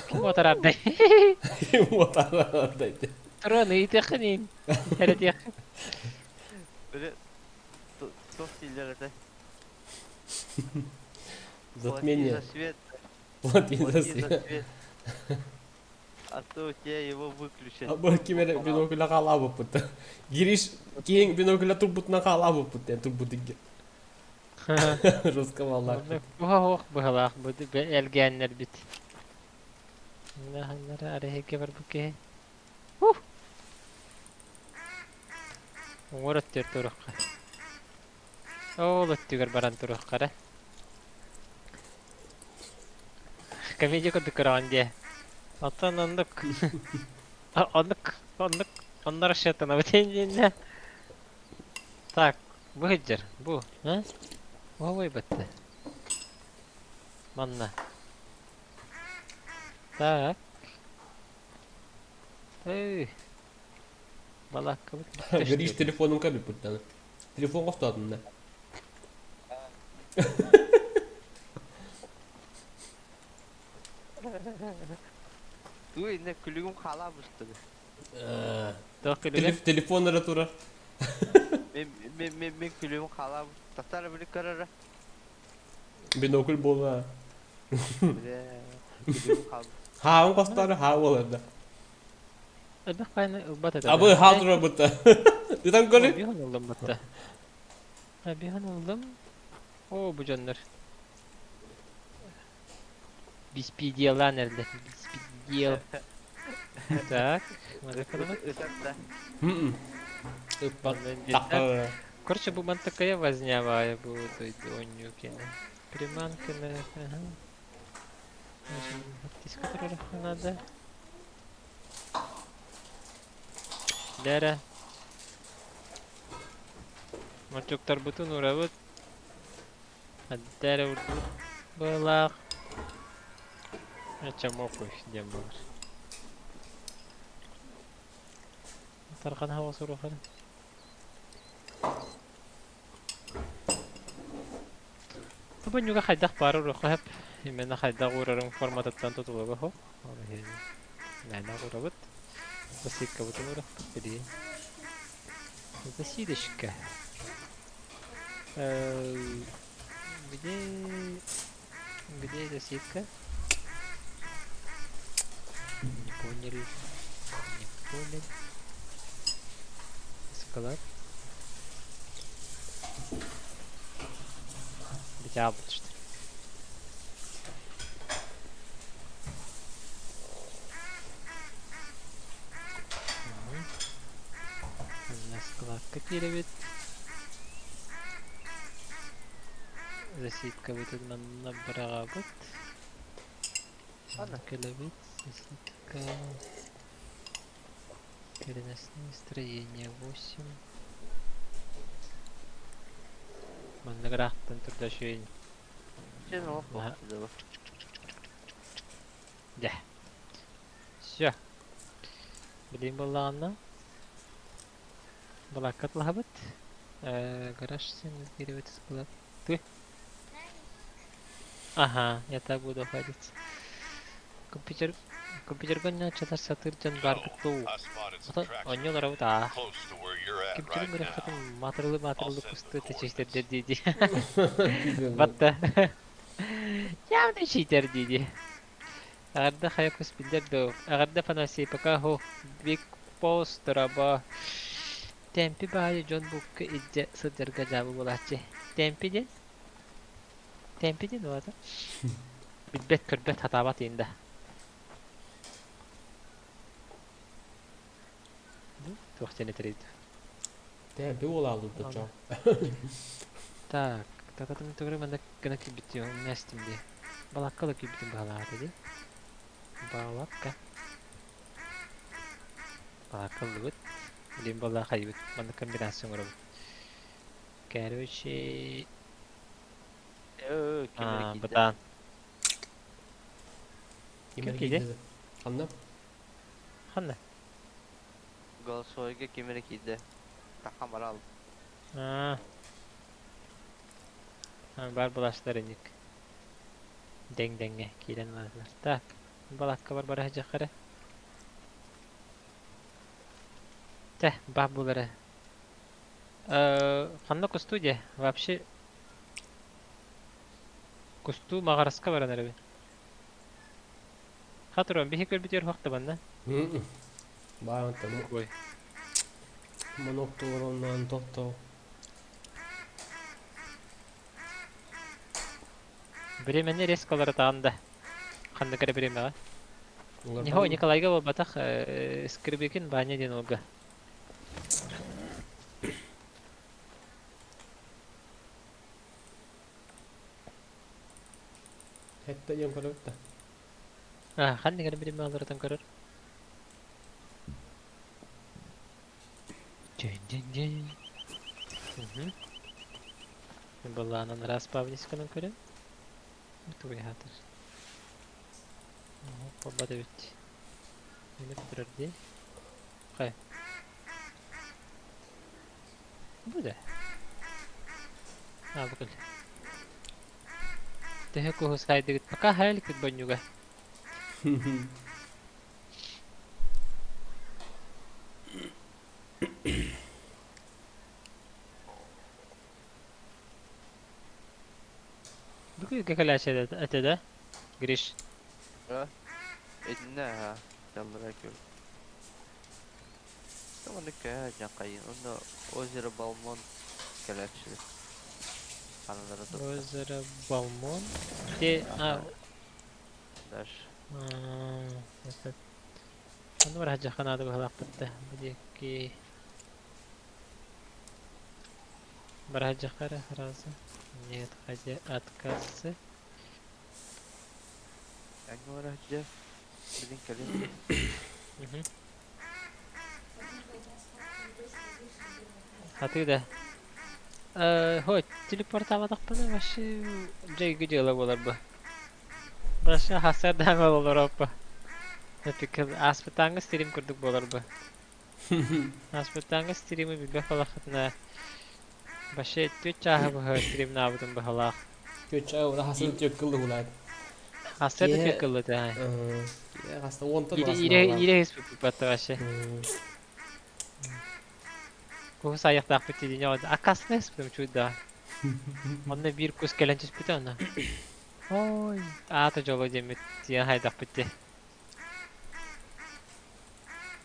Ким отарардай? Отарардай. Туран ыйытыаххын эрэтиэххин. Затмение. Плати за свет. Плати за свет. А то у тебя его выключат. Бу ким эрэ бинокль хаалаабыппыт. Гириш киэҥ бинокль турбутунан хаалаабыппыт диэн турбут игге. Русскомаллаах. Уһа-уох быһалаах бу элгээннэрбит. Наханнара арэһигэ барбыт киһи. Ух! Уҥуор өттүгэр туруохха. Ол өттүгэр баран туруохха эрэ. Комедия курдук көрөҕүн диэ. Оттон оннук оннук оннук онно расчеттанабыт иннинэ. Так, бу сылдьар, бу, а? Уһа батта. Манна. Так. Эй. Балааккабыт Гриш телефонун көрбүппүт Телефон хостоотун да. Туй инне күлүгүм хаалаабыстыгы. Туох күлүгэ? Телефон эрэ турар. Мен мен мен мен күлүгүм хаалаабыс. Татар били көрөрө. Бинокль буола. Бile күлүгүм хаалбыт. Хаавын хостоору хаа буолар да. Элбэх пайны ылбат этэ. Абы хаа турар бутта. Ытан көрү. Биһон ыллым батта. Биһон ыллым. О, бу дьоннор. Беспределлаан эрдэ. Беспредел. Так, Ытар да. Ыппат. Тахха. Короче, бу мантакая возня баайа бу дойду оонньуу киэнэ. Приманканы, ага. Артистка турар надо. Дээрэ. Мончуктарбытын уурабыт. Дээрэ урдубут быһыылаах. Чамокуй диэн буолар. Тархан хаҕа сурухан. Бу хайдах баар уруохха сөп. Именно хайдах уурарыҥ форматыттан тутулуга суох. Ол иһин мээнэ уурабыт. Засидкабытын уурахпыт билигин. Засидочка. Где... Где засидка? Не поняли. Не понял. Склад. Битябыт что Складка киирэбит. Засидкабытын манна быраҕабыт. Ладно. Кэлэбит. Засидка. Переносные строения 8. Манна ыраахтан турда үчүгэй. Сен олох Наһаа. буолла. Дьэ. Все. Билигин буоллаҕына балаакка атылаһабыт. Гараж син киирбит склад. Ты? Ага, я так буду ходить. Компьютер компьютерга ньааччатар сатыыр дьон So, бааргыт дуу? I spotted some Ото tracks онньолоробут аа. close to where you're at Компьютерин right now. көрөххөтүн маатырылы I'll маатырылы send the кустуу coordinates. тэчиһитэрдэр дии-дии. Батта. Явно читер дии-дии. Эҕэрдэ хайа кус биллэр дуу? Эҕэрдэ Афанасий, пока ху. Биг пост раба. Темпи баайы дьон букка илдьэ сылдьарга дьаабы буолааччы. Темпи диэн? Темпи диэн уолата. Билбэт, көрбөт, хатаабат иин да. Туох диэн этэрий Темпи буолаалдым тучча. Так, тататын түгүрү манна гына киирбит умнастым дии. Балакка да киирбитим баһалаата дии. Балакка. Балакка ыллыбыт. Билин буолла хайыбыт. Манна комбинация оҥоробут. Короче... Э, ким эрэ А, киирдэ. бытаан. Ким Ким эрэ киирдэ? киирдэ? Ханна? Ханна? Голосовойга ким эрэ киирдэ. Тахам барал. А. Бар булаштар иник. Дэҥ-дэҥҥэ киирэн бараллар. Так, балакка бар бара сылдьыахха эрэ. Тэ, баар буолара. Ханна кустуу диэ? Вообще кустуу Маҕараска баран эрэбин. Хатырон, биһи көрбүтүгэр суох да манна. Баҕантан Ой. моноктуороннаан тохтоо. Времени резко уларытаҕын да. Ханнык эрэ бириэмэҕэ. Нихо Николайга буолбатах, Скрыбыкин Ваня диэн уолга. Хэтте диэн көрөбүт да. А, ханнык эрэ бириэмэҕэ уларытан көрөр. Дьин-дьин-дьин. Мгм. Былаанын раз Павлисканан көрөн. Тугуй аһаатар. Холбот эбит. Мини турар дии. Хай. Бу да. А, бу кэл. Төһө куһу сайдыгыт пока хайалыкпыт бонньуга. Бүгүн кэлээччи этэ да, Гриш? Итиннэ аһа, дьаллара күөл. Маннык көһө дьаҥхайын уонна озеро Балмон кэлээччилэр. Ханалара турда. Озеро Балмон? Где... А, Дальше. этот... Ону бараһа дьаханаады быһалаахпыт да. Бу диэки... Бараһа дьахара сразу. Нет, хотя отказы. Эҥҥэ бараһдьа. Билин кэлин. Мгм. Атыы да. Э, хоть телепортаабатахпына вообще дьайгы дьыала буолар бу. Вообще хасардаан олороппа. Ааспытааҥҥы стрим курдук буолар бу. Ааспытааҥҥы стримы билбэх буоллаххытына вообще түөрт чааһы быһа стримнаабытым быһалаах. Түөрт чаа ура хасын түөрт кыллы булаат. Хасса да түөрт кыллы да. Киэ хаста уонтан Ире ире ире испыппатта вообще. Куһус айахтаахпыт дии аккаастанан испитим чуйда. Онно биир кус кэлэн түспүтэ онно. Ой, аата дьоло диэммит тиийэн хайдахпыт дии.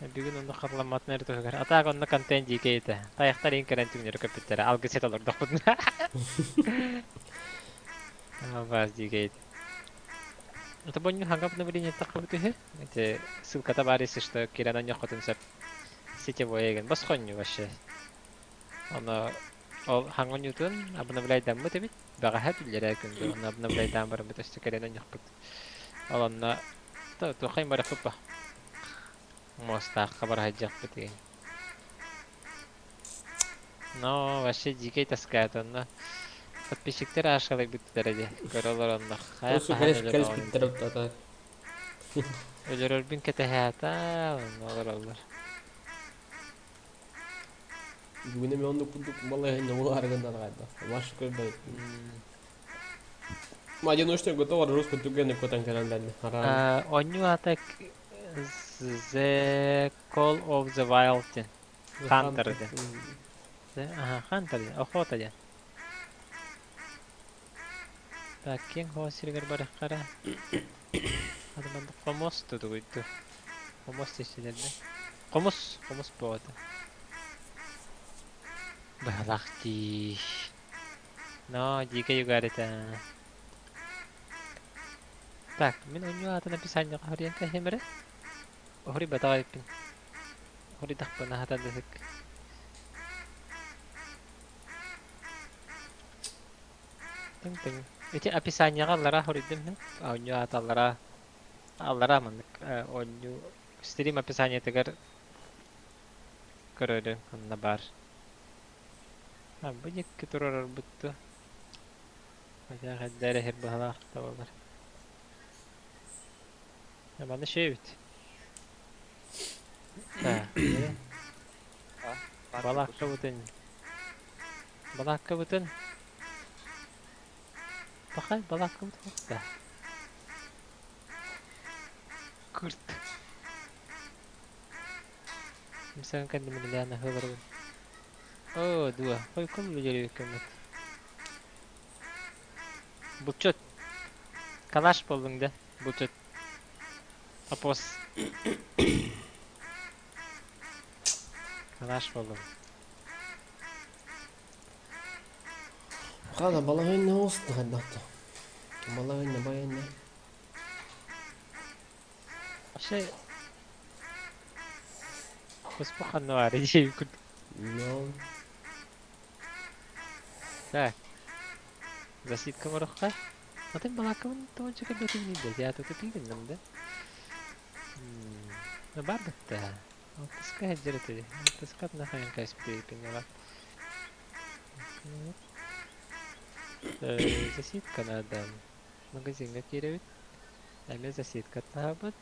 Бүгүн онно хатыламматын эрэ туһугар. А так онно контент дьиикэй этэ. Тайахтар иин кэлэн түҥнэри көппүттэрэ. Алгысет олордохпутуна. Абаас дьиикэй этэ. Это бонню ханга обновление таххабыт үһү. Эти ссылката баар если что киирэн онньоххутун сөп. Сетевой эгин босхонньу вообще. Оно ол хаҥонньутун обновляйдаммыт эбит. Бэҕэһээ биллэрээ күн дуу, онно обновляйдаан бараммыт өссө кэлэн онньохпут. Ол онно туоххайын барыахпыт ба. Муостаахха бараһайдьахпыт игин. Но вообще дикэй таскаат онно подписчиктэр аашалайбыттара дии көрө олороннор хайа хаһан өлөрөҕүн Кэлиспиттэр Өлөрөрбүн кэтэһээтэ онно олороллор. Бүгүн эмиэ оннук курдук балаһыанньа буолаары гыннар хайдах. Маш көрбөт. Ма одиночный готов русский түгэн көтөн кэлэллэр. Хараа. Оонньуу аата The Call of the Wild диэн. Hunter диэн. Аха, Hunter диэн, охота диэн. Так, киэҥ хоһо сиригэр барыахха эрэ. Аны манна хомус тутугуйду. Хомус тиэстилэр да. Хомус, хомус буолуо Быһалаах дии. Но, дикэй угарыта. Так, мин оонньуу аатын описаниеҕа хоруйан кэһиэм эрэ. Хоруйбатах эбиппин. Хоруйдахпына хатандыһык. Тыҥ-тыҥ. Ити описаниеҕа аллараа хоруйдум мин. Оонньуу аата аллараа аллараа маннык оонньуу стрим описаниетыгар көрөрү онно баар. А бу диэки туруорарбыт дуо? Хотя хайда эрэ иһэр быһалаах да буолар. Маны шеют. Так, балааккабытын Балааккабытын Пахай, балааккабыт да. Кырт. Мисаҥ кэнним Ляна хыларбын. О, дуа, хойком үлэлиэккэммит. Булчут. Калаш боллуҥ да, булчут. Апос. Калаш боллуҥ. Хана балаһыанньа оҕуста хайдахта. Балаһыанньа байанньа. Вообще Куспа ханна баар дии курдук. No. Так. Засидка барахха. Атын балааккабын тоҕончо кэлбэтим да, я тут тупигинным да. Ну бар бытта. Алтыска сылдьар этэ дии. Алтыска нахайын кэспиэппин Засидка надо. Магазиҥҥа киирэбит. Эмиэ засидка таһабыт.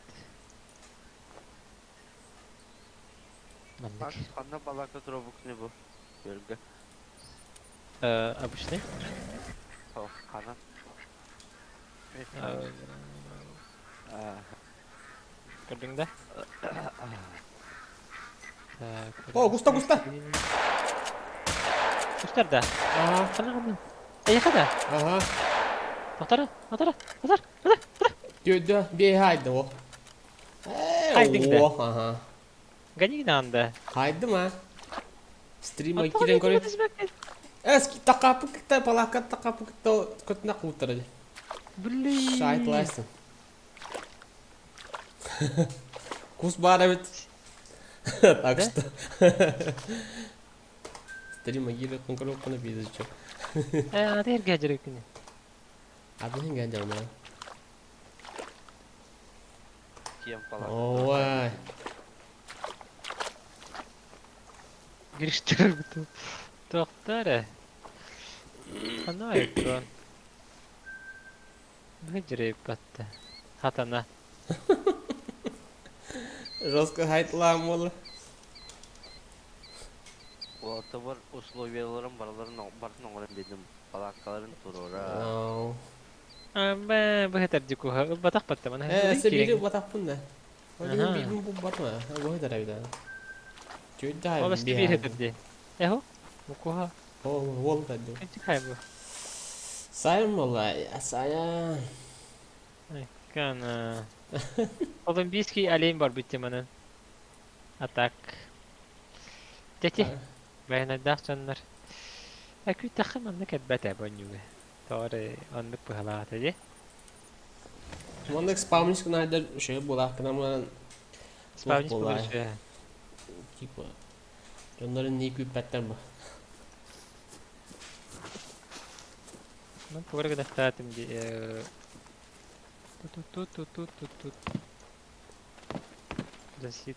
Маннык. Макс, ханна балака туруобукуный бу? Күөлгэ. Обычный. О, ханан? Көрдүҥ да? О, густа, густа! Кустар да? Ага. Хана хана. Эйиэхэ да? Ага. Атара, атара, атар, атар, атар. Дьэ, бие хайды о. Хайдыҥ да? О, ага. Ганигнаан да? Хайдым а. Стрима киирэн көрө. Эс такапыкта палака такапыкта көтүнэ куутара. Блин. Сайт лайсын. Кус баар эбит. Так что. Стрима киирэ конкуроккуна биэдэ Э, аты эргэ дьарыккыны. Атын гэн дьармаа. Киэм палака. Ой. Гриштер буту. Тохтоо эрэ. Ханна айыттыан? Бу дьирэйбатта. Хатана. Жестко хайтлаан буолла. Уолаттар условияларын барыларын барытын оҥорон биэрдим. Балааккаларын туруора. Ау. Амма быһытар дьукуһа ылбатах баттамана. Э, Ылын се бири киирэҥ. батаппын да. Ол Аха. биирин бу батма. Бу да бida. Ол Чүйдэ өстө биир биһа. хэтэр дии. Эхо? Мукуһа. Ол ол да ду. Кэнчик хай бу. Сайын болла, saya. Кана. Колумбийский олень бар бүттем манан. А так. Тети. Байанайдаах дьоннор. Э күүтэххэ манна кэлбэт ээ бонньуга. Тоҕо оннук быһалаата дии. Маннык спавнис гынайдар шөй булаах гынаман Спавнис буолаа. булар үчүгэй. Типа дьоннорун не күүппэттэр бу. Мен тугары гынахтаатым дии. Тут-тут-тут-тут-тут-тут. Засид.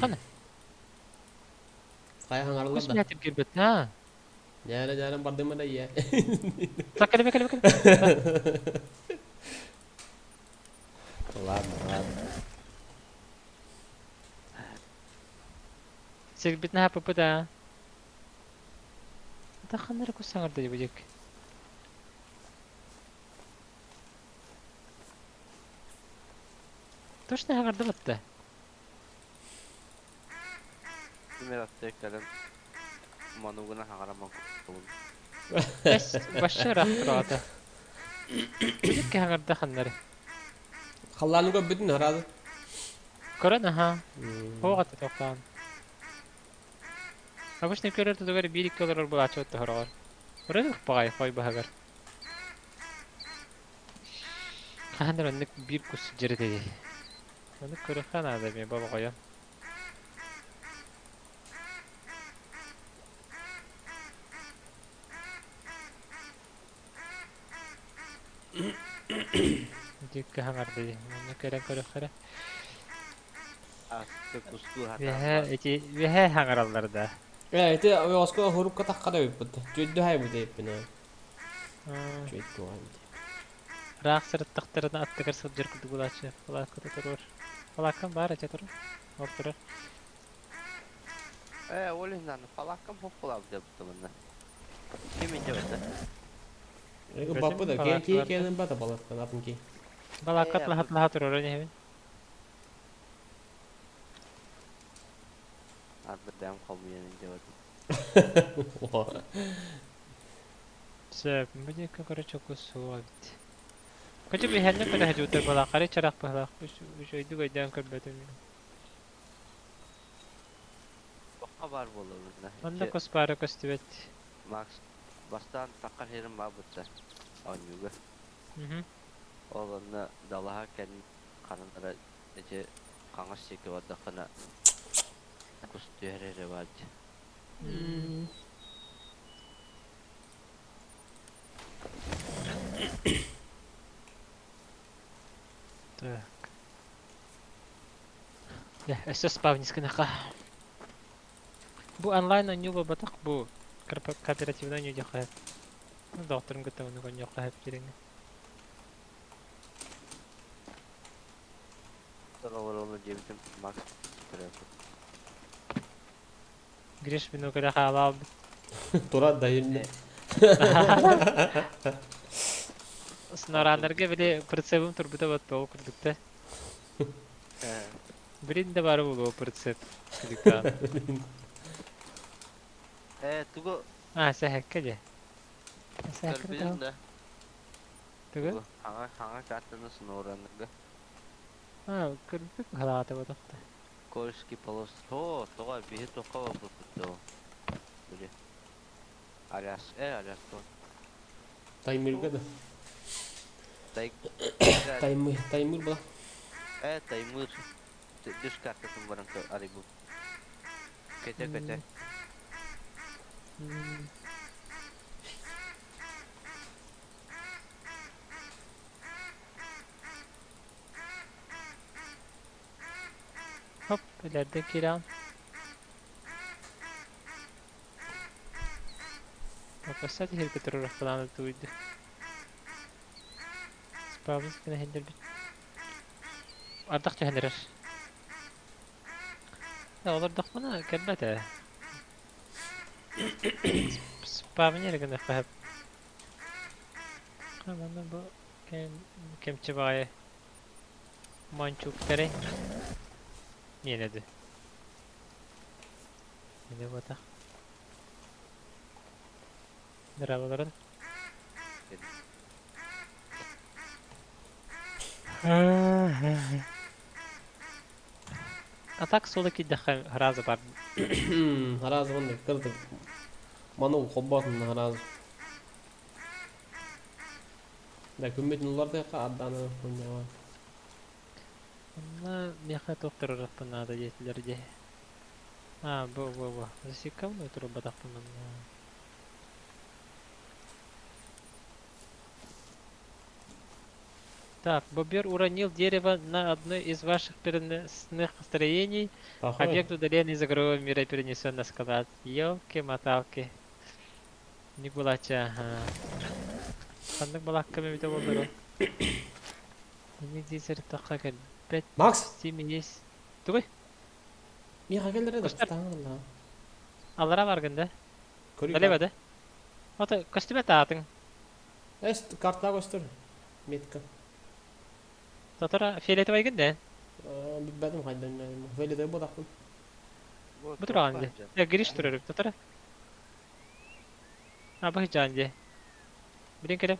Қана? Хайа хаңарылар Кус да. миэтип кирбит ha. Дьээрэ дьээрэ бардыма да ийэ. Так кэлеме кэлеме кэлеме. Ладно, ладно. Сирбит наха папыта. Таханнары кус саңарды дебедек. Точно хаңарды батта. Кимер аттык кэлэн манугuna хаҕараман куттубун. Эс башы рахтырата. Бүдүк хаңарды ханнары. Халлааныга бүтүн харады. Көрөн аха. Хоғаты тоқтаған. Обычно көрөр тутугар биир икки олорор булаачы отто хороҕор. Көрөн баҕай хой баһагар. Хаһаннар оннук биир кус дьэрэтэ. Оннук көрөххө наада эмиэ болҕойон. Диккэ хаҥарды дии. Онно кэлэн көрөххө эрэ. Астык кустуу Үөһээ хатаан ити үөһээ хаҥараллар да. Э, ити оскола хурукка таххара бүппүт. Чүйдү хай бу дейппин. Чүйдү хай бу. Ыраах сырыттахтарына аттыгар сылдьар курдук булааччы. Балаакката туруор. Балааккам баар этэ турар. Ол турар. Э, ол иһин палаккам хоппулаабыт дебиттамынна. Ким инде бата? Эгэ Бэтим баппы да кен ки балааккаларда. кенен бата балаткан атын ки. Балаакка Э, лаһат лаһа турар эһэбин. Арбыдам хомуйан инде бата. Сөп, бу диэки короче кус суох эбит. Кычы биһэннэ көрө сылдьыбыттар балааккары чарах быһалаах. Үчүгэйдик өйдөөн көрбөтүм. Бакка бар болор. Онно кус баара көстүбэт. Макс бастаан таққар херин баабытта. Онюга. Мгм. Ол онно далаһа кэн хананара эти хаҥас сиэки бардаххына кус түһэр эрэ баар дии. Так. Дьэ, өссө спавнискыныха. Бу онлайн оонньуу буолбатах, бу кооперативный оонньуу диэххэ сөп. Ну, доҕотторум кытта оннук оонньуохха сөп дириҥҥэ. Олоролу диэбитим Макс көрөөкү. Гриш мин кэлэ хаалаалбыт. Тура дайын. Снораннарга били прицебым турбута батта ол курдук да. Билин да бары буолуо прицеп. Кыдыктаан. Э, тугу А, сэһэккэ дьэ. Сэһэккэ көрбүтүм да да. тугу? Хаҥа хаҥа картаны снораннарга. А, көрбүт халаата батахта. Кольский полуостров. О, тоҕо биһи тоққа барбыппыт Били. Аляс, Аляс то. Таймырга да. Тай Таймыр, таймыр була. Таймыр. Дүс картатын баран арыйбыт. Кете кете. Хоп, илэрдэ киирэн. Өссө тиһиргэ туруорахпынааны тууйду. Спавнис гына иһиллэрбит. Ардах түһэн эрэр. Олордохпуна кэлбэт ээ. Спавнер гыныахха сөп. Манна бу кэмчи баҕайы мончууктары миэнэ дуу. Миэнэ буотах. Драгаларын. А так суола киирдэххэ сразу бар. Сразу онно кырдык. Ману холбоотун сразу. Да күммүт нуллардыахха ардааны хуйнява. Онно миэхэ туох турарахпын наада диэтилэр дии. А, бу бу бу. Засекал турбатахпын манна. Так, бобер уронил дерево на одно из ваших переносных строений. Пахой. Объект удален из игрового мира и перенесен на склад. Елки-моталки. Не булача, ага. Ханнык балакка эбитэ буоллар. Инник дии сырыттахха кэлбэт. Макс! Стиме есть. Тугуй? Миэхэ кэллэрэ да Көстөр. тутаһан Аллара баргын да. Көрүй Далеба да. Ото көстүбэт аатыҥ. Эс карта көстөр. Метка. Татара фиолетовайгын да. Билбэтим хайдан Фиолетовый буолахпын. Бу тураҕын дии. Э, Гриш турар татара. А быһыжаан дии. Билин кэлем.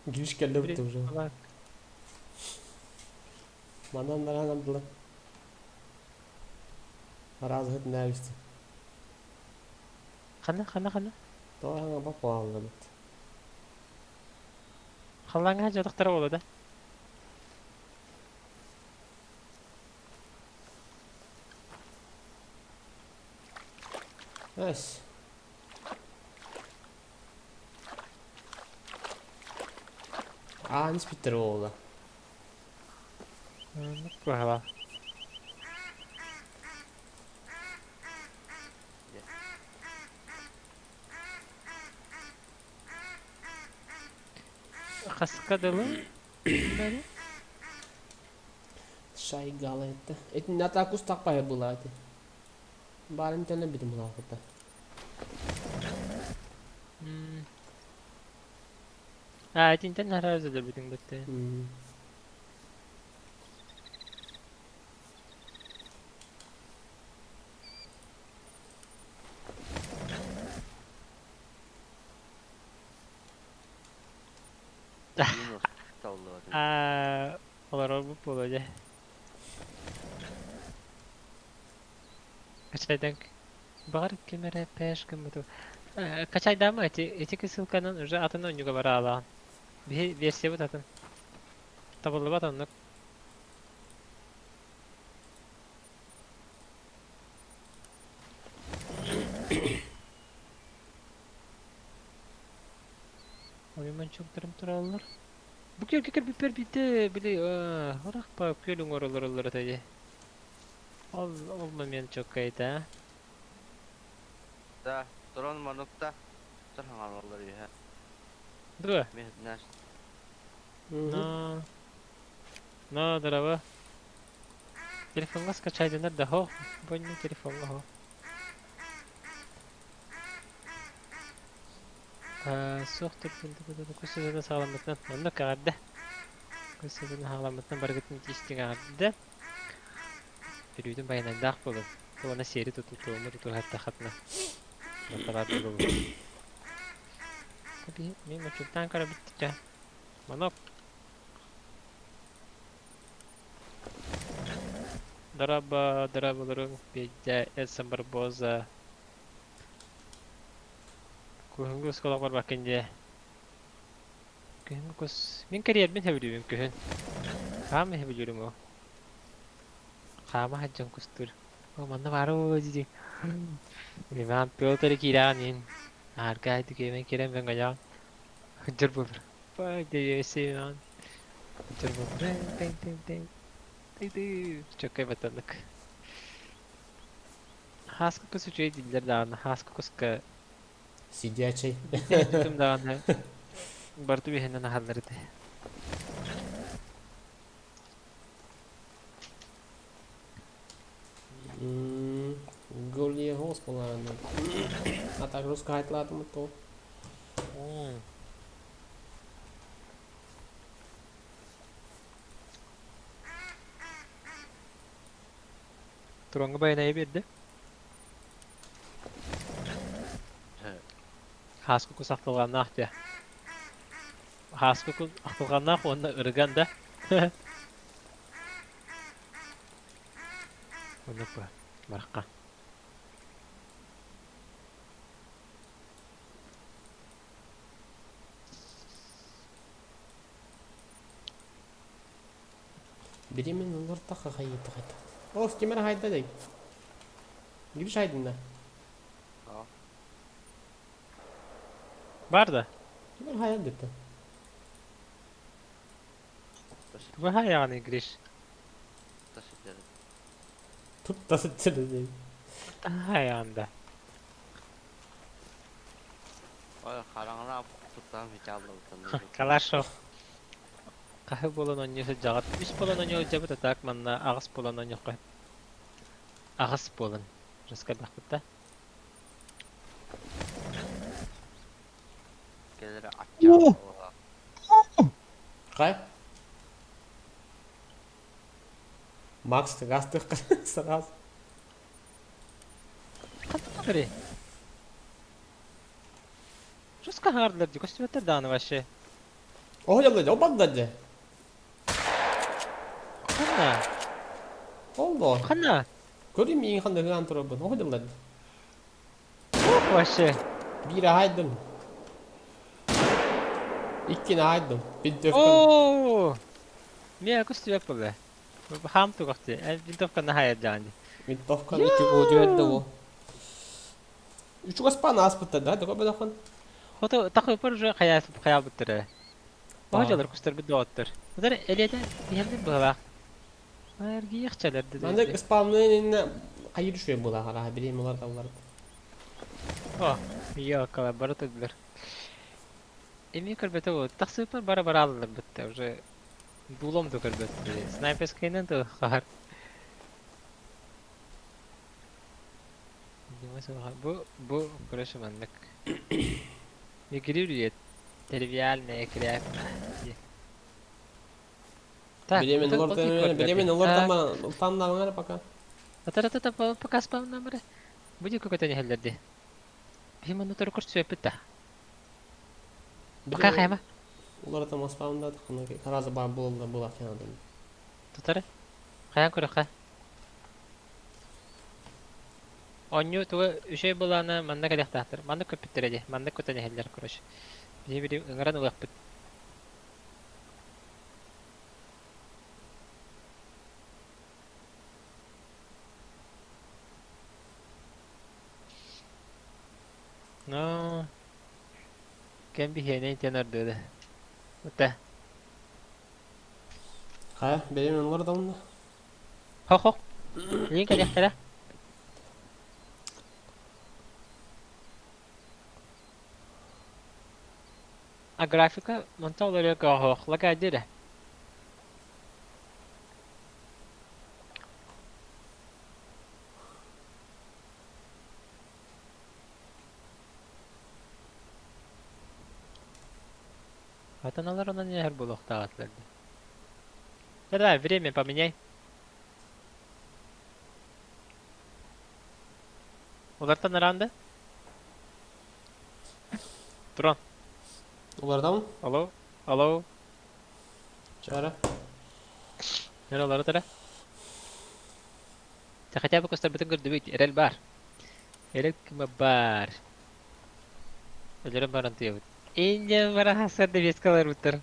Гриш кэллэ бутта уже. Манан баран алдылар. Аразыһыт нээбисти. Ханна, ханна, ханна? Тоҕо баппааллабыт. Халлааҥҥа дьадахтара буолла да. Эс. Аан испиттэр буолла. Ну, куһаҕан. Хаска дылы? Бары? Шайгала это. Это не так устакпая была это. Барын тәне битим булакыта. А, итинтэн наһаа өлөрбүтүҥ бытты. Аа, олорор буолуо дьэ. Качайдан баҕар ким эрэ пэш гыммыту. Качайдаама эти ити ссылканан уже атын оонньууга бараалаан. Биһи версиябыт атын. Табыллыбат оннук. Ойуманчуктарым тураллар. Бу күөлгэ кэлбиппэр биирдэ били орахпа күөл уҥуор олороллор этэ дии. Ол ол момент чоккайда. Да, туран маныкта. Тур хаҥалалар үһэ. Дуо? Мен наш. Но. Но, здорово. Телефоҥҥа скачайданар да хо. Бонню телефоҥҥа хо. Суох кус сезона саҕаламмытынан оннук эҕэрдэ. Кус сезона саҕаламмытынан барыгытын истиҥ эҕэрдэ. Өрүүтүн байанайдаах буолун. Уонна сиэри туту туому тутуһар тахатына. Барталар буолуо. Мин мочуктаан көрөбүт Манок. Дорообо, дорооболоруҥ, Петя, Элса Барбоза. Күһүҥҥү оскуолаҕа барбаккын дии. Күһүҥҥү кус... Мин кэрийэрбин сөбүлүүбүн күһүн. Хаама сөбүлүүрүм ол. Хаама сылдьан кустуур. О, манна баара буолуо дии. Иван Петр киирэҕин иһин. Аарга күөмэн киирэн бэҥҥэдьэҕин. Дьыр буолар. Пай Иван. Дьыр буолар. Тэҥ тэҥ тэҥ. Ты-ты. Чөккөй баттаннык. Хааска кус үчүгэй дииллэр даҕаны. Хааска куска Сидячий. Биирдэ даҕаны барыта үөһэнэн аһаллар этэ. Голье хоспалааны. А так русская хайтлаатым то. Туроҥҥа байанайы биэрдэ. Хааскы кус ахтылҕаннаах дьэ. Хааскы кус ахтылҕаннаах уонна ырыган да. Оннук ба, барахха. Биримен олортахха хайыта хайта. О, кимер хайда дей. Гүлүш айдында. Бар да. Кимер хайан депті. Туга хайаҕаный Гриш? Тут да сытчыры дей. Хайаҕан да. Калашов. Хаһы буолан оонньуу сылдьаҕыт? Үс буолан оонньуу сылдьабыт, а так манна аҕыс буолан оонньуохха сөп. Аҕыс буолан. Раскабахпыт да? Хай. Макс гастых сразу. Ханна Жестко хаҥардылар дии, көстүбэттэр даҕаны вообще. Оһолло, обалдадже. Ханна? Олло. Ханна? Көрүм миин ханна ыгаан турабын. Оһолло. Вообще. Биир аһайдым. Иккини аһайдым. Винтовканы. Оо! Миэ көстүбэт буолла. Хаам тугахты. Винтовканы хаайардаан дии. Винтовканы икки куутуйар да бу. Үчүгэс паан ааспыттар да, докой бөлөххөн. Хото тахыпар уже хайаабыттара. Оһо кустарбыт доҕоттор. Удар элиэтэ иһэллэр быһалаах. Эргийиэхчэлэр Маннык спамнын инне хайыр үшүө була хараha билим олар таллар. О, ёкала бары тыдылар. Эми көрбөтө бу. Тахсыпар бара бара алылар бытта уже дулом да көрбөт. Снайперскайынан да хаар. Бу бу короче маннык. Мигрирует тривиальная кряпка. Так, Билемен олор билемен олор там там пока. Та-та-та пока спам номеры. Будет какой-то нехеллерди. Биһим онно туру көрсүөппүт да. Пока хайма. Олар там спамда харазы бар булды була кенадым. Тутары. Хайан көрөххэ. Онньу туга үчүгэй былаана манна кэлиэхтаахтар. Манна көппүттэрэ дии. Манна көтөн иһэллэр короче. Биһи били ыҥыран ылыахпыт. Ну, кэм биһиэнэ итиэн ордуода. Ута. Хайа, билемен олор да Хо-хо. Илин кэлиэхтэрэ. А графика онтон олорор көөһөөх лагайдыра. Атаналар онон иһэр буолуохтаах этилэр дии. Давай, время поменяй. Улартан араанды. Туран. Улардан? Алло, алло. Чара. Нere олары тара. Хотя бы көстөрбүтүн көрдүбүт. Эрэл бар. Эрэл киме бар. Өлөрөн баран тыябыт. Инде бара хасар девескалар буттар.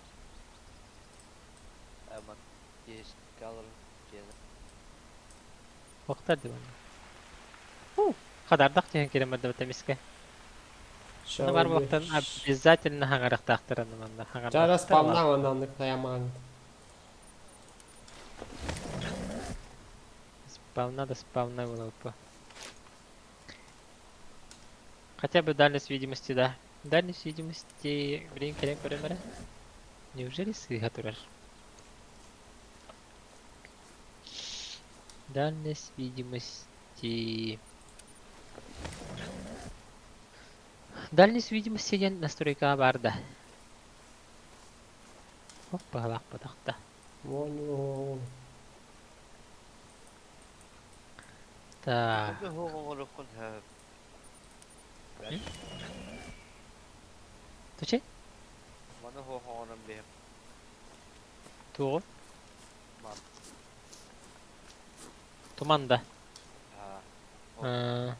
Вақтар деп аны. Хадардах деген керем барды бітемеске. Аны бар вақтан обязательно хаңарақтақтыр аны манда. Чара спамнан андан таяман. Спавна да спавна было бы. Хотя бы дальность видимости, да. Дальность видимости, блин, кэлэн көрөм эрэ. Неужели сыыһа турар? Дальность видимости. Дальность видимости диэн настройкаҕа баар да. Оп, баһылаахпатах да. Оонньуу. Так. Хобби хоҕоҥоруккун хөп. Тучай? Маны хоҕоҥорон биһим. Тугу? Ман. Туман да. Аа.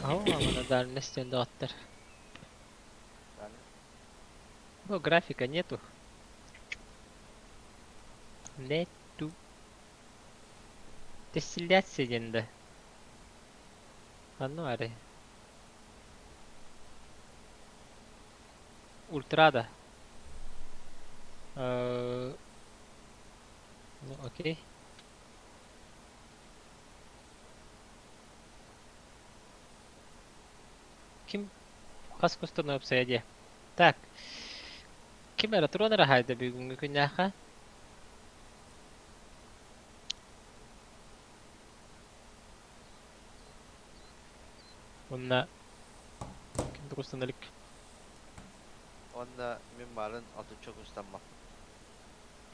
Ау, ана дальность диэн доҕоттор. Ну, графика нету. Нету. Тестиляция диэн да. Ханна баарый? Ультрада. Ну, окей. Ким хас кустан уопсайа диэ. Так. Ким эрэ туран эрэ хаайда бүгүҥҥү күннээххэ? Уонна ким да кустан илик. Уонна мин баарын отучча кустаммаппын.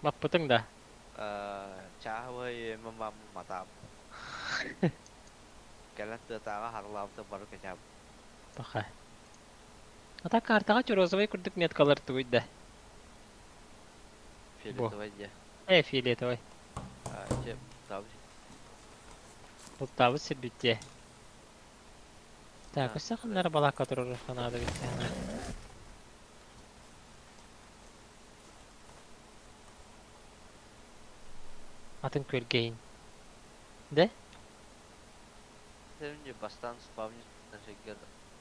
Маппытыҥ да? Чааһабай мамам матаам. Кэлэн тыатааҕы харылаабыта бары кэчээбит. Паха. А так картаҕа розовый курдук меткалар тугуй да? Фиолетовай диэ. Фиолетовай. Чэ, табыс. Бултаабыт сирбит дии. Так, өссө ханнара балаакка турар наада бит. Атын күөлгэйин. Да? Бастаан спавнис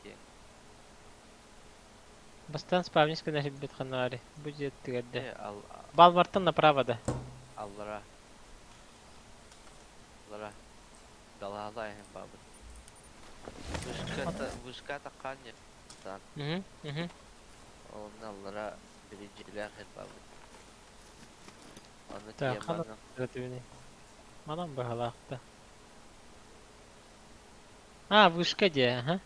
диэн. Бастаан спавнис гына сирбит ханнаары. Бу дьиэттигэрдэ. Балбартан направо да. Аллара. Аллара. Далаала эһин бабыт. Вышка вышка таккан тан. Онно аллара биринчилээх эр бабыт. Аны Так, ханна Манан быһалаахта. А, вышка дии, ага.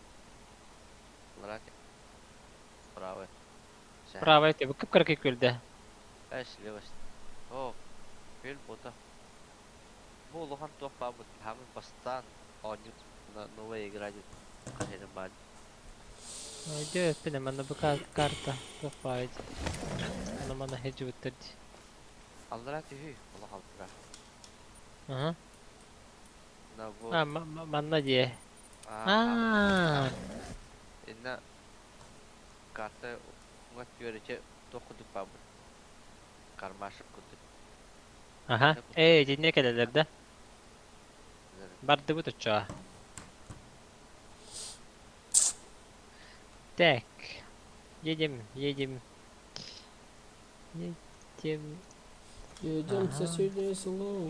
Аллара правый. Правый ты, кып-кыракый күөлдэ. Э, слева. О, күөл бота. Бу улахан туох баабыт, хаамын бастаан оонньуу новая игра диэн хаһыырым баар. Дьэ, өппүнэ, манна бу карта туох баайд. Аны манна хеджибиттэр дии. Аллара түһүй, олох аллара. Ага. На бу. А, манна дии. Аа. Инна карта уҥа түөрүчэ туох курдук баабыт. Кармашек курдук. Аха. Ээ, итиннэ кэлэлэр да. Бардыбыт оччоҕо. Так. Едем, едем. Едем. Едем в соседнее село.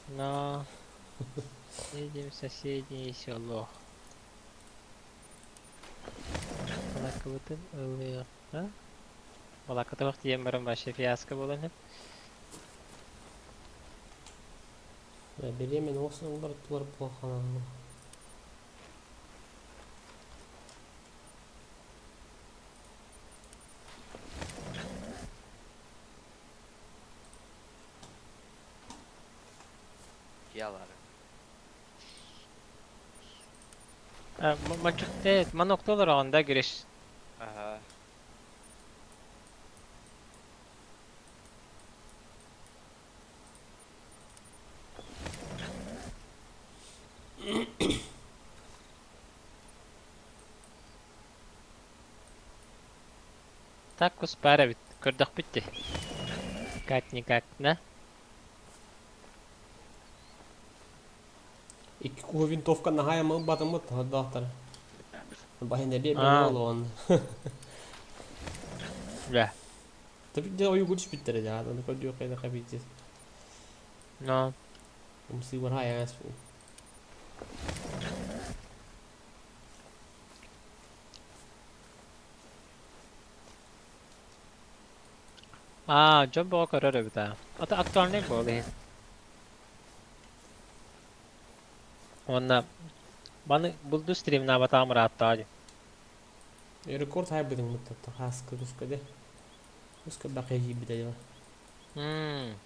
Но. Едем в соседнее село. Балакабытын ылыахха. Балакатыбах тиийэн баран вообще фиаско буолан иһэр. Беременна охсон барыттылар плохо. Ялары. Манчук маноктолор оҕонда Гриш. Ага. Так кус баар эбит. Көрдөхпүт дии. Как-никак, да? Икки куһу винтовка наһаа батыммыт доктор. Баһын эбиэ буолуон. Да. Тэбит ойугу түспүттэрэ даа, аны көрдүөх кайда хабитис. Но. Умсыыбар хайаас. Аа, дьон бөҕө көрөр эбит аа. Ата актуальнай буол иһин. Уонна маны булду стримнаабатаҕым ырааттаҕа дии. Рекорд хайбытыҥ быттатта хааска кускаде. Куска бакы киирбитэ дьэ. Мм.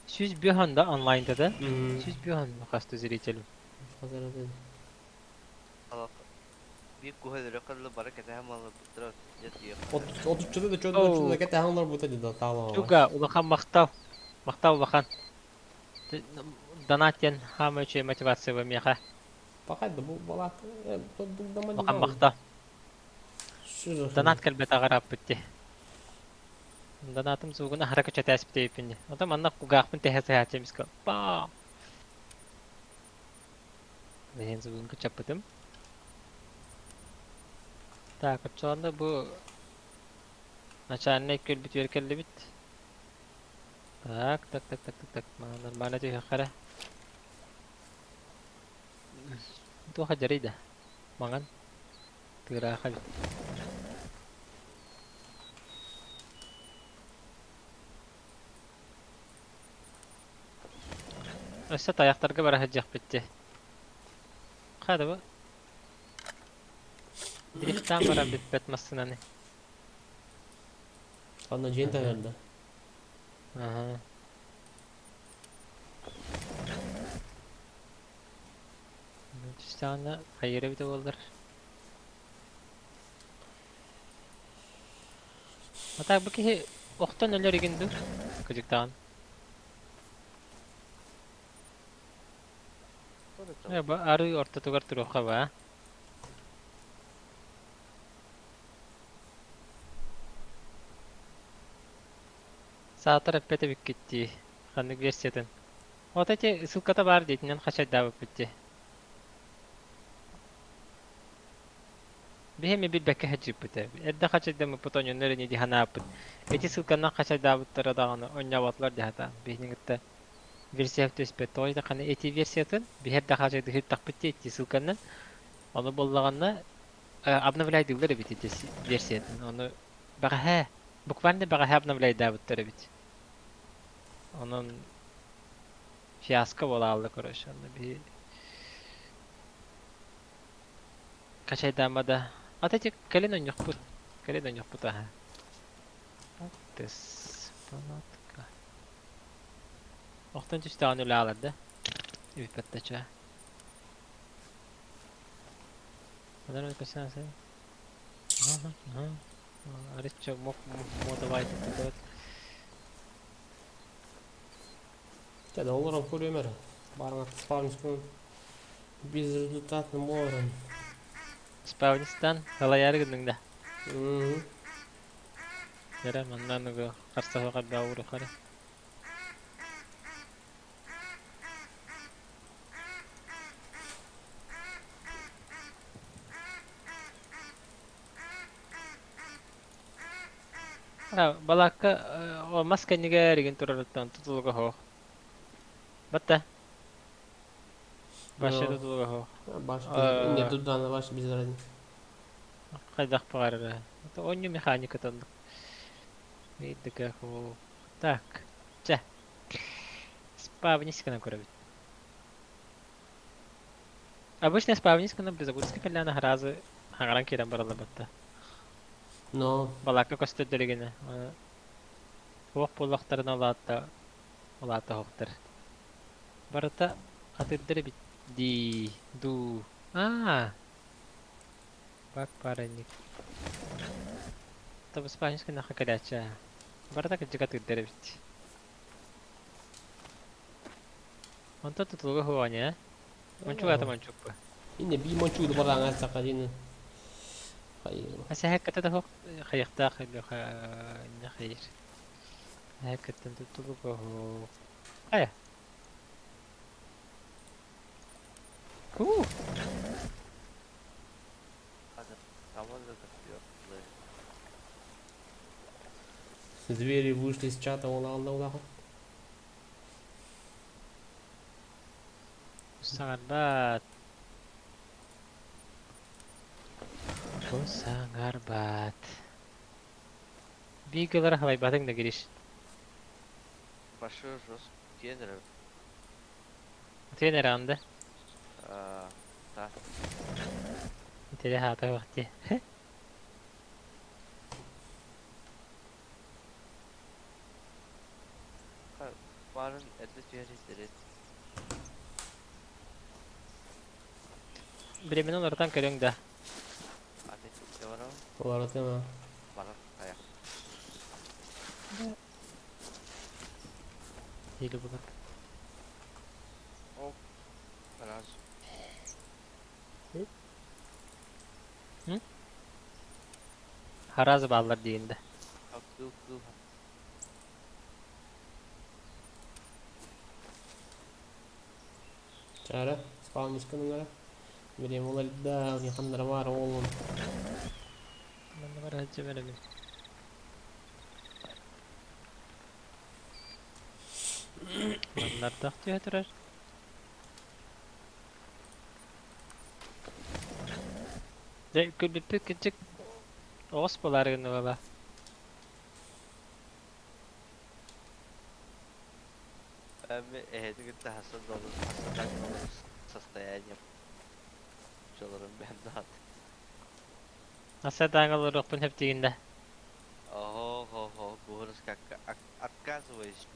101 да онлайнда да? 101 хаста зритель. Биир куһа өлөрө кыллы бары кэтэһэн малларбыттара дьэ тиийиэххэ. Отуччута да чуода да кэтэһэн олорбута дии таалаҕа. Чуга улахан махтал. Махтал улахан. Донат диэн хаама үчүгэй мотивация ба миэхэ. Пакай да бу балаак Улахан махтал. Донат кэлбэтэҕэр арааппыт дии. Донатым звугун аһара көчөтөөспүт эбиппин дии. Ото манна кугаахпын тэһэ сыһааччы эмискэ па Иһин звугун кычаппытым. Так, оччоҕуна бу начальнай күөлбүтүгэр кэллибит. Так, так, так, так, так, так, нормально түһүөххэ эрэ. Туох дьарый да? Маҥан. Тыыраах эбит. Өссө тайахтарга бара сылдьыахпыт дии. Хайа да бу? Дрифтаан баран бүппэт массыынаны. Ханна дьиэн таһыарда. Аха. Түстэҕинэ хайыыр эбитэ буоллар. А так бу киһи охтон өлөр игин дуу? Кыдьыктаҕын. Э, бу арыы ортотугар туруохха ба. Саатар эппэт эбиккит дии. Ханнык версиятын. Вот эти ссылката баар диэтинэн хачайдаабыппыт дии. Биһи эмиэ билбэккэ сылдьыппыт ээ. Эрдэ хачайдаммыппыт онньоннор ини дии санаабыппыт. Ити ссылканан хачайдаабыттара даҕаны онньооботулар дии сатаан. Биһини кытта версия түспэт. Тоҕо диэтэххинэ ити версиятын биһи эрдэ хачайдыһыттахпыт дии ити ссылканан. Ону буоллаҕына обновляйдыыллар эбит ити версиятын. Ону бэҕэһээ, буквально бэҕэһээ обновляйдаабыттар эбит. Онон фиаско буолаалла короче. Онно биһи Качайдаама да. Ата ити кэлин онньохпут. Кэлин онньохпут аһа. Тыс. Палатка. Охтон түстэҕин үлэ аалар да. Үппэттача. Адар көсәсә. Ага, ага. Арычча мок модавай тутат. Чэ, да олорон көрүөм эрэ. Барыңа спавнискын безрезультатно буоларын. Спавнистан халайаары гынныҥ да. Эрэ манна аныгы харсаһы харбаа уурухары. Балаакка мас кэннигэр игин турарыттан тутулуга суох. Батта. Вообще тутулуга суох. Нет, тут да, вообще без разницы. Хайдах баҕарара. Оонньуу механиката оннук. Так, чэ. Спавнись гынан көрөбүт. Обычно спавнись гынан безогурский кэллээн аһаразы хаҥаран киирэн бараллар батта. Но. Балаакка көстөрдөрүгүнэ. Туох буоллахтарына улаатта улаата оһохтор. Барыта атыырдар эбит дии дуу. Аа Бак паранник. Табыспаанньыс гыннахха кэлээччи аа. Барыта кырдьык атыырдар эбит. Онтон тутулуга суоҕа ээ. Мончук аата мончукпу. Инне бии мончугу барааҥа сахалины. Сэһэккэтэ да суох хайыахтаах хайыр. Сэһэккэттэн тутулуга суох. Хайа. Куу. Звери вышли из чата, он алла Саҥарбат. Бу саҥарбат. Биир халайбатыҥ да Гриш. Большой жестко тенер. Утуйан эрэҕин да? Да. Итили хаата суох дии. Баарын эрдэ түһэр сирин. Биримини уларытан көрүҥ да. Уларытыам аа. Барар хайа. Или булар. Ол раз. Харазы бааллар диин да. Кыл кыл. Чара, спалничканы ыҥыра. Билиэм уларыйда, ханнара баар оҕолон. Манна бар сылдьым эрэ мин. Маннардах түһэ турар. Дьэ, күлбүппүт кырдьык оҕус буолаары гынна буолла. Эми эһэти кытта хасан доллар хасан доллар состояние дьолорун бэһэн даҕаны. Аса дааҥ олоруохпун сөп диигин да. Ого-го-го, куһурус как отказываюсь.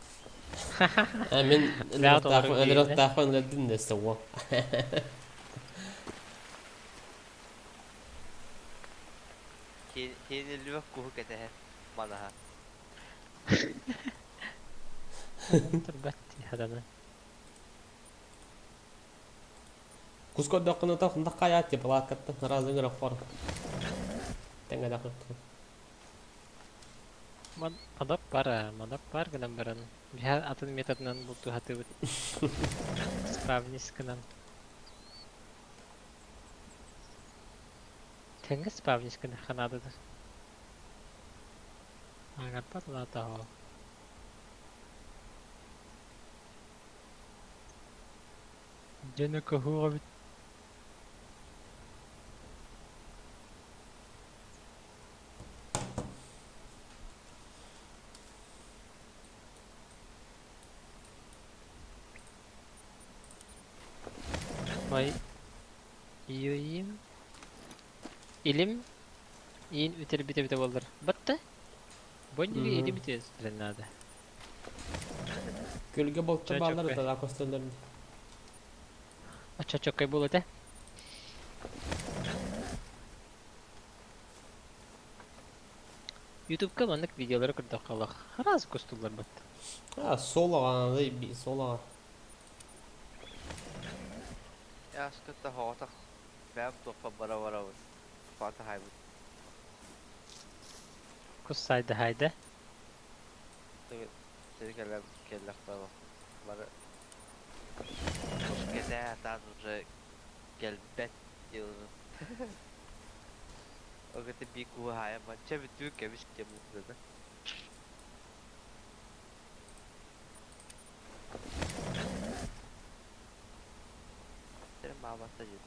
Э, мин Бэҕэ толоруҥ диигин да. өлөрөхтөөхпүн өлөрдүм да суох. Киэниллибэт куһу кэтэһэр манаһа. Турбат дии хатана. Кус көрдөххүнэ тохтох хайаат палаткаттан сразу ыҥыра хор. Тэҥҥэ Мадап бар аа, мадап бар гынан баран биһа атын методынан бултуһатыбыт. Спавнис гынан. Тэҥҥэ спавнис гына ханаадыдыр. Аагарбат улаата оһо. Дьону куһуох эбит. Ой, иим, илим, иин үтэрбит эбитэ буоллар. Батта? Бонньуга илим үтүөстэрин наада. Күлгэ болта бааллар Чочоккой. да көстөллөр. Оччочоккой буолуо этэ. Ютубка маннык видеолары көрдөххө олох араас кустуллар бат. А, солоҕа, солоҕа. Яскытта хоҕотох бэйэм туохпа бара-барабын. Фатахайбыт. Кус сайда хайда. Сири кэлэн кэллэхпэ бары кус кэтээ атаан уже кэлбэт диэн Огыты би куһаайа манча бүтүү кэбис диэн булда. Маабатта дьин.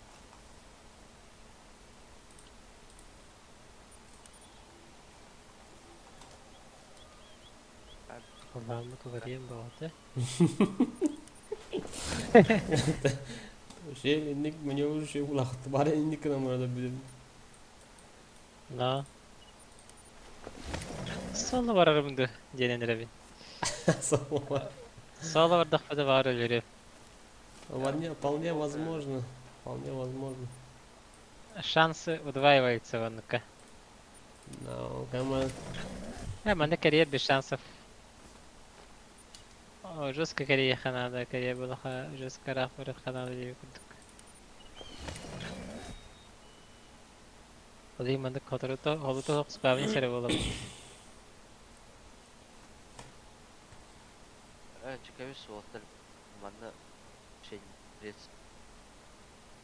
Халлааммыт уларыйан баҕата. Вообще инник мне уже улахты бар инник гынан барада билим. Да. Соло барарым ду диэн эрэбин. Соло. Соло бардахпыта баар өлөрүм. Вполне, вполне возможно. Вполне возможно. Шансы удваиваются оннукка. No, come Э, манна кэрийэр без шансов. О, жестко кэрийиэххэ наада, кэрийэ буоллахха жестко ыраах барыахха наада диэбит курдук. Ол иһин маннык хоторута холута суох спавнис эрэ буолабыт. Э, чекэбис суолтар манна шенец.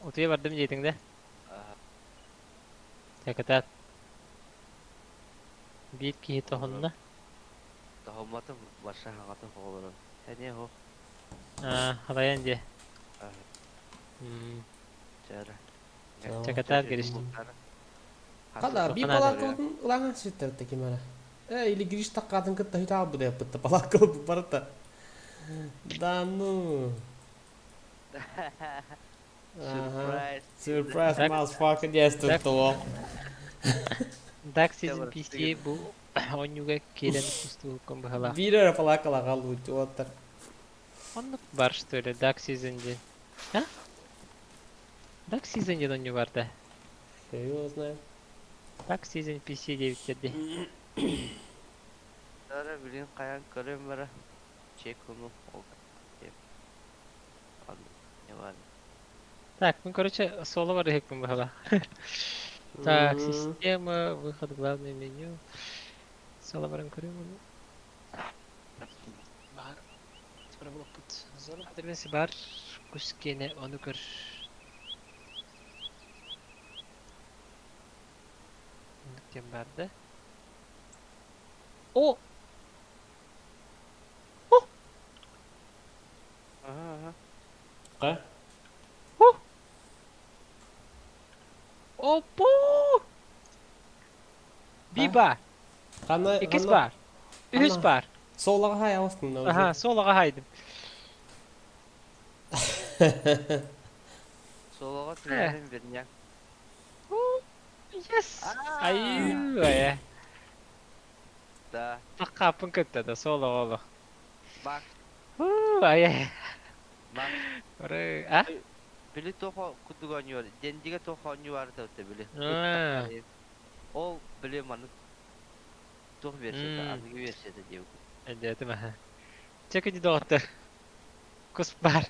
Утуйа бардым диэтиҥ да? Чакытаат. Биир киһи тоһунна. Тоһумматым, барша хаҥатым оҕолорун. Эниэ оһох. Аа, халайан дии. Чээрэ. Чакытаат Гриш. Хада, би палаткабытын ылаҥа ситтэр ким эрэ. Э, или Гриш таккаатын кытта хүтаабыт эппитта палаакка барыта. Да ну. Ага. Surprise. Surprise Так. motherfucker диэстэн Так. тоҕо. Dark Season PC бу оонньууга киирэн устубуккун быһалаах. Биир эрэ палааккалаах хаалбыт уоттар. Оннук бар что ли Dark Season диэн. А? Dark Season диэн оонньуу бар да. Хей его знает. Dark Season PC диэбиттэр дии. Ара билин хайан көрөм бара. Чек ону ол. Не бар. Так, ну короче, соло бар иһикпин быһалаах. Так, система, выход в главное меню. Соло баран көрүм ону. Бар. Блокпут. Зона потребности бар. Кускене ону көр. Диэн бар да. О! Ага, ага. Ка? Опо! Биба! Ханна Иккис бар. Үһүс бар. Солаға хай алыстың Аха, солаға хайдым. Солоға түбәрін берняк. Yes! Ай, Да. Таккапын кытта да солоға олох. Макс, Ай, Макс. Ары, а? Били тохо кудук оонньуур. Дендиге тохо оонньуу баар да били. А. Ол били маны туох версията, аныгы версията диэбит. Эдетим аха. Чекини доҕоттор. Кус бар.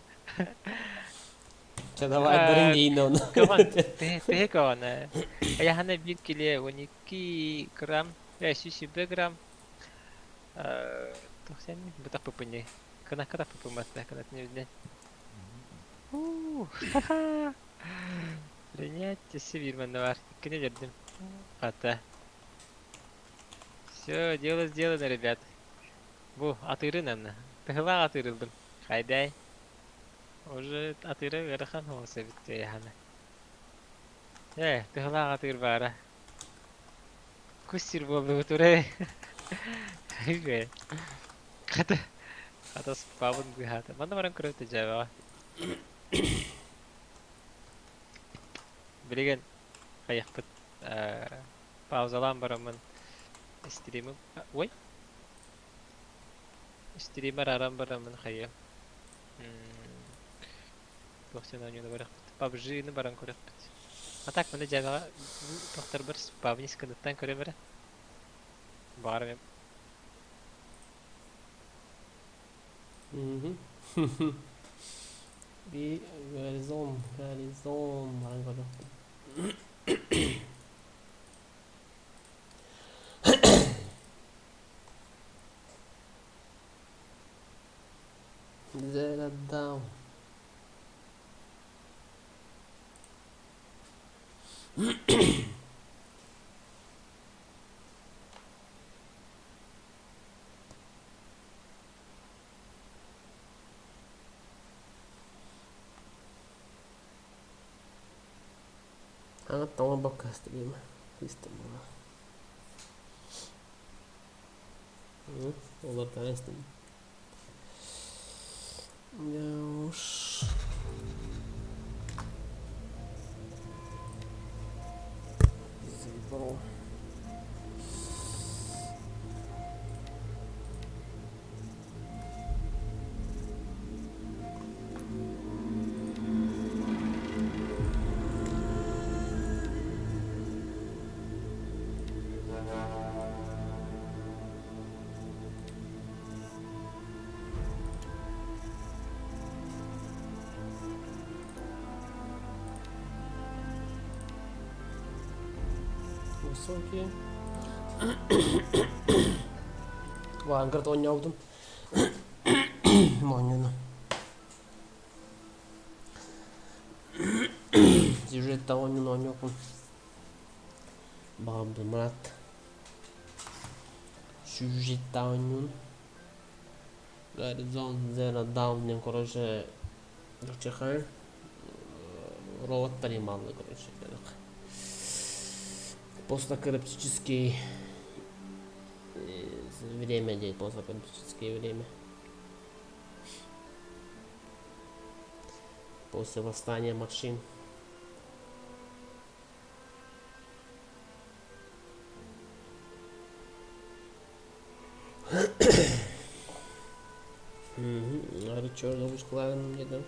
Чэ, давай дырын дейін оны. Көҕөн, төһө көҕөн. Айахана 1 киле 12 грамм, 100 грамм. Тохсен бутах пупыни. Кына ката пупуматна, кына не Ха-ха. Принять сибирман бар. Иккини бердим. Хата. Все, дело сделано, ребят. Бу, атырын анна. Тыһылаах атыырылдым. Хайдай. Уже атыыра ыарахан оҕус эбит яхана. Э, тыһылаах атыыр баара. Кус сир буоллубут урэ. Хата. Хата спабын быһаата. Манна баран көрөбүт дьээбэҕэ. Билигин хайахпыт паузалаан бараммын стримим ой стример аран бараммын хайа туох сен оонньууну барыахпыт PUBG-ны баран көрүөхпүт а так маны дьээбэҕэ тохторбор спавнис кыныттан көрөм эрэ баҕарым Би Горизон, Горизон баран көрүөхпүт. Zero down. Аны тоҥо бокка стрима. Система. Олортан истим. Уж. Заебал. Высокие. Вангар оонньообутум. Моонньуну. Сюжет оонньуну оонньуохпун. Баҕарбытым Марат. Сюжет оонньуун. Horizon Zero Dawn диэн короче чихай робот понимал короче постапокалиптический. Время диэн постапокалиптическое время. После восстания машин. Арычор добускуларын дедим.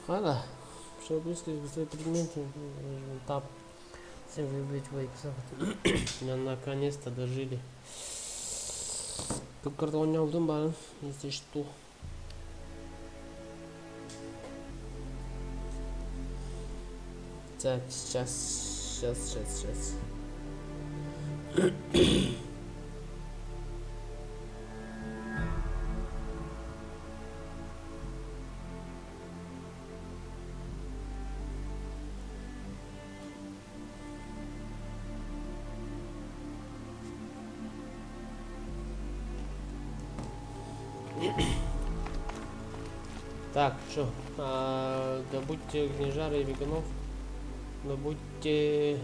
Хана, чтобы быстро свои предметы, там всем выбрать Наконец-то дожили. Тут оонньообутум баарын, если что. Так, сейчас, сейчас, сейчас, сейчас. Так, что, добудьте огнежары и бегунов, добудьте...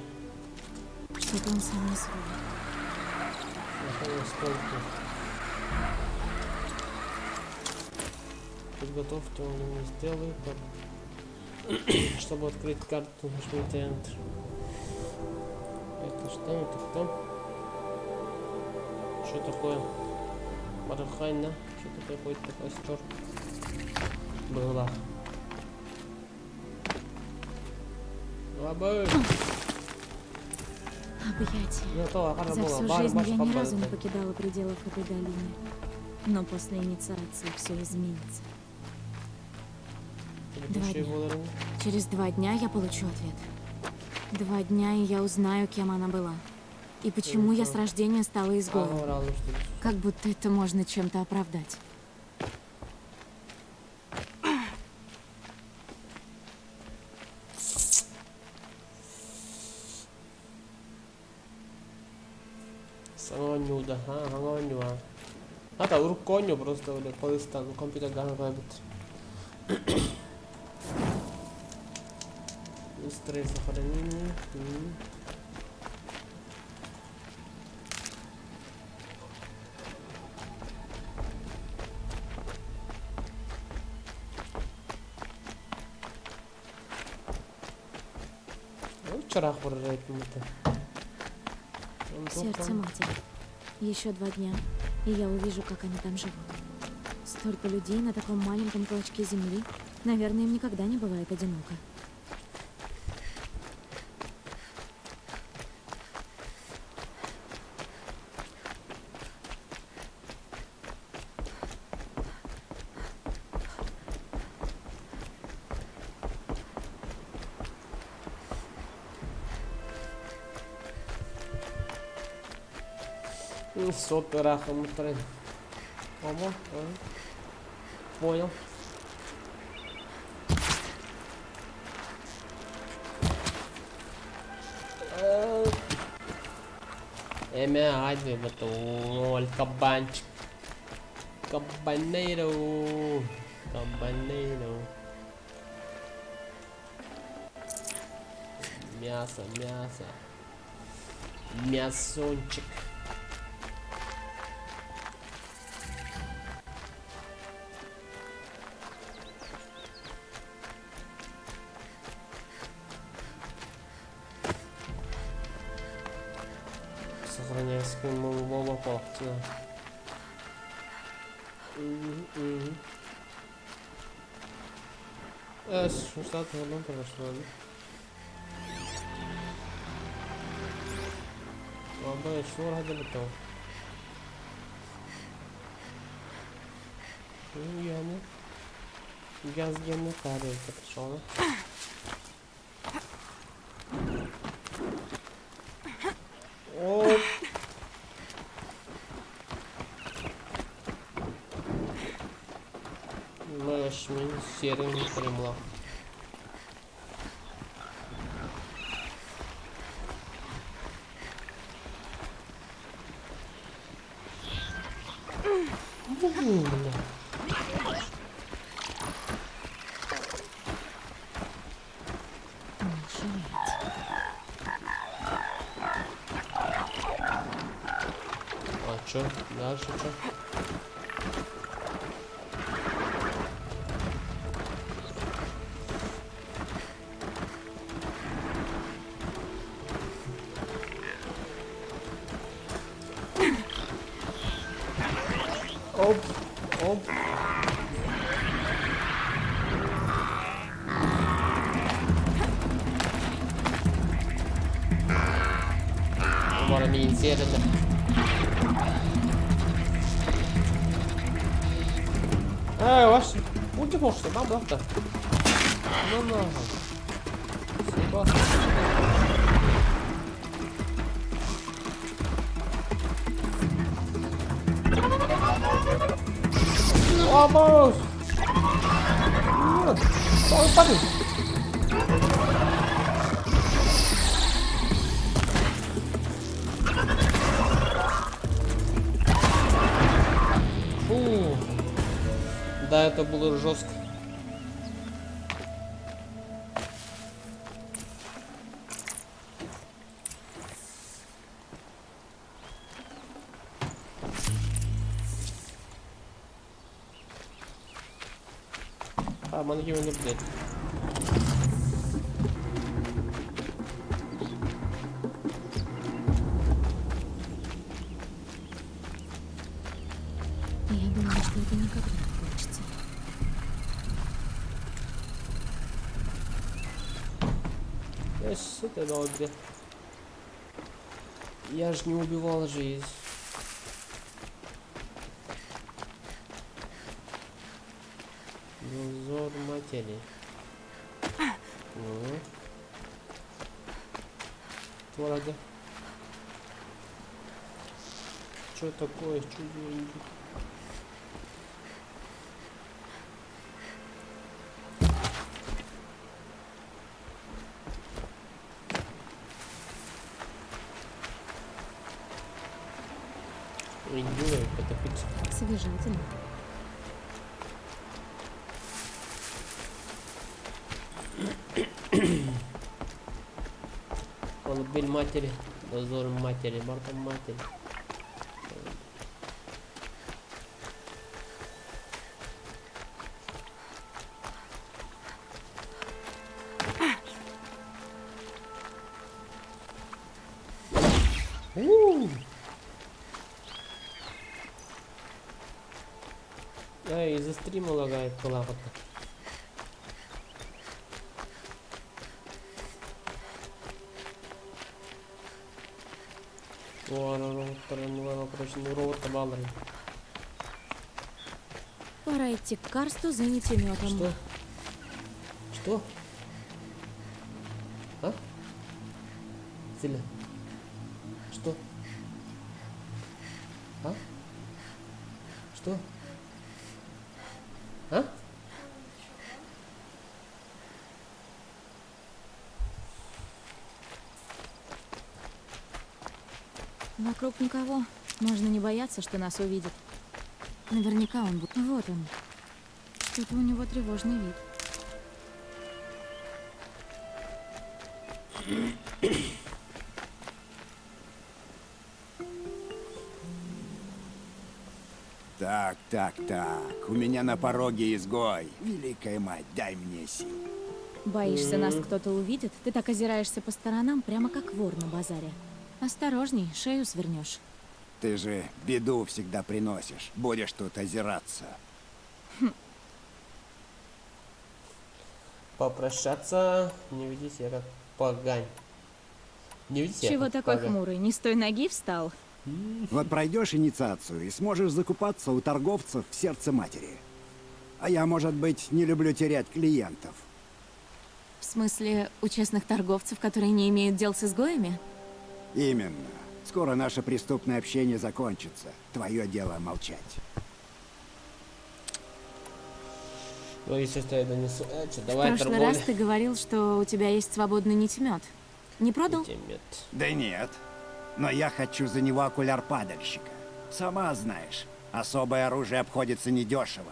Что-то он сам не свой. Осколки. Подготовьте огненные стрелы, чтобы открыть карту, нажмите Enter. Это что? Это кто? Что такое? Барахайна? Что такое какой-то костер? Была. Лабы! Объятия. За всю жизнь я ни разу не покидала пределов этой долины. Но после инициации все изменится. 2 дня. Через 2 дня я получу ответ. 2 дня, и я узнаю, кем она была. И почему я с рождения стала изгоем. Как будто это можно чем-то оправдать. Саҥа оонньуу да, саҥа оонньуу а. Ата урукку оонньуу просто бля колыстан компьютерга көрбүт. Быстрое сохранение. Чараах барар это. Сердце матери. Еще 2 дня, и я увижу, как они там живут. Столько людей на таком маленьком клочке земли. Наверное, им никогда не бывает одиноко. Супер, ахамутрен. Омо, понял. Эмэ айды бутол кабанчик. Кабанейро. Кабанейро. Мясо, мясо. Мясончик. Сохраняй скин полоктина. Э, Устат Абай, суор хадыбыт. Yani gaz gene tarih sonra. Оп. Маш мин серым кремла. Бля. Не шуметь. А чё? Дальше чё? Оп, оп. Bara min ser det. Эй, ваш... Уйди, может, нам завтра. Ну нахуй. Съебался. Vamos! Нет, стой, парень! Фу. Да, это было жестко. А, манги не блядь. Я думала, что это никогда не кончится. Yes, это добре. Я ж не убивал жизнь. Дозор матери. Ну. Тварда. Что такое? Что за Индюра, это пить. Свежатина. Колыбель матери, дозор матери, Марта матери. У! Эй, из-за стрима лагает плавно. Пора идти к Карсту за нитеметом. Что? Что? А? Зиля. Что? А? Что? А? Вокруг никого. Можно не бояться, что нас увидят. Наверняка он будет. Вот он. Что-то у него тревожный вид. Так, так, так. У меня на пороге изгой. Великая мать, дай мне сил. Боишься, нас кто-то увидит? Ты так озираешься по сторонам, прямо как вор на базаре. Осторожней, шею свернешь. Ты же беду всегда приносишь. Будешь тут озираться. Попрощаться, не веди себя как погань. Чего такой хмурый? Не с той ноги встал? Вот пройдешь инициацию и сможешь закупаться у торговцев в сердце матери. А я, может быть, не люблю терять клиентов. В смысле, у честных торговцев, которые не имеют дел с изгоями? Именно. Скоро наше преступное общение закончится. Твое дело молчать. Ну, если что, я донесу. В Давай прошлый раз ты говорил, что у тебя есть свободный нитемет. Не продал? Нитемет. Да нет. Но я хочу за него окуляр падальщика. Сама знаешь, особое оружие обходится недешево.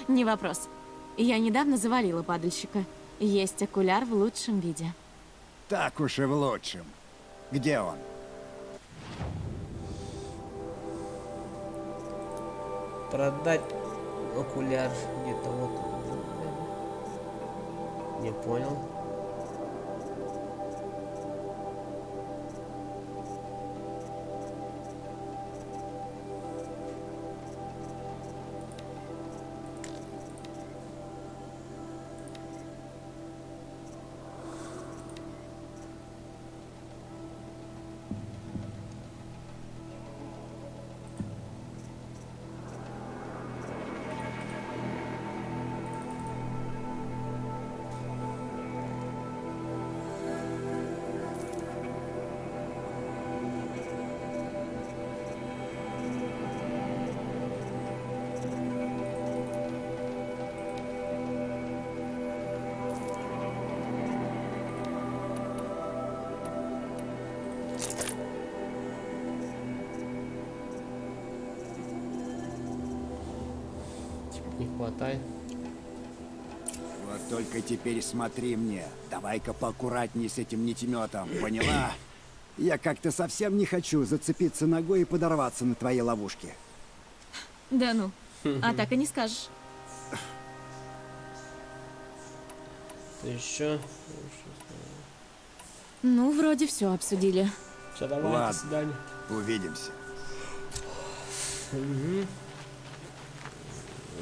Не вопрос. Я недавно завалила падальщика. Есть окуляр в лучшем виде. Так уж и в лучшем. Где он? Продать окуляр где-то вот. Не понял. Типа не хватает. Вот только теперь смотри мне. Давай-ка поаккуратнее с этим нитеметом, поняла? Я как-то совсем не хочу зацепиться ногой и подорваться на твоей ловушке. Да ну. А так и не скажешь. Ты еще? Ну, вроде все обсудили. Все, давай, Ладно. до свидания. Увидимся. Угу.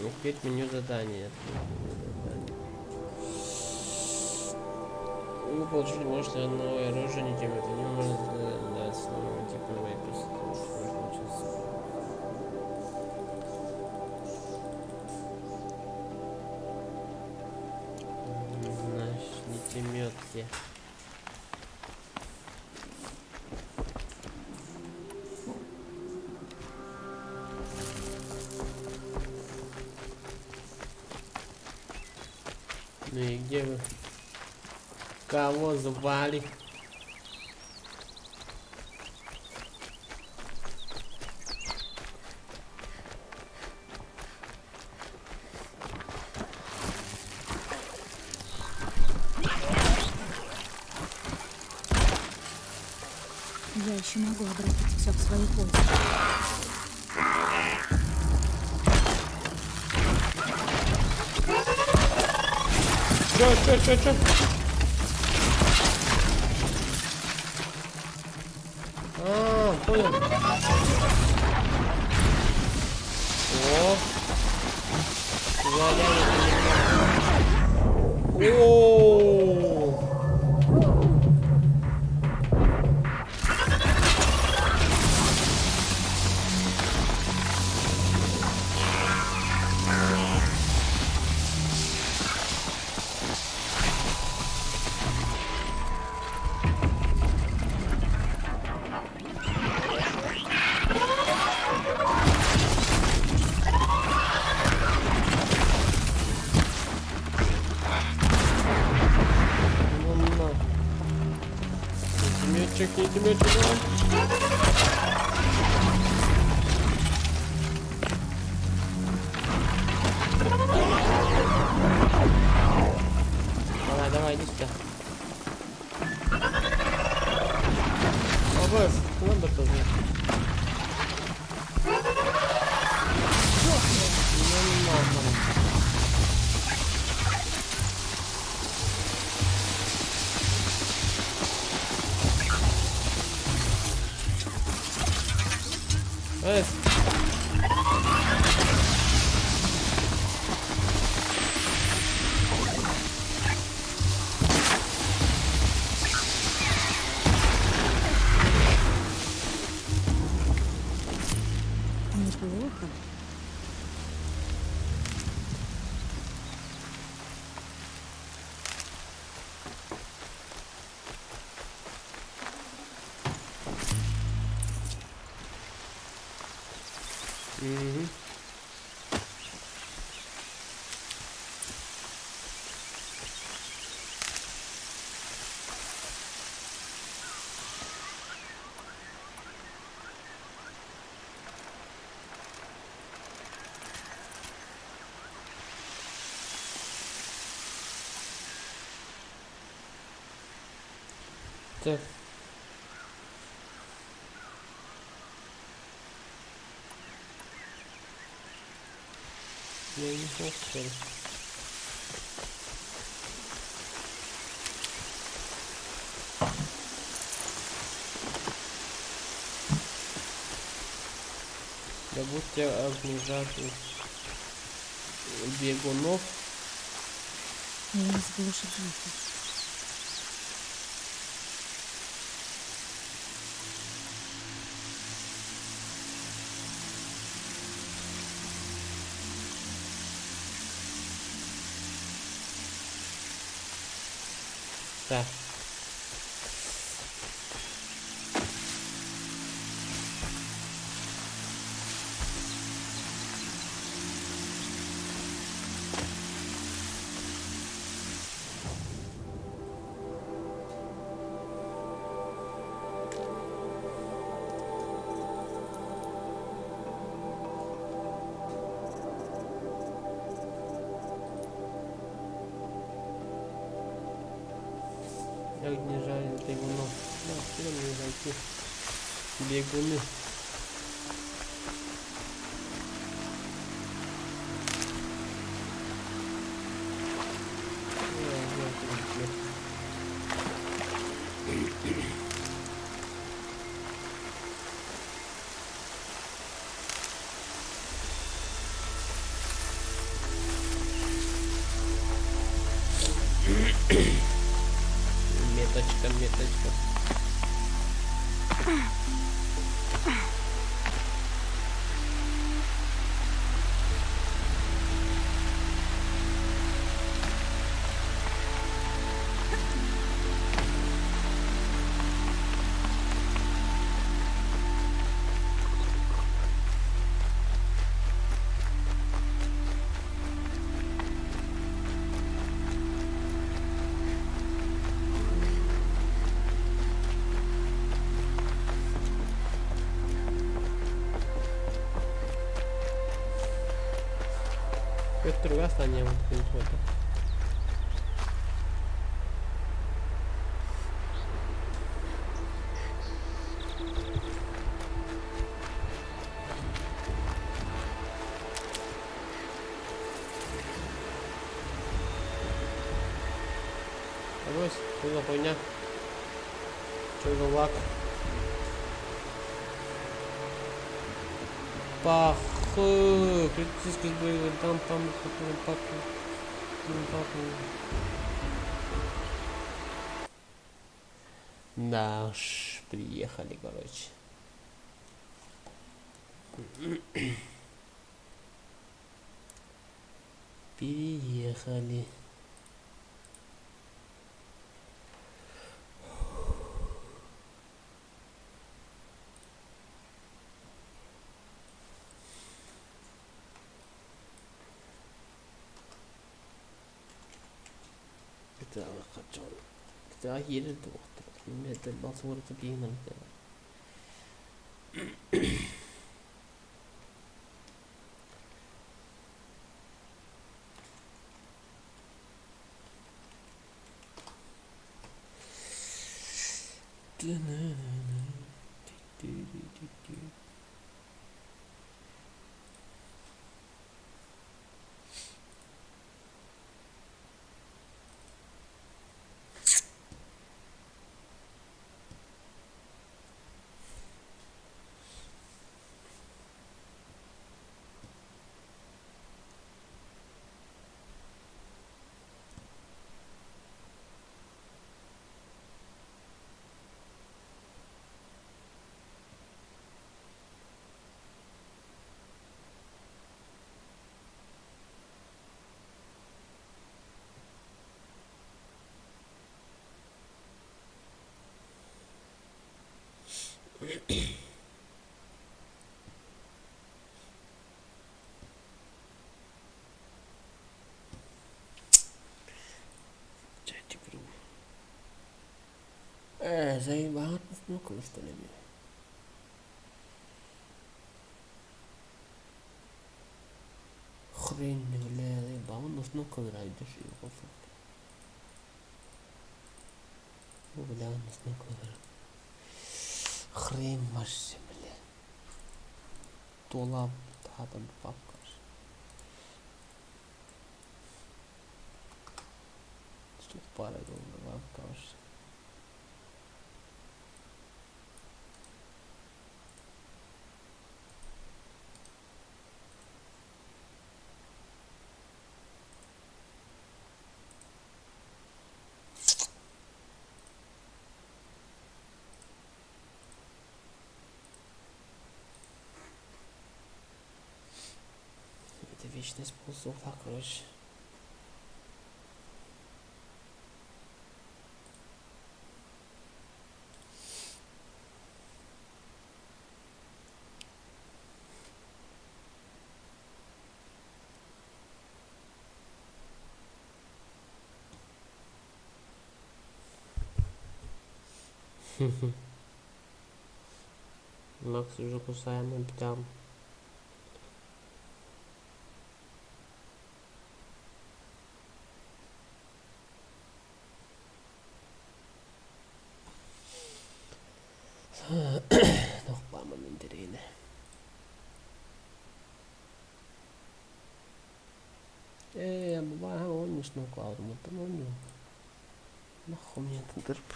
Открыть меню задания. Открыть меню задания. Вы получили мощное новое оружие, не тем это не может дать новым типом боеприпасов. Значит, нитемет где? Ну и где вы? Кого звали? Я еще могу обратить все в свою пользу. Чё, чё, чё, чё? А, понял. О! О! Ну на. Нитеметчик, нитеметчик, давай. Давай, давай, иди сюда. О, надо тоже. Ну нахрен. Эй! Мгм. Так. Я не знаю, Добудьте огнежадных бегунов. Лес глушит звуки. Так. Огнежарен бегунов. Да, куда мне зайти? Бегуны. Меточка, меточка. Көттүргэ станем вот. Авось, что за хуйня? Что за лак? Пах, критический сбой, там, там, там, там, Да уж, приехали, короче. Переехали. Это хочу. Это едет Это балсур это Jadi bro. Eh, sayang banget kalau istilahnya. Хрень, бля, заебал, но снука райдешь и Бля, снука Хрень вообще, бля. Тула, тата, бабка. Сух пара, бабка вообще. Это вечный способ, так, короче. Макс уже кусаем там. Тохпамын интирине. Ei, vähän onnistunut auto, mutta no joo. Нахуй мне этот дырп.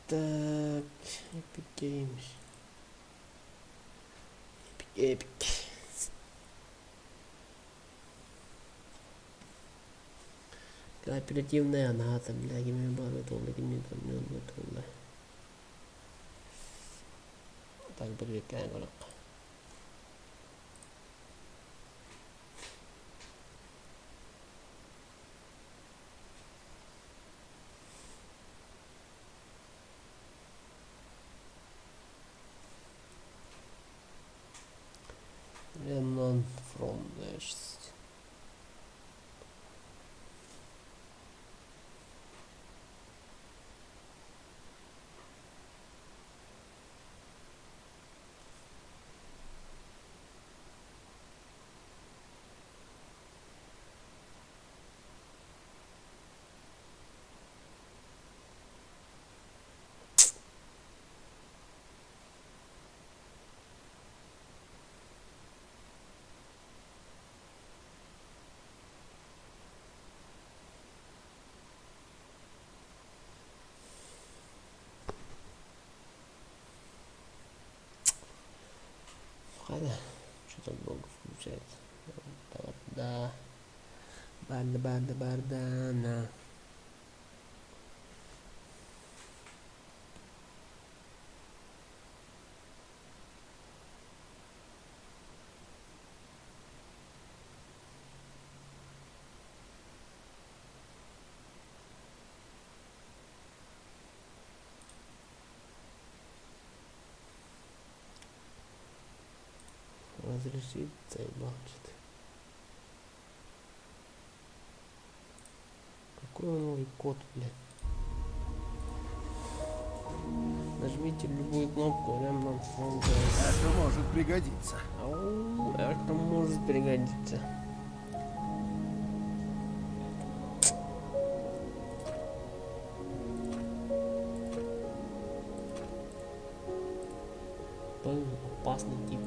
Так, Epic Games. Epic, Epic. Кооперативная ната, бля, кими бары толы, кими там не толы. Так, бір көрөк. Remnant from the Ashes. Ладно, что так долго включается? Да, барда, барда, бардана. Разрешить заебал что-то. Какой новый код, блядь? Нажмите любую кнопку Remnant from the Это может пригодиться. Ау, это может пригодиться. Блин, опасный тип.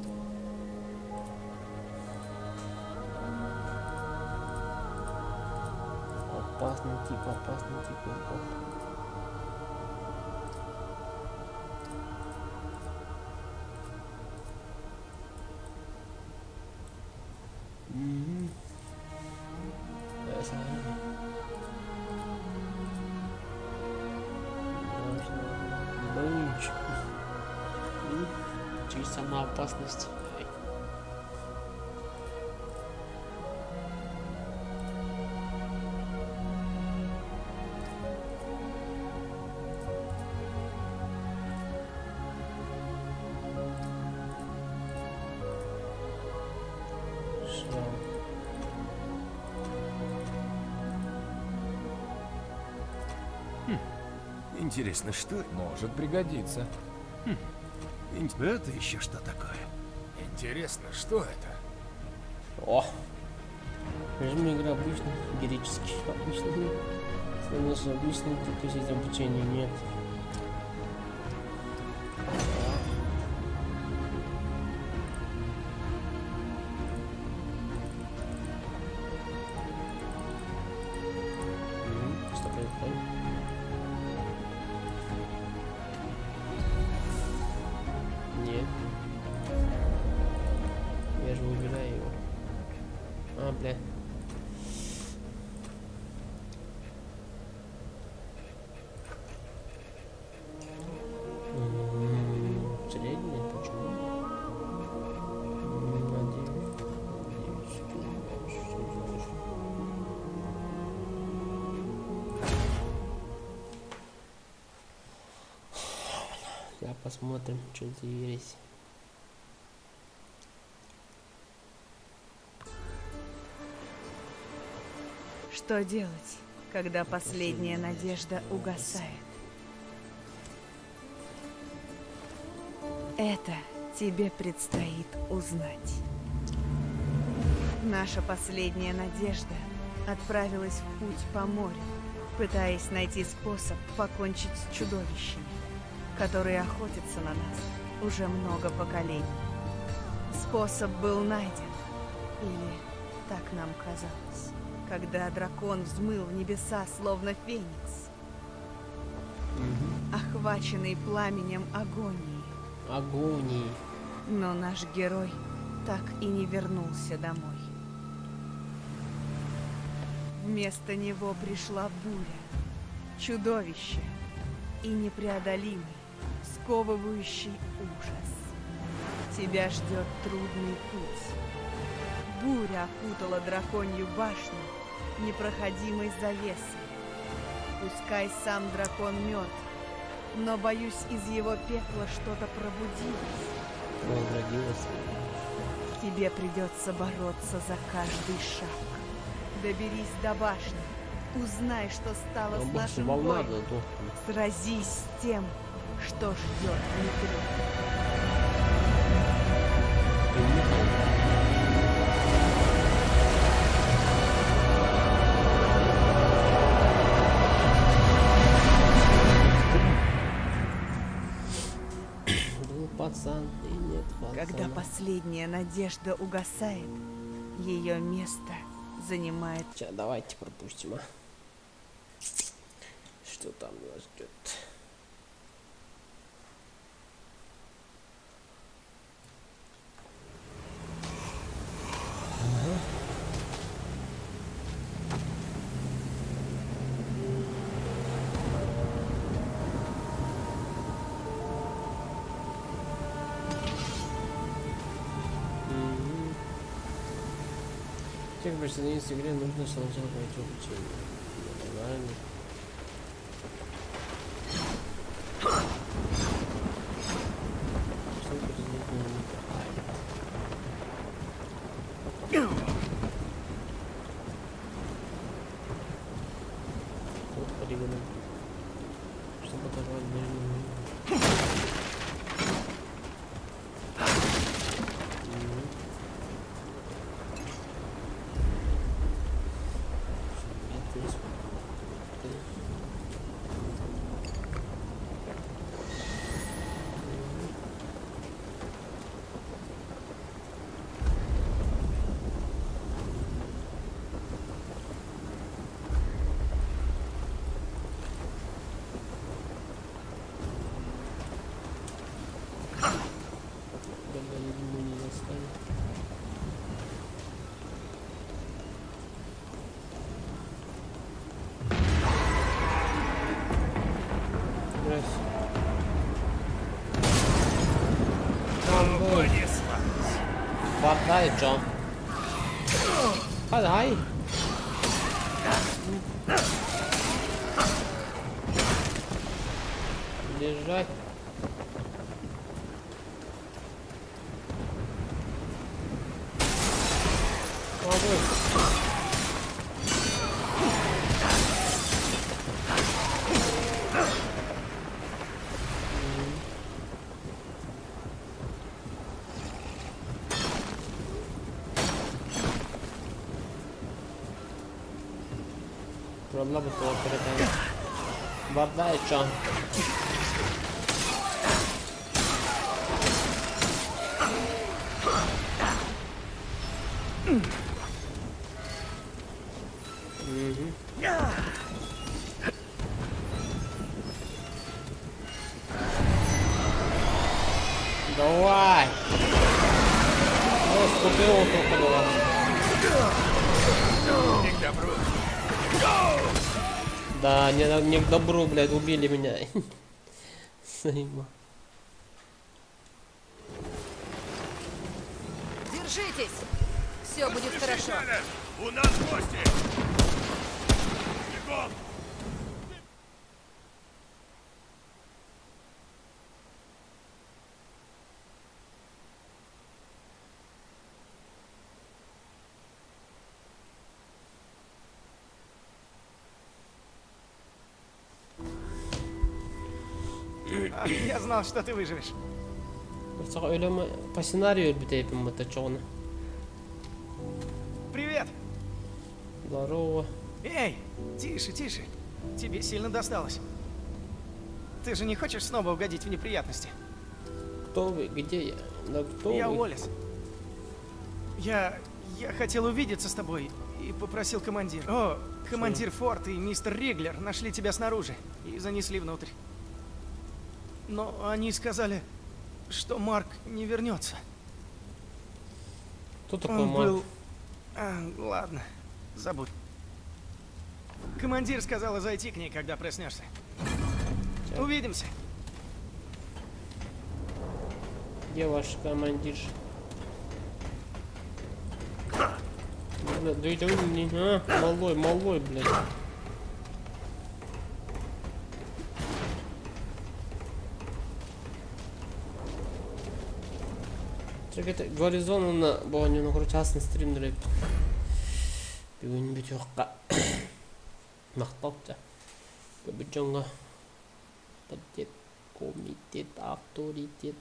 Опасный тип, ебать. Угу. Чуть сама опасность. Интересно, что? Может пригодиться. Это еще что такое? Интересно, что это? О! Режим игры обычный, героический, обычный. Конечно, обычный, тут есть обучение, нет. Что происходит? Нет. Я же выбираю его. А, бля. Средний, почему? На 9, 9, 100, Да, посмотрим, что за ересь. Что делать, когда последняя надежда угасает? Это тебе предстоит узнать. Наша последняя надежда отправилась в путь по морю, пытаясь найти способ покончить с чудовищами, которые охотятся на нас уже много поколений. Способ был найден, или так нам казалось, когда дракон взмыл в небеса, словно феникс, охваченный пламенем агонии. Агонии. Но наш герой так и не вернулся домой. Вместо него пришла буря, чудовище и непреодолимый, сковывающий ужас. Тебя ждет трудный путь. Буря окутала драконью башню непроходимой завесой. Пускай сам дракон мертв, но, боюсь, из его пекла что-то пробудилось. Возродилась. Тебе придется бороться за каждый шаг. Доберись до башни. Узнай, что стало Ну, с больше нашим волна воином. зато. Сразись с тем, что ждет внутри. Был пацан и нет пацана. Когда последняя надежда угасает, ее место занимает Сейчас, давайте пропустим, а. Что там нас ждет? Мгм. Как присоединиться к игре, нужно сначала пройти обучение. Ну, правильно. Что произойдет не Вот полигоном. Чтобы оторвать ближнюю мину. Мгм. Предметы, предметы. Мгм. Бля, я думаю, не заставит. Здрасте. Там Подай, Джон. Подай. Лежать. Молодой. Тураллар бу тоҕо кэрэтэн. Барда чон. Давай! Ну, скупил он только была. Не к добру. Да, не, не к добру, блядь, убили меня. Заима. Держитесь! Все будет хорошо. У нас гости! Бегом! А, я знал, что ты выживешь. Өлөм по сценарию өлбүтэйпин быта чоҕуна. Привет! Здорово. Эй, тише, тише. Тебе сильно досталось. Ты же не хочешь снова угодить в неприятности? Кто вы? Где я? Да кто я вы? Уоллес. Я... я хотел увидеться с тобой и попросил командира. О, командир Форд и мистер Риглер нашли тебя снаружи и занесли внутрь. Но они сказали, что Марк не вернется. Кто такой Он Марк? был... А, ладно, забудь. Командир сказала зайти к ней, когда проснешься. Увидимся. Где ваш командир? Бля, да это он не, а, малой, малой, блядь. Чекайте, Горизон на боонньуну курчаасын стримнер Бүгүн бүтүөххэ. Махтал ча. Көбүт дьоҥҥо. Авторитет, комитет, авторитет.